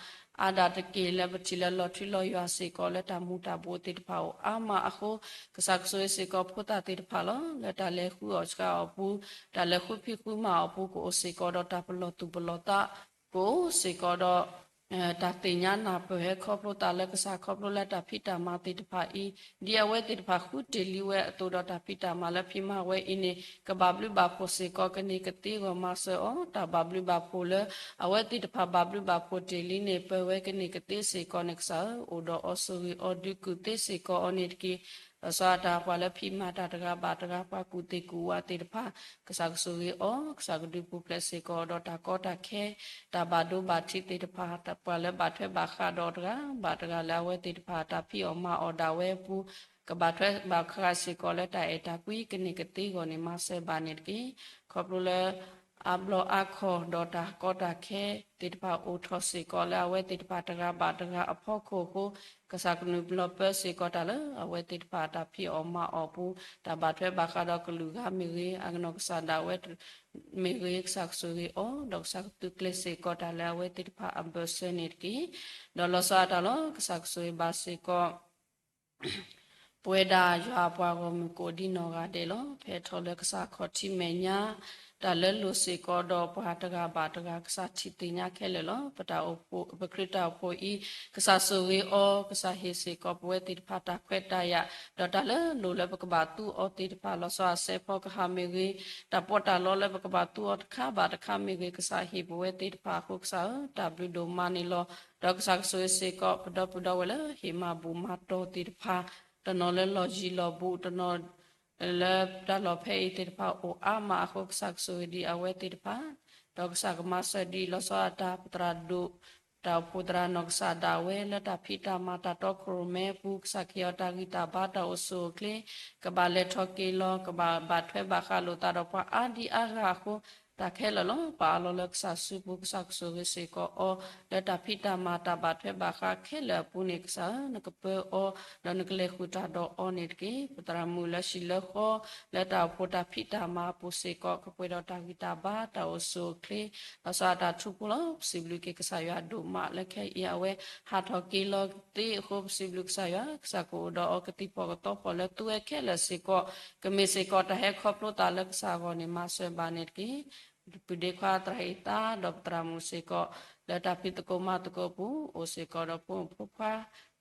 အါဒၣ်တက့ၢ်လၢပထံၣ်လၢလီၤထွံလီၤယွၤစ့ၢ်ကီးလၢတၢ်မူၤတၢ်ဘှီးသ့ၣ်တဖၣ်အိၣ်အါမးအဃိ ကစၢ်ကဆိၣ်ဂ့ၤစ့ၢ်ကီးဖိသၣ်သ့ၣ်တဖၣ်လီၤ. လၢတၢ်လဲၤဃုအီၣ်ဆှးအီၣ်ပူၤ တၢ်လဲၤဃုဖံးဃုမၤအီၣ်ပူၤ ကအိၣ်စ့ၢ်ကီးဒီးတၢ်ပလီၢ်သူၣ်ပလီၢ်သး ကအိၣ်စ့ၢ်ကီးဒီး တၢ်သ့ၣ်ညါနၢ်ပၢၢ်ဟဲခီဖျိသးလၢကစၢ်ခီဖျိလၢတၢ်ဖံးတၢ်မၤသ့ၣ်တဖၣ်အံၤ ဒ်အဝဲသ့ၣ်တဖၣ်ဃုတ့ၢ်လံဝဲအသိးဒီးတၢ်ဖံးတၢ်မၤလၢဖံးမၤဝဲအံၤန့ၣ် ကဘၣ်ဘျုးဘၣ်ဖှိၣ်စ့ၢ်ကီးကန့ၢ်ကသ့အဂီၢ်မၤစၢၤအီၤ တၢ်ဘၣ်ဘျုးဘၣ်ဖှိၣ်လၢ အဝဲသ့ၣ်တဖၣ်ဘၣ်ဘျုးဘၣ်ဖှိၣ်တ့ၢ်လံန့ၣ် ပၢၤဝဲကန့ၢ်ကသ့စ့ၢ်ကီးန့ၣ် ကစၢ်ဧၢ အိၣ်ဒီးအီၤဆိၣ်ဂ့ၤအီၤဒုးကူၣ်သ့စ့ၢ်ကီးအီၤန့ၣ်တက့ၢ်. လီၤဆီဒၣ်တၢ်ပှၤလၢဖံးမၤတၢ်တဂၤဘၣ်တဂၤ ပှၤကူၣ်သ့ၣ်ကူၣ်ဝးသ့ၣ်တဖၣ် ကစၢ်ကဆိၣ်ဂ့ၤအီၤ ကစၢ်ကဒုးပူၤဖျဲးစ့ၢ်ကီးဒီးတၢ်ကီတၢ်ခဲ တၢ်ဘၣ်ဒိဘၣ်ထံးသ့ၣ်တဖၣ် ပှၤလၢဘၣ်ထွဲဘၣ်ဃးဒီးတဂၤဘၣ်တဂၤလၢအဝဲသ့ၣ်တဖၣ်တၢ်ဖံးအီၣ်မၤအီၣ်ဒၣ်ဝဲအပူၤ ကဘၣ်ထွဲဘၣ်ဃးစ့ၢ်ကီးလၢတၢ်အဲၣ်တၢ်ကွံကန့ၢ်ကသ့အဂီၢ်န့ၣ် မၤစၢၤဘၣ်န့ၣ်တက့ၢ်. ခီဖျိလၢ အါဘျီအါခီၣ်ဒီးတၢ်ကီတၢ်ခဲသ့ၣ်တဖၣ်အိၣ်ထီၣ်စ့ၢ်ကီးလၢအဝဲသ့ၣ်တဖၣ်တဂၤဘၣ်တဂၤအဖီခိၣ်အဃိ, ကစၢ်ကနုာ်လီၤပၢစ့ၢ်ကီးတၢ်လၢအဝဲသ့ၣ်တဖၣ်အတၢ်ဖံးအီၣ်မၤအီၣ်ပူၤ, တၢ်ဘၣ်ထွဲဘၣ်ဃးဒီးကလုာ်ဂၤမ့ၢ်ဂ့ၤ, အနီၢ်ကစၢ်ဒၣ်ဝဲမ့ၢ်ဂ့ၤ, ကစၢ်ကဆိၣ်ဂ့ၤအီၤ, ဒီးကစၢ်ကသုးကျဲၤစ့ၢ်ကီးတၢ်လၢအဝဲသ့ၣ်တဖၣ်အဘၢၣ်စၢၤန့ၣ်တက့ၢ်. ဒီးလီၤဆီဒၣ်တၢ်လီၤ, ကစၢ်ကဆိၣ်ဂ့ၤဘၣ်စ့ၢ်ကီး ပဝဲဒၣ်ယွၤအပှၤဂီၢ်မုၢ်ကိးဒံနီၢ်ဂၤဒဲးလီၤ. ဖဲထီၣ်လၢကစၢ်ခီၣ်ထံးမဲာ်ညါ, တၢ်လၢလိၤစ့ၢ်ကီးဒီးပှၤတဂၤဘၣ်တဂၤ ကစၢ်ထံၣ်သ့ၣ်ညါခဲလၢာ်လီၤ. ပတၢ်အိၣ်ဖှိၣ်, ပခရံာ်တၢ်အိၣ်ဖှိၣ်အံၤ, ကစၢ်ဆိၣ်ဂ့ၤအီၤ, ကစၢ်ဟ့ၣ်စ့ၢ်ကီးပဝဲသ့ၣ်တဖၣ်တၢ်ခွဲးတၢ်ယာ်, ဒီးတၢ်လၢလိၣ်လၢပကဘၣ်သူအီၤသ့ၣ်တဖၣ် လီၤဆီအစဲးဖီကဟၣ်မ့ၢ်ဂ့ၤ, တၢ်ပီးတၢ်လီလၢပကဘၣ်သူအီၤတခါဘၣ်တခါမ့ၢ်ဂ့ၤ, ကစၢ်ဟ့ၣ်ပဝဲသ့ၣ်တဖၣ်အဃိ ကစၢ်ဧၢ, တၢ်ဘျုးဒိၣ်မးန့ၣ်လီၤ. ဒီးကစၢ်ကဆိၣ်ဂ့ၤစ့ၢ်ကီး ပဒီပုၢ်ဒီဝဲၢ်လၢဟ့ၣ်မၤဘူၣ်မၤတီၢ်သ့ၣ်တဖၣ်, တနီၤလၢလီၢ်ယံၤလီၢ်ဘူး, တနီၤ လၢတၢ်လီၢ်ဖဲအံၤသ့ၣ်တဖၣ်အိၣ်အါမးအဃိ ကစၢ်ကဆိၣ်ဂ့ၤဒံးအဝဲသ့ၣ်တဖၣ်, ဒီးကစၢ်ကမၤစၢၤဒံးလီၤဆီအတၢ်ပသရၣ်ဒိၣ်, တၢ်အိၣ်ဖှိၣ်သရၣ်နီၢ်ကစၢ်ဒၣ်ဝဲလၢတၢ်ဖံးတၢ်မၤတၢ်တီခိၣ်ရိၣ်မဲအပူၤ ကစၢ်ကဟ့ၣ်အီၤတၢ်ဂံၢ်တၢ်ဘါတၢ်အိၣ်ဆူၣ်အိၣ်ချ့, ကဘၣ်လဲၤထီၣ်က့ၤလီၤ, ကဘၣ်ဘၣ်ထွဲဘၣ်ဃးလိာ်သးဒီးပှၤအါဒံအါဂၤအဃိ, တၢ်ခဲလၢာ်လီၤ. ပအးလီၤလၢကစၢ်စုပူၤ ကစၢ်ကဆိၣ်ဂ့ၤစ့ၢ်ကီးအီၤ, လၢတၢ်ဖံးတၢ်မၤတၢ်ဘၣ်ထွဲဘၣ်ဃးခဲလၢာ်အပူၤန့ၣ် ကစၢ်ဧၢ, နကပၢအီၤ, ဒီးနကလဲၤဃုာ်တၢ်ဒီးအီၤန့ၣ်တက့ၢ်. ပသရၣ်မုၣ်လၢဟံၣ်လၢဃီ, လၢတၢ်အိၣ်ဖှိၣ်တၢ်ဖံးတၢ်မၤအပူၤစ့ၢ်ကီး ကပှဲၤဒီးတၢ်ဂံၢ်တၢ်ဘါတၢ်အိၣ်ဆူၣ်အိၣ်ချ့, လီၤဆီအတၢ်ထူဖိလီၤ. ပစံးဘျုးက့ၤကစၢ်ယွၤဒိၣ်မးလၢခဲအံၤအဝဲဟးထီၣ်က့ၤလီၤသ့အဃိ ပစံးဘျုးကစၢ်ယွၤ, ကစၢ်ကအိၣ်ဒီးအီၤကသံၣ်ဖီၣ်ကသီဖီၣ်လၢသုဝဲခဲလၢာ်စ့ၢ်ကီး, ကမ့ၢ်စ့ၢ်ကီးတၢ်ဟဲခီဖျိသးလၢကစၢ်အဂီၢ်န့ၣ် မၤစၢၤဘၣ်န့ၣ်တက့ၢ်. ပုၢ်ဒ့ခွါသရၣ်အံၤသးဒီးပသရၣ်မုၣ်စ့ၢ်ကီး, လၢတၢ်ဖံးသကိးမၤသကိးအပူၤ အိၣ်စ့ၢ်ကီးဒီးဖိမုၣ်ဖိခွါ,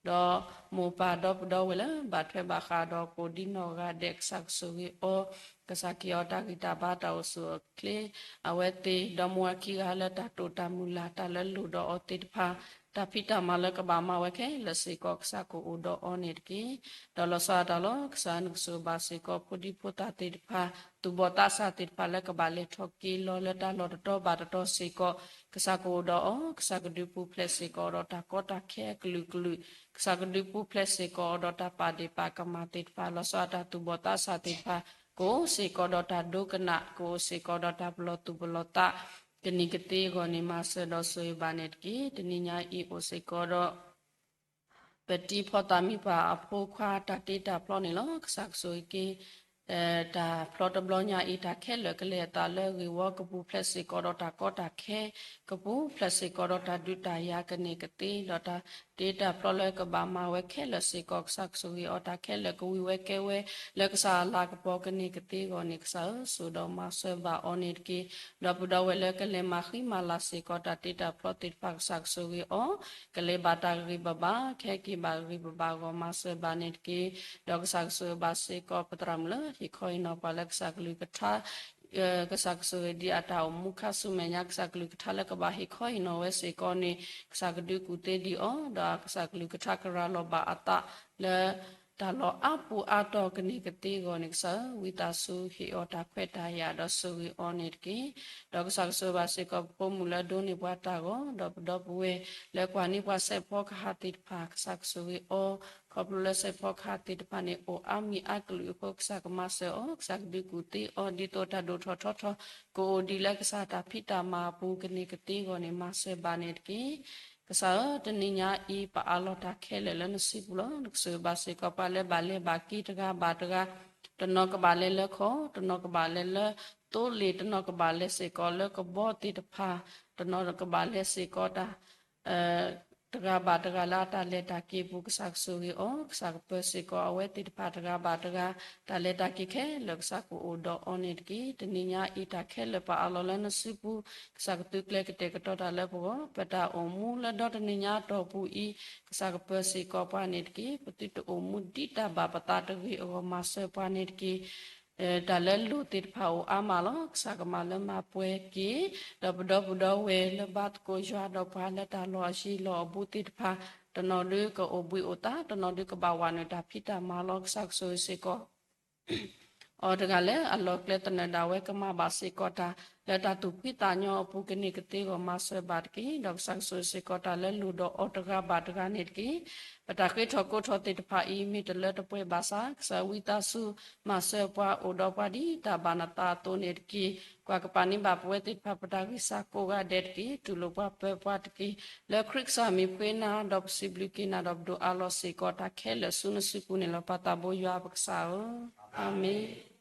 ဒီးမိၢ်ပၢ်ဒီပုၢ်ဒီဝဲၢ်လၢဘၣ်ထွဲဘၣ်ဃးဒီးကိးဒံနီၢ်ဂၤဒဲး ကစၢ်ကဆိၣ်ဂ့ၤအီၤ, ကစၢ်ကဟ့ၣ်အီၤတၢ်ဂံၢ်တၢ်ဘါတၢ်အိၣ်ဆူၣ်အိၣ်ချ့, အဝဲသ့ၣ်ဒီမါဝၤခံဂၤလၢတၢ်တိာ်တၢ်မုၢ်လၢ် တၢ်လၢလိၣ်ဒီးအီၤသ့ၣ်တဖၣ်, တၢ်ဖံးတၢ်မၤလၢကဘၣ်မၤဝဲခဲလၢာ်စ့ၢ်ကီး ကစၢ်ကအိၣ်ဒီးအီၤန့ၣ်တက့ၢ်. ဒီးလီၤဆီဒၣ်တၢ်လီၤ, ကစၢ်နကဆိၣ်ဘၣ်စ့ၢ်ကီး ဖိဒံဖိသၣ်သ့ၣ်တဖၣ်, သူၣ်ဘီၣ်သးစၢ်သ့ၣ်တဖၣ်လၢကဘၣ်လဲၤထီၣ်က့ၤလီၤလၢတၢ်လီၢ်တတီၤဘၣ်တတီၤစ့ၢ်ကီး, ကစၢ်ကအိၣ်ဒီးအီၤ, ကစၢ်ကဒုးပူၤဖျဲးစ့ၢ်ကီးဒီးတၢ်ကီတၢ်ခဲအကလုာ်ကလုာ်, ကစၢ်ကဒုးပူၤဖျဲးစ့ၢ်ကီးအီၤဒီးတၢ်ပာ်ဒ့ၣ်ပာ်ကမၣ်သ့ၣ်တဖၣ်, လီၤဆီဒၣ်တၢ်သူၣ်ဘီၣ်သးစၢ်သ့ၣ်တဖၣ်, ကအိၣ်စ့ၢ်ကီးဒီးတၢ်ဒိကနၣ်, ကအိၣ်စ့ၢ်ကီးဒီးတၢ်ပလီၢ်သူၣ်ပလီၢ်သး, ကန့ၢ်ကသ့အဂီၢ်န့ၣ် မၤစၢၤဒီးဆိၣ်ဂ့ၤဘၣ်န့ၣ်တက့ၢ်. တနံၤညါအံၤအိၣ်စ့ၢ်ကီးဒီး ပတံၤဖီသးမံပှၤအဖိခွါတၢ်တ့တၢ်ဖျီန့ၣ်လီၤ. ကစၢ်ကဆိၣ်ဂ့ၤက့ၤ တၢ်ဖျီတဘျီညါအံၤ တၢ်ခဲလၢာ်ကလဲၤအသးလၢဂ့ၢ်ဝီ ကပူၤဖျဲးစ့ၢ်ကီးဒီးတၢ်ကီတၢ်ခဲ, ကပူၤဖျဲးစ့ၢ်ကီးဒီးတၢ်ဒုးတၢ်ယၤ ကန့ၢ်ကသ့ ဒီးတၢ်တ့တၢ်ဖျီလၢကဘၣ်မၤဝဲခဲလၢာ်စ့ၢ်ကီး ကစၢ်ကဆိၣ်ဂ့ၤအီၤ တၢ်ခဲလၢာ်ကဝံၤဝဲကဲဝဲ လၢကစၢ်အလၤကပီၤကန့ၢ်ကသ့အဂီၢ်န့ၣ် ကစၢ်ဧၢ ဆိၣ်ဒီးမၤစၢၤဘၣ်အီၤန့ၣ်တက့ၢ်. ဒီပုၢ်ဒီဝဲၢ်လၢကလဲၤမၤဃံမၤလၤစ့ၢ်ကီး တၢ်တ့တၢ်ဖျီသ့ၣ်တဖၣ် ကစၢ်ကဆိၣ်ဂ့ၤအီၤ ကလဲၤဘၣ်တၢ်ဂ့ၤဂ့ၤဘၣ်ဘၣ် ကဟဲက့ၤဘၣ်ဂ့ၤဂ့ၤဘၣ်ဘၣ်အဂီၢ် မၤစၢၤဘၣ်န့ၣ်တက့ၢ်. ဒီးကစၢ်ကဆိၣ်ဂ့ၤဘၣ်စ့ၢ်ကီး ပသရၣ်မုၣ်လၢဟ့ၣ်ခီဟ့ၣ်နီၤပှၤလၢကစၢ်ကလုၢ်ကထါ ကစၢ်ကဆိၣ်ဂ့ၤဒံးအတၢ်အိၣ်မူခါဆူမဲာ်ညါ ကစၢ်ကလုၢ်ကထါလၢကဘၣ်ဟ့ၣ်ခီဟ့ၣ်နီၤဝဲစ့ၢ်ကီးန့ၣ် ကစၢ်ကဒုးကူၣ်သ့ဒံးအီၤ ဒီးကစၢ်ကလုၢ်ကထါကရၤလီၤဘၣ်အသးလၢ တၢ်လီၢ်အါပူၤအါတီၤကန့ၢ်ကသ့အဂီၢ်န့ၣ် ကစၢ်ဧၢ ဝံသးစူၤဟ့ၣ်အီၤတၢ်ခွဲးတၢ်ယာ်ဒီးဆိၣ်ဂ့ၤအီၤန့ၣ်တက့ၢ်. ဒီးကစၢ်ကဆိၣ်ဂ့ၤဘၣ်စ့ၢ်ကီး ပဖိမုၣ်လၢဒိးန့ၢ်ပှၤတၢ်ဂီၤ ဒီးပဒီပုၢ်ဝဲၢ်လၢကွၢ်န့ၢ်ပှၤစဲးဖီကဟၣ်သ့ၣ်တဖၣ် ကစၢ်ကဆိၣ်ဂ့ၤအီၤ ခီဖျိလၢစဲးဖီကဟၣ်သ့ၣ်တဖၣ်န့ၣ် အိၣ်အါမံၤအါကလုာ်အဃိ ကစၢ်ကမၤစၢၤအီၤ ကစၢ်ကဒုးကူၣ်သ့အီၤဒ်သိးတၢ်ဒိၣ်ထီၣ်ထီထီၣ် ကအိၣ်ဒံးလၢကစၢ်တၢ်ဖံးတၢ်မၤအပူၤကန့ၢ်ကသ့အဂီၢ်န့ၣ် မၤစၢၤဘၣ်န့ၣ်တက့ၢ်. ကစၢ်ဧၢ တနံၤညါအံၤ ပအးလီၤတၢ်ခဲလၢာ်လၢနစုပူၤလီၤ. နကဆိၣ်ဂ့ၤဘၣ်စ့ၢ်ကီးပှၤလၢဘၣ်လဲၤဘၣ်က့ၤတဂၤဘၣ်တဂၤ, တနီၤကဘၣ်လဲၤလၢခီၣ်, တနီၤကဘၣ်လဲၤလၢသိလ့ၣ်, တနီၤကဘၣ်လဲၤစ့ၢ်ကီးလၢကဘီသ့ၣ်တဖၣ်, တနီၤကဘၣ်လဲၤစ့ၢ်ကီးတၢ် တဂၤဘၣ်တဂၤလၢအတၢ်လဲၤတၢ်က့ၤအပူၤ ကစၢ်ကဆိၣ်ဂ့ၤအီၤ, ကစၢ်ကပၢၤစ့ၢ်ကီးအဝဲသ့ၣ်တဖၣ်တဂၤဘၣ်တဂၤ, တၢ်လဲၤတၢ်က့ၤခဲလၢာ်ကစၢ်ကအိၣ်ဒီးအီၤန့ၣ်တက့ၢ်. တနံၤညါအံၤတၢ်ခဲလၢာ်ပအးလီၤလၢနစုပူၤ, ကစၢ်ကသုကျဲကတဲာ်ကတီၤတၢ်လၢပဂီၢ်, ပတၢ်အိၣ်မူလၢဒီတနံၤညါအတီၢ်ပူၤအံၤ, ကစၢ်ကပၢၤစ့ၢ်ကီးပှၤန့ၣ်တက့ၢ်. ပသုတအိၣ်မူဒ်တၢ်ဘၣ်ပသးတဂ့ၤအဂီၢ် မၤစၢၤပှၤန့ၣ်တက့ၢ်. တၢ်လၢလိၣ်သ့ၣ်တဖၣ်အိၣ်အါမးလီၤ. ကစၢ်ကမၤလၢမၤပှဲၤက့ၤ, ဒီးပဒီပုၢ်ဒီဝဲၢ်လၢဘါသကိးယွၤဒီးပှၤလၢတၢ်လီၢ်အယံၤလီၢ်အဘူးသ့ၣ်တဖၣ်, တနီၤဒုးကအိၣ်ဘှံးအိၣ်သါ, တနီၤဒုးကဘၣ်ဝးနုာ်တၢ်ဖံးတၢ်မၤလီၤ. ကစၢ်ကဆိၣ်ဂ့ၤစ့ၢ်ကီး အီၤတဂၤလၢအလီၢ်ကျဲသနၢၣ်ဒၣ်ဝဲ ကမၤဘၣ်စ့ၢ်ကီးတၢ် လၢတၢ်သူၣ်ဖှံသးညီအပူၤ ကန့ၢ်ကသ့အဂီၢ် မၤစၢၤဘၣ်တက့ၢ်. ဒီးကစၢ်ကဆိၣ်ဂ့ၤစ့ၢ်ကီး တၢ်လၢလိၣ်ဒီးအီၤတဂၤဘၣ်တဂၤန့ၣ်တက့ၢ်. ပတၢ်ဃ့ထီၣ်ကိးထီၣ်သ့ၣ်တဖၣ်အံၤ မ့ၢ်တလၢတပှဲၤဘၣ်ဆၣ် ကစၢ်ဝံသးစူၤ မၤစၢၤပှၤ အိၣ်ဒီးပှၤဒ်တၢ်ဘၣ်နသးအသိးန့ၣ်တက့ၢ်. ကွၢ်ကပၤန့ၢ်ဘၣ်ပဝဲသ့ၣ်တဖၣ် ပတၢ်ဂံၢ်စၢ်ကိးဂၤဒဲးတက့ၢ်. တူၢ်လိာ်ပှၤပၢပှၤတက့ၢ်. လၢခရံာ်ကစၢ်မံၤပဃ့နၤ ဒီးပစံးဘျုးက့ၤနၤ ဒီးပဒိးအးလီၤစ့ၢ်ကီးတၢ်ခဲလၢာ်ဆူနစုပူၤန့ၣ်လီၤ. ပၢ်သးဘိယွၤပကစၢ်ဧၢ, အၤမ့ၣ်.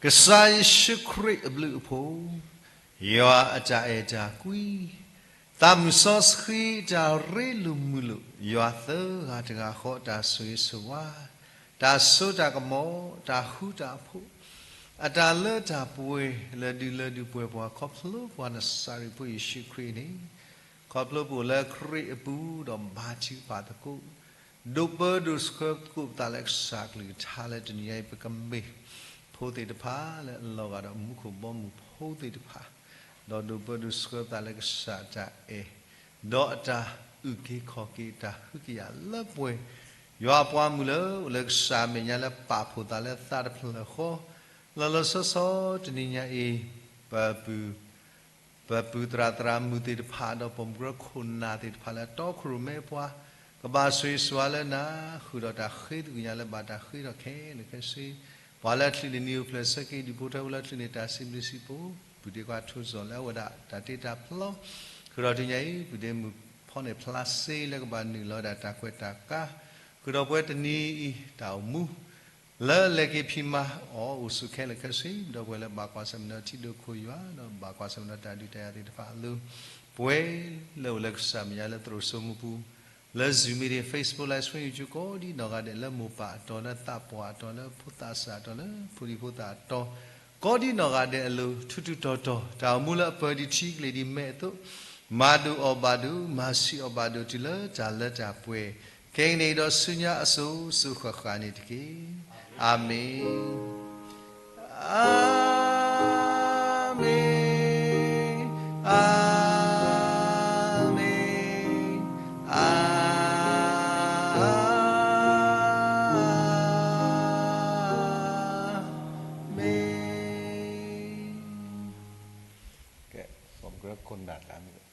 ကစၢ်ယ့ၣ်ၡူးခရံာ်အဘျုးအဖှိၣ်, ယွၤအတၢ်အဲၣ်တၢ်ကွံ, သးမုၢ်စီဆှံတၢ်ရ့လိာ်မုာ်လိာ်, ယွၤသၢဂၤတဂၤဃီတၢ်ဆိၣ်ဂ့ၤဆိၣ်ဝါ, တၢ်စိတၢ်ကမီၤ, တၢ်ဃူတၢ်ဖိး, အတၢ်လၢတၢ်ပှဲၤလၢဒုးလၢဒုးပှဲၤပှၤ ခီဖျိပှၤနစၤရ့းဖိယ့ၣ်ၡူးခရံာ်န့ၣ်, ခီဖျိပအိၣ်လၢခရံာ်အပူၤ ဒီးဘါထုကဖၣ်သကိး ဒိးပၢဒိးဆှၢသကိးပသးလၢကစၢ်ကလုၢ်ကထါလၢတနံၤညါအံၤ ပကမ့ၢ်ဖိသ့ၣ်တဖၣ်လၢအလီၤဂာ်ဒီးမူခိၣ်ဘီမုၢ်ဖိသ့ၣ်တဖၣ်, ဒီးဒိးပၢဒိးဆှၢပသးလၢကစၢ်တၢ်အဲၣ်, ဒီးအတၢ်အုၣ်က့ၤခီၣ်က့ၤတၢ်ဟုကယာ်လၢပှဲၤ, ယွၤအပှၤမုၣ်လၢအိၣ်လၢကစၢ်အမဲာ်ညါလၢပာ်ဖှိၣ်သးလၢသးတဖျၢၣ်ဃီ, လီၤလီၤဆီဆီတနံၤညါအံၤ, ပပုၢ် ပပုၢ်သရၣ်သရၣ်မုၣ်သ့ၣ်တဖၣ် ဒီးပိာ်မုၣ်ကရၢခိၣ်နၢ်သ့ၣ်တဖၣ်လၢတီခိၣ်ရိၣ်မဲပှၤ, ကဘၣ်ဆိၣ်ဂ့ၤဆိၣ်ဝါလၢနၤ, ဃုာ်ဒီးတၢ်ဃ့သကွံာ်ညါလၢဘၣ်တၢ်ဃ့ထီၣ်ခဲလၢာ်ခဲဆ့, ပှၤလၢအချုးန့ၢ်နံၤအိၣ်ဖျဲၣ်ဆၢက့ၤ ဒူၣ်ဖိထၢဖိလၢအချုးန့ၢ်တၢ်စံးဘျုးစံးဖှိၣ်, ပုၢ်ဒ့ခွါထိၣ်စီၣ်လၢအဝဲဒၣ်တၢ်တ့တၢ်ဖျီ, ဃုာ်ဒီးတနံၤညါအံၤ ပုၢ်ဒ့မုၣ်ဖီန့ၣ်ဖျါစ့လၢကဘၣ်နုာ်လီၤဝဲဒၣ်တၢ်ကွဲးတၢ်ကါ, ဃုာ်ဒီးပဝဲတနံၤအံၤ တၢ်အိၣ်မူ လၢလဲၤက့ၤဖံးမၤအီၤအိၣ်ဆူၣ်ခဲလၢာ်ခဲဆ့, ဒီပုၢ်ဝဲၢ်လၢဘၣ်ကွၢ်ဆၢၣ်မဲာ်ဒီးထံဒိၣ်ခိၣ်ယွၤ ဒီးဘၣ်ကွၢ်ဆၢၣ်မဲာ်ဒီးတၢ်ဒုးတၢ်ယၤသ့ၣ်တဖၣ်အလိၤ, ပဝဲလၢအိၣ်လၢကစၢ်မဲာ်ညါလၢသရိာ်စိမိၢ်ပူၤ, လၢ Zoom meeting, Facebook live stream, YouTube ကိးဒံနီၢ်ဂၤဒဲး လၢမိၢ်ပၢ်အတီၤ လၢသးပှၢ်အတီၤ လၢဖိသးစၢ်အတီၤ လၢဖိဒံဖိသၣ်အတီၤ, ကိးဒံနီၢ်ဂၤဒဲးအလိၤ ထူးထူးတီၤတီၤ တၢ်အိၣ်မူလၢအပၢၢ်ဒံးထံကလ့ၤဒံးမဲာ်အသိး, မၤဒိၣ်အီၣ်ဘၣ်ဒိၣ် မၤဆံးအီၣ်ဘၣ်ဒိၣ်တုၤလၢတၢ်လၢတၢ်ပှဲၤ, ခဲကနံၣ်အံၤဒီးဆူညါအစိၤစိၤဃၣ်ဃၣ်န့ၣ်တက့ၢ်. အၤမ့ၣ်, အၤမ့ၣ်, အၤမ့ၣ်, အၤမ့ၣ်. ကဲ, ပကခိၣ်နၢ်တၢ်မ့ၢ်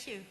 ရှ့ၣ်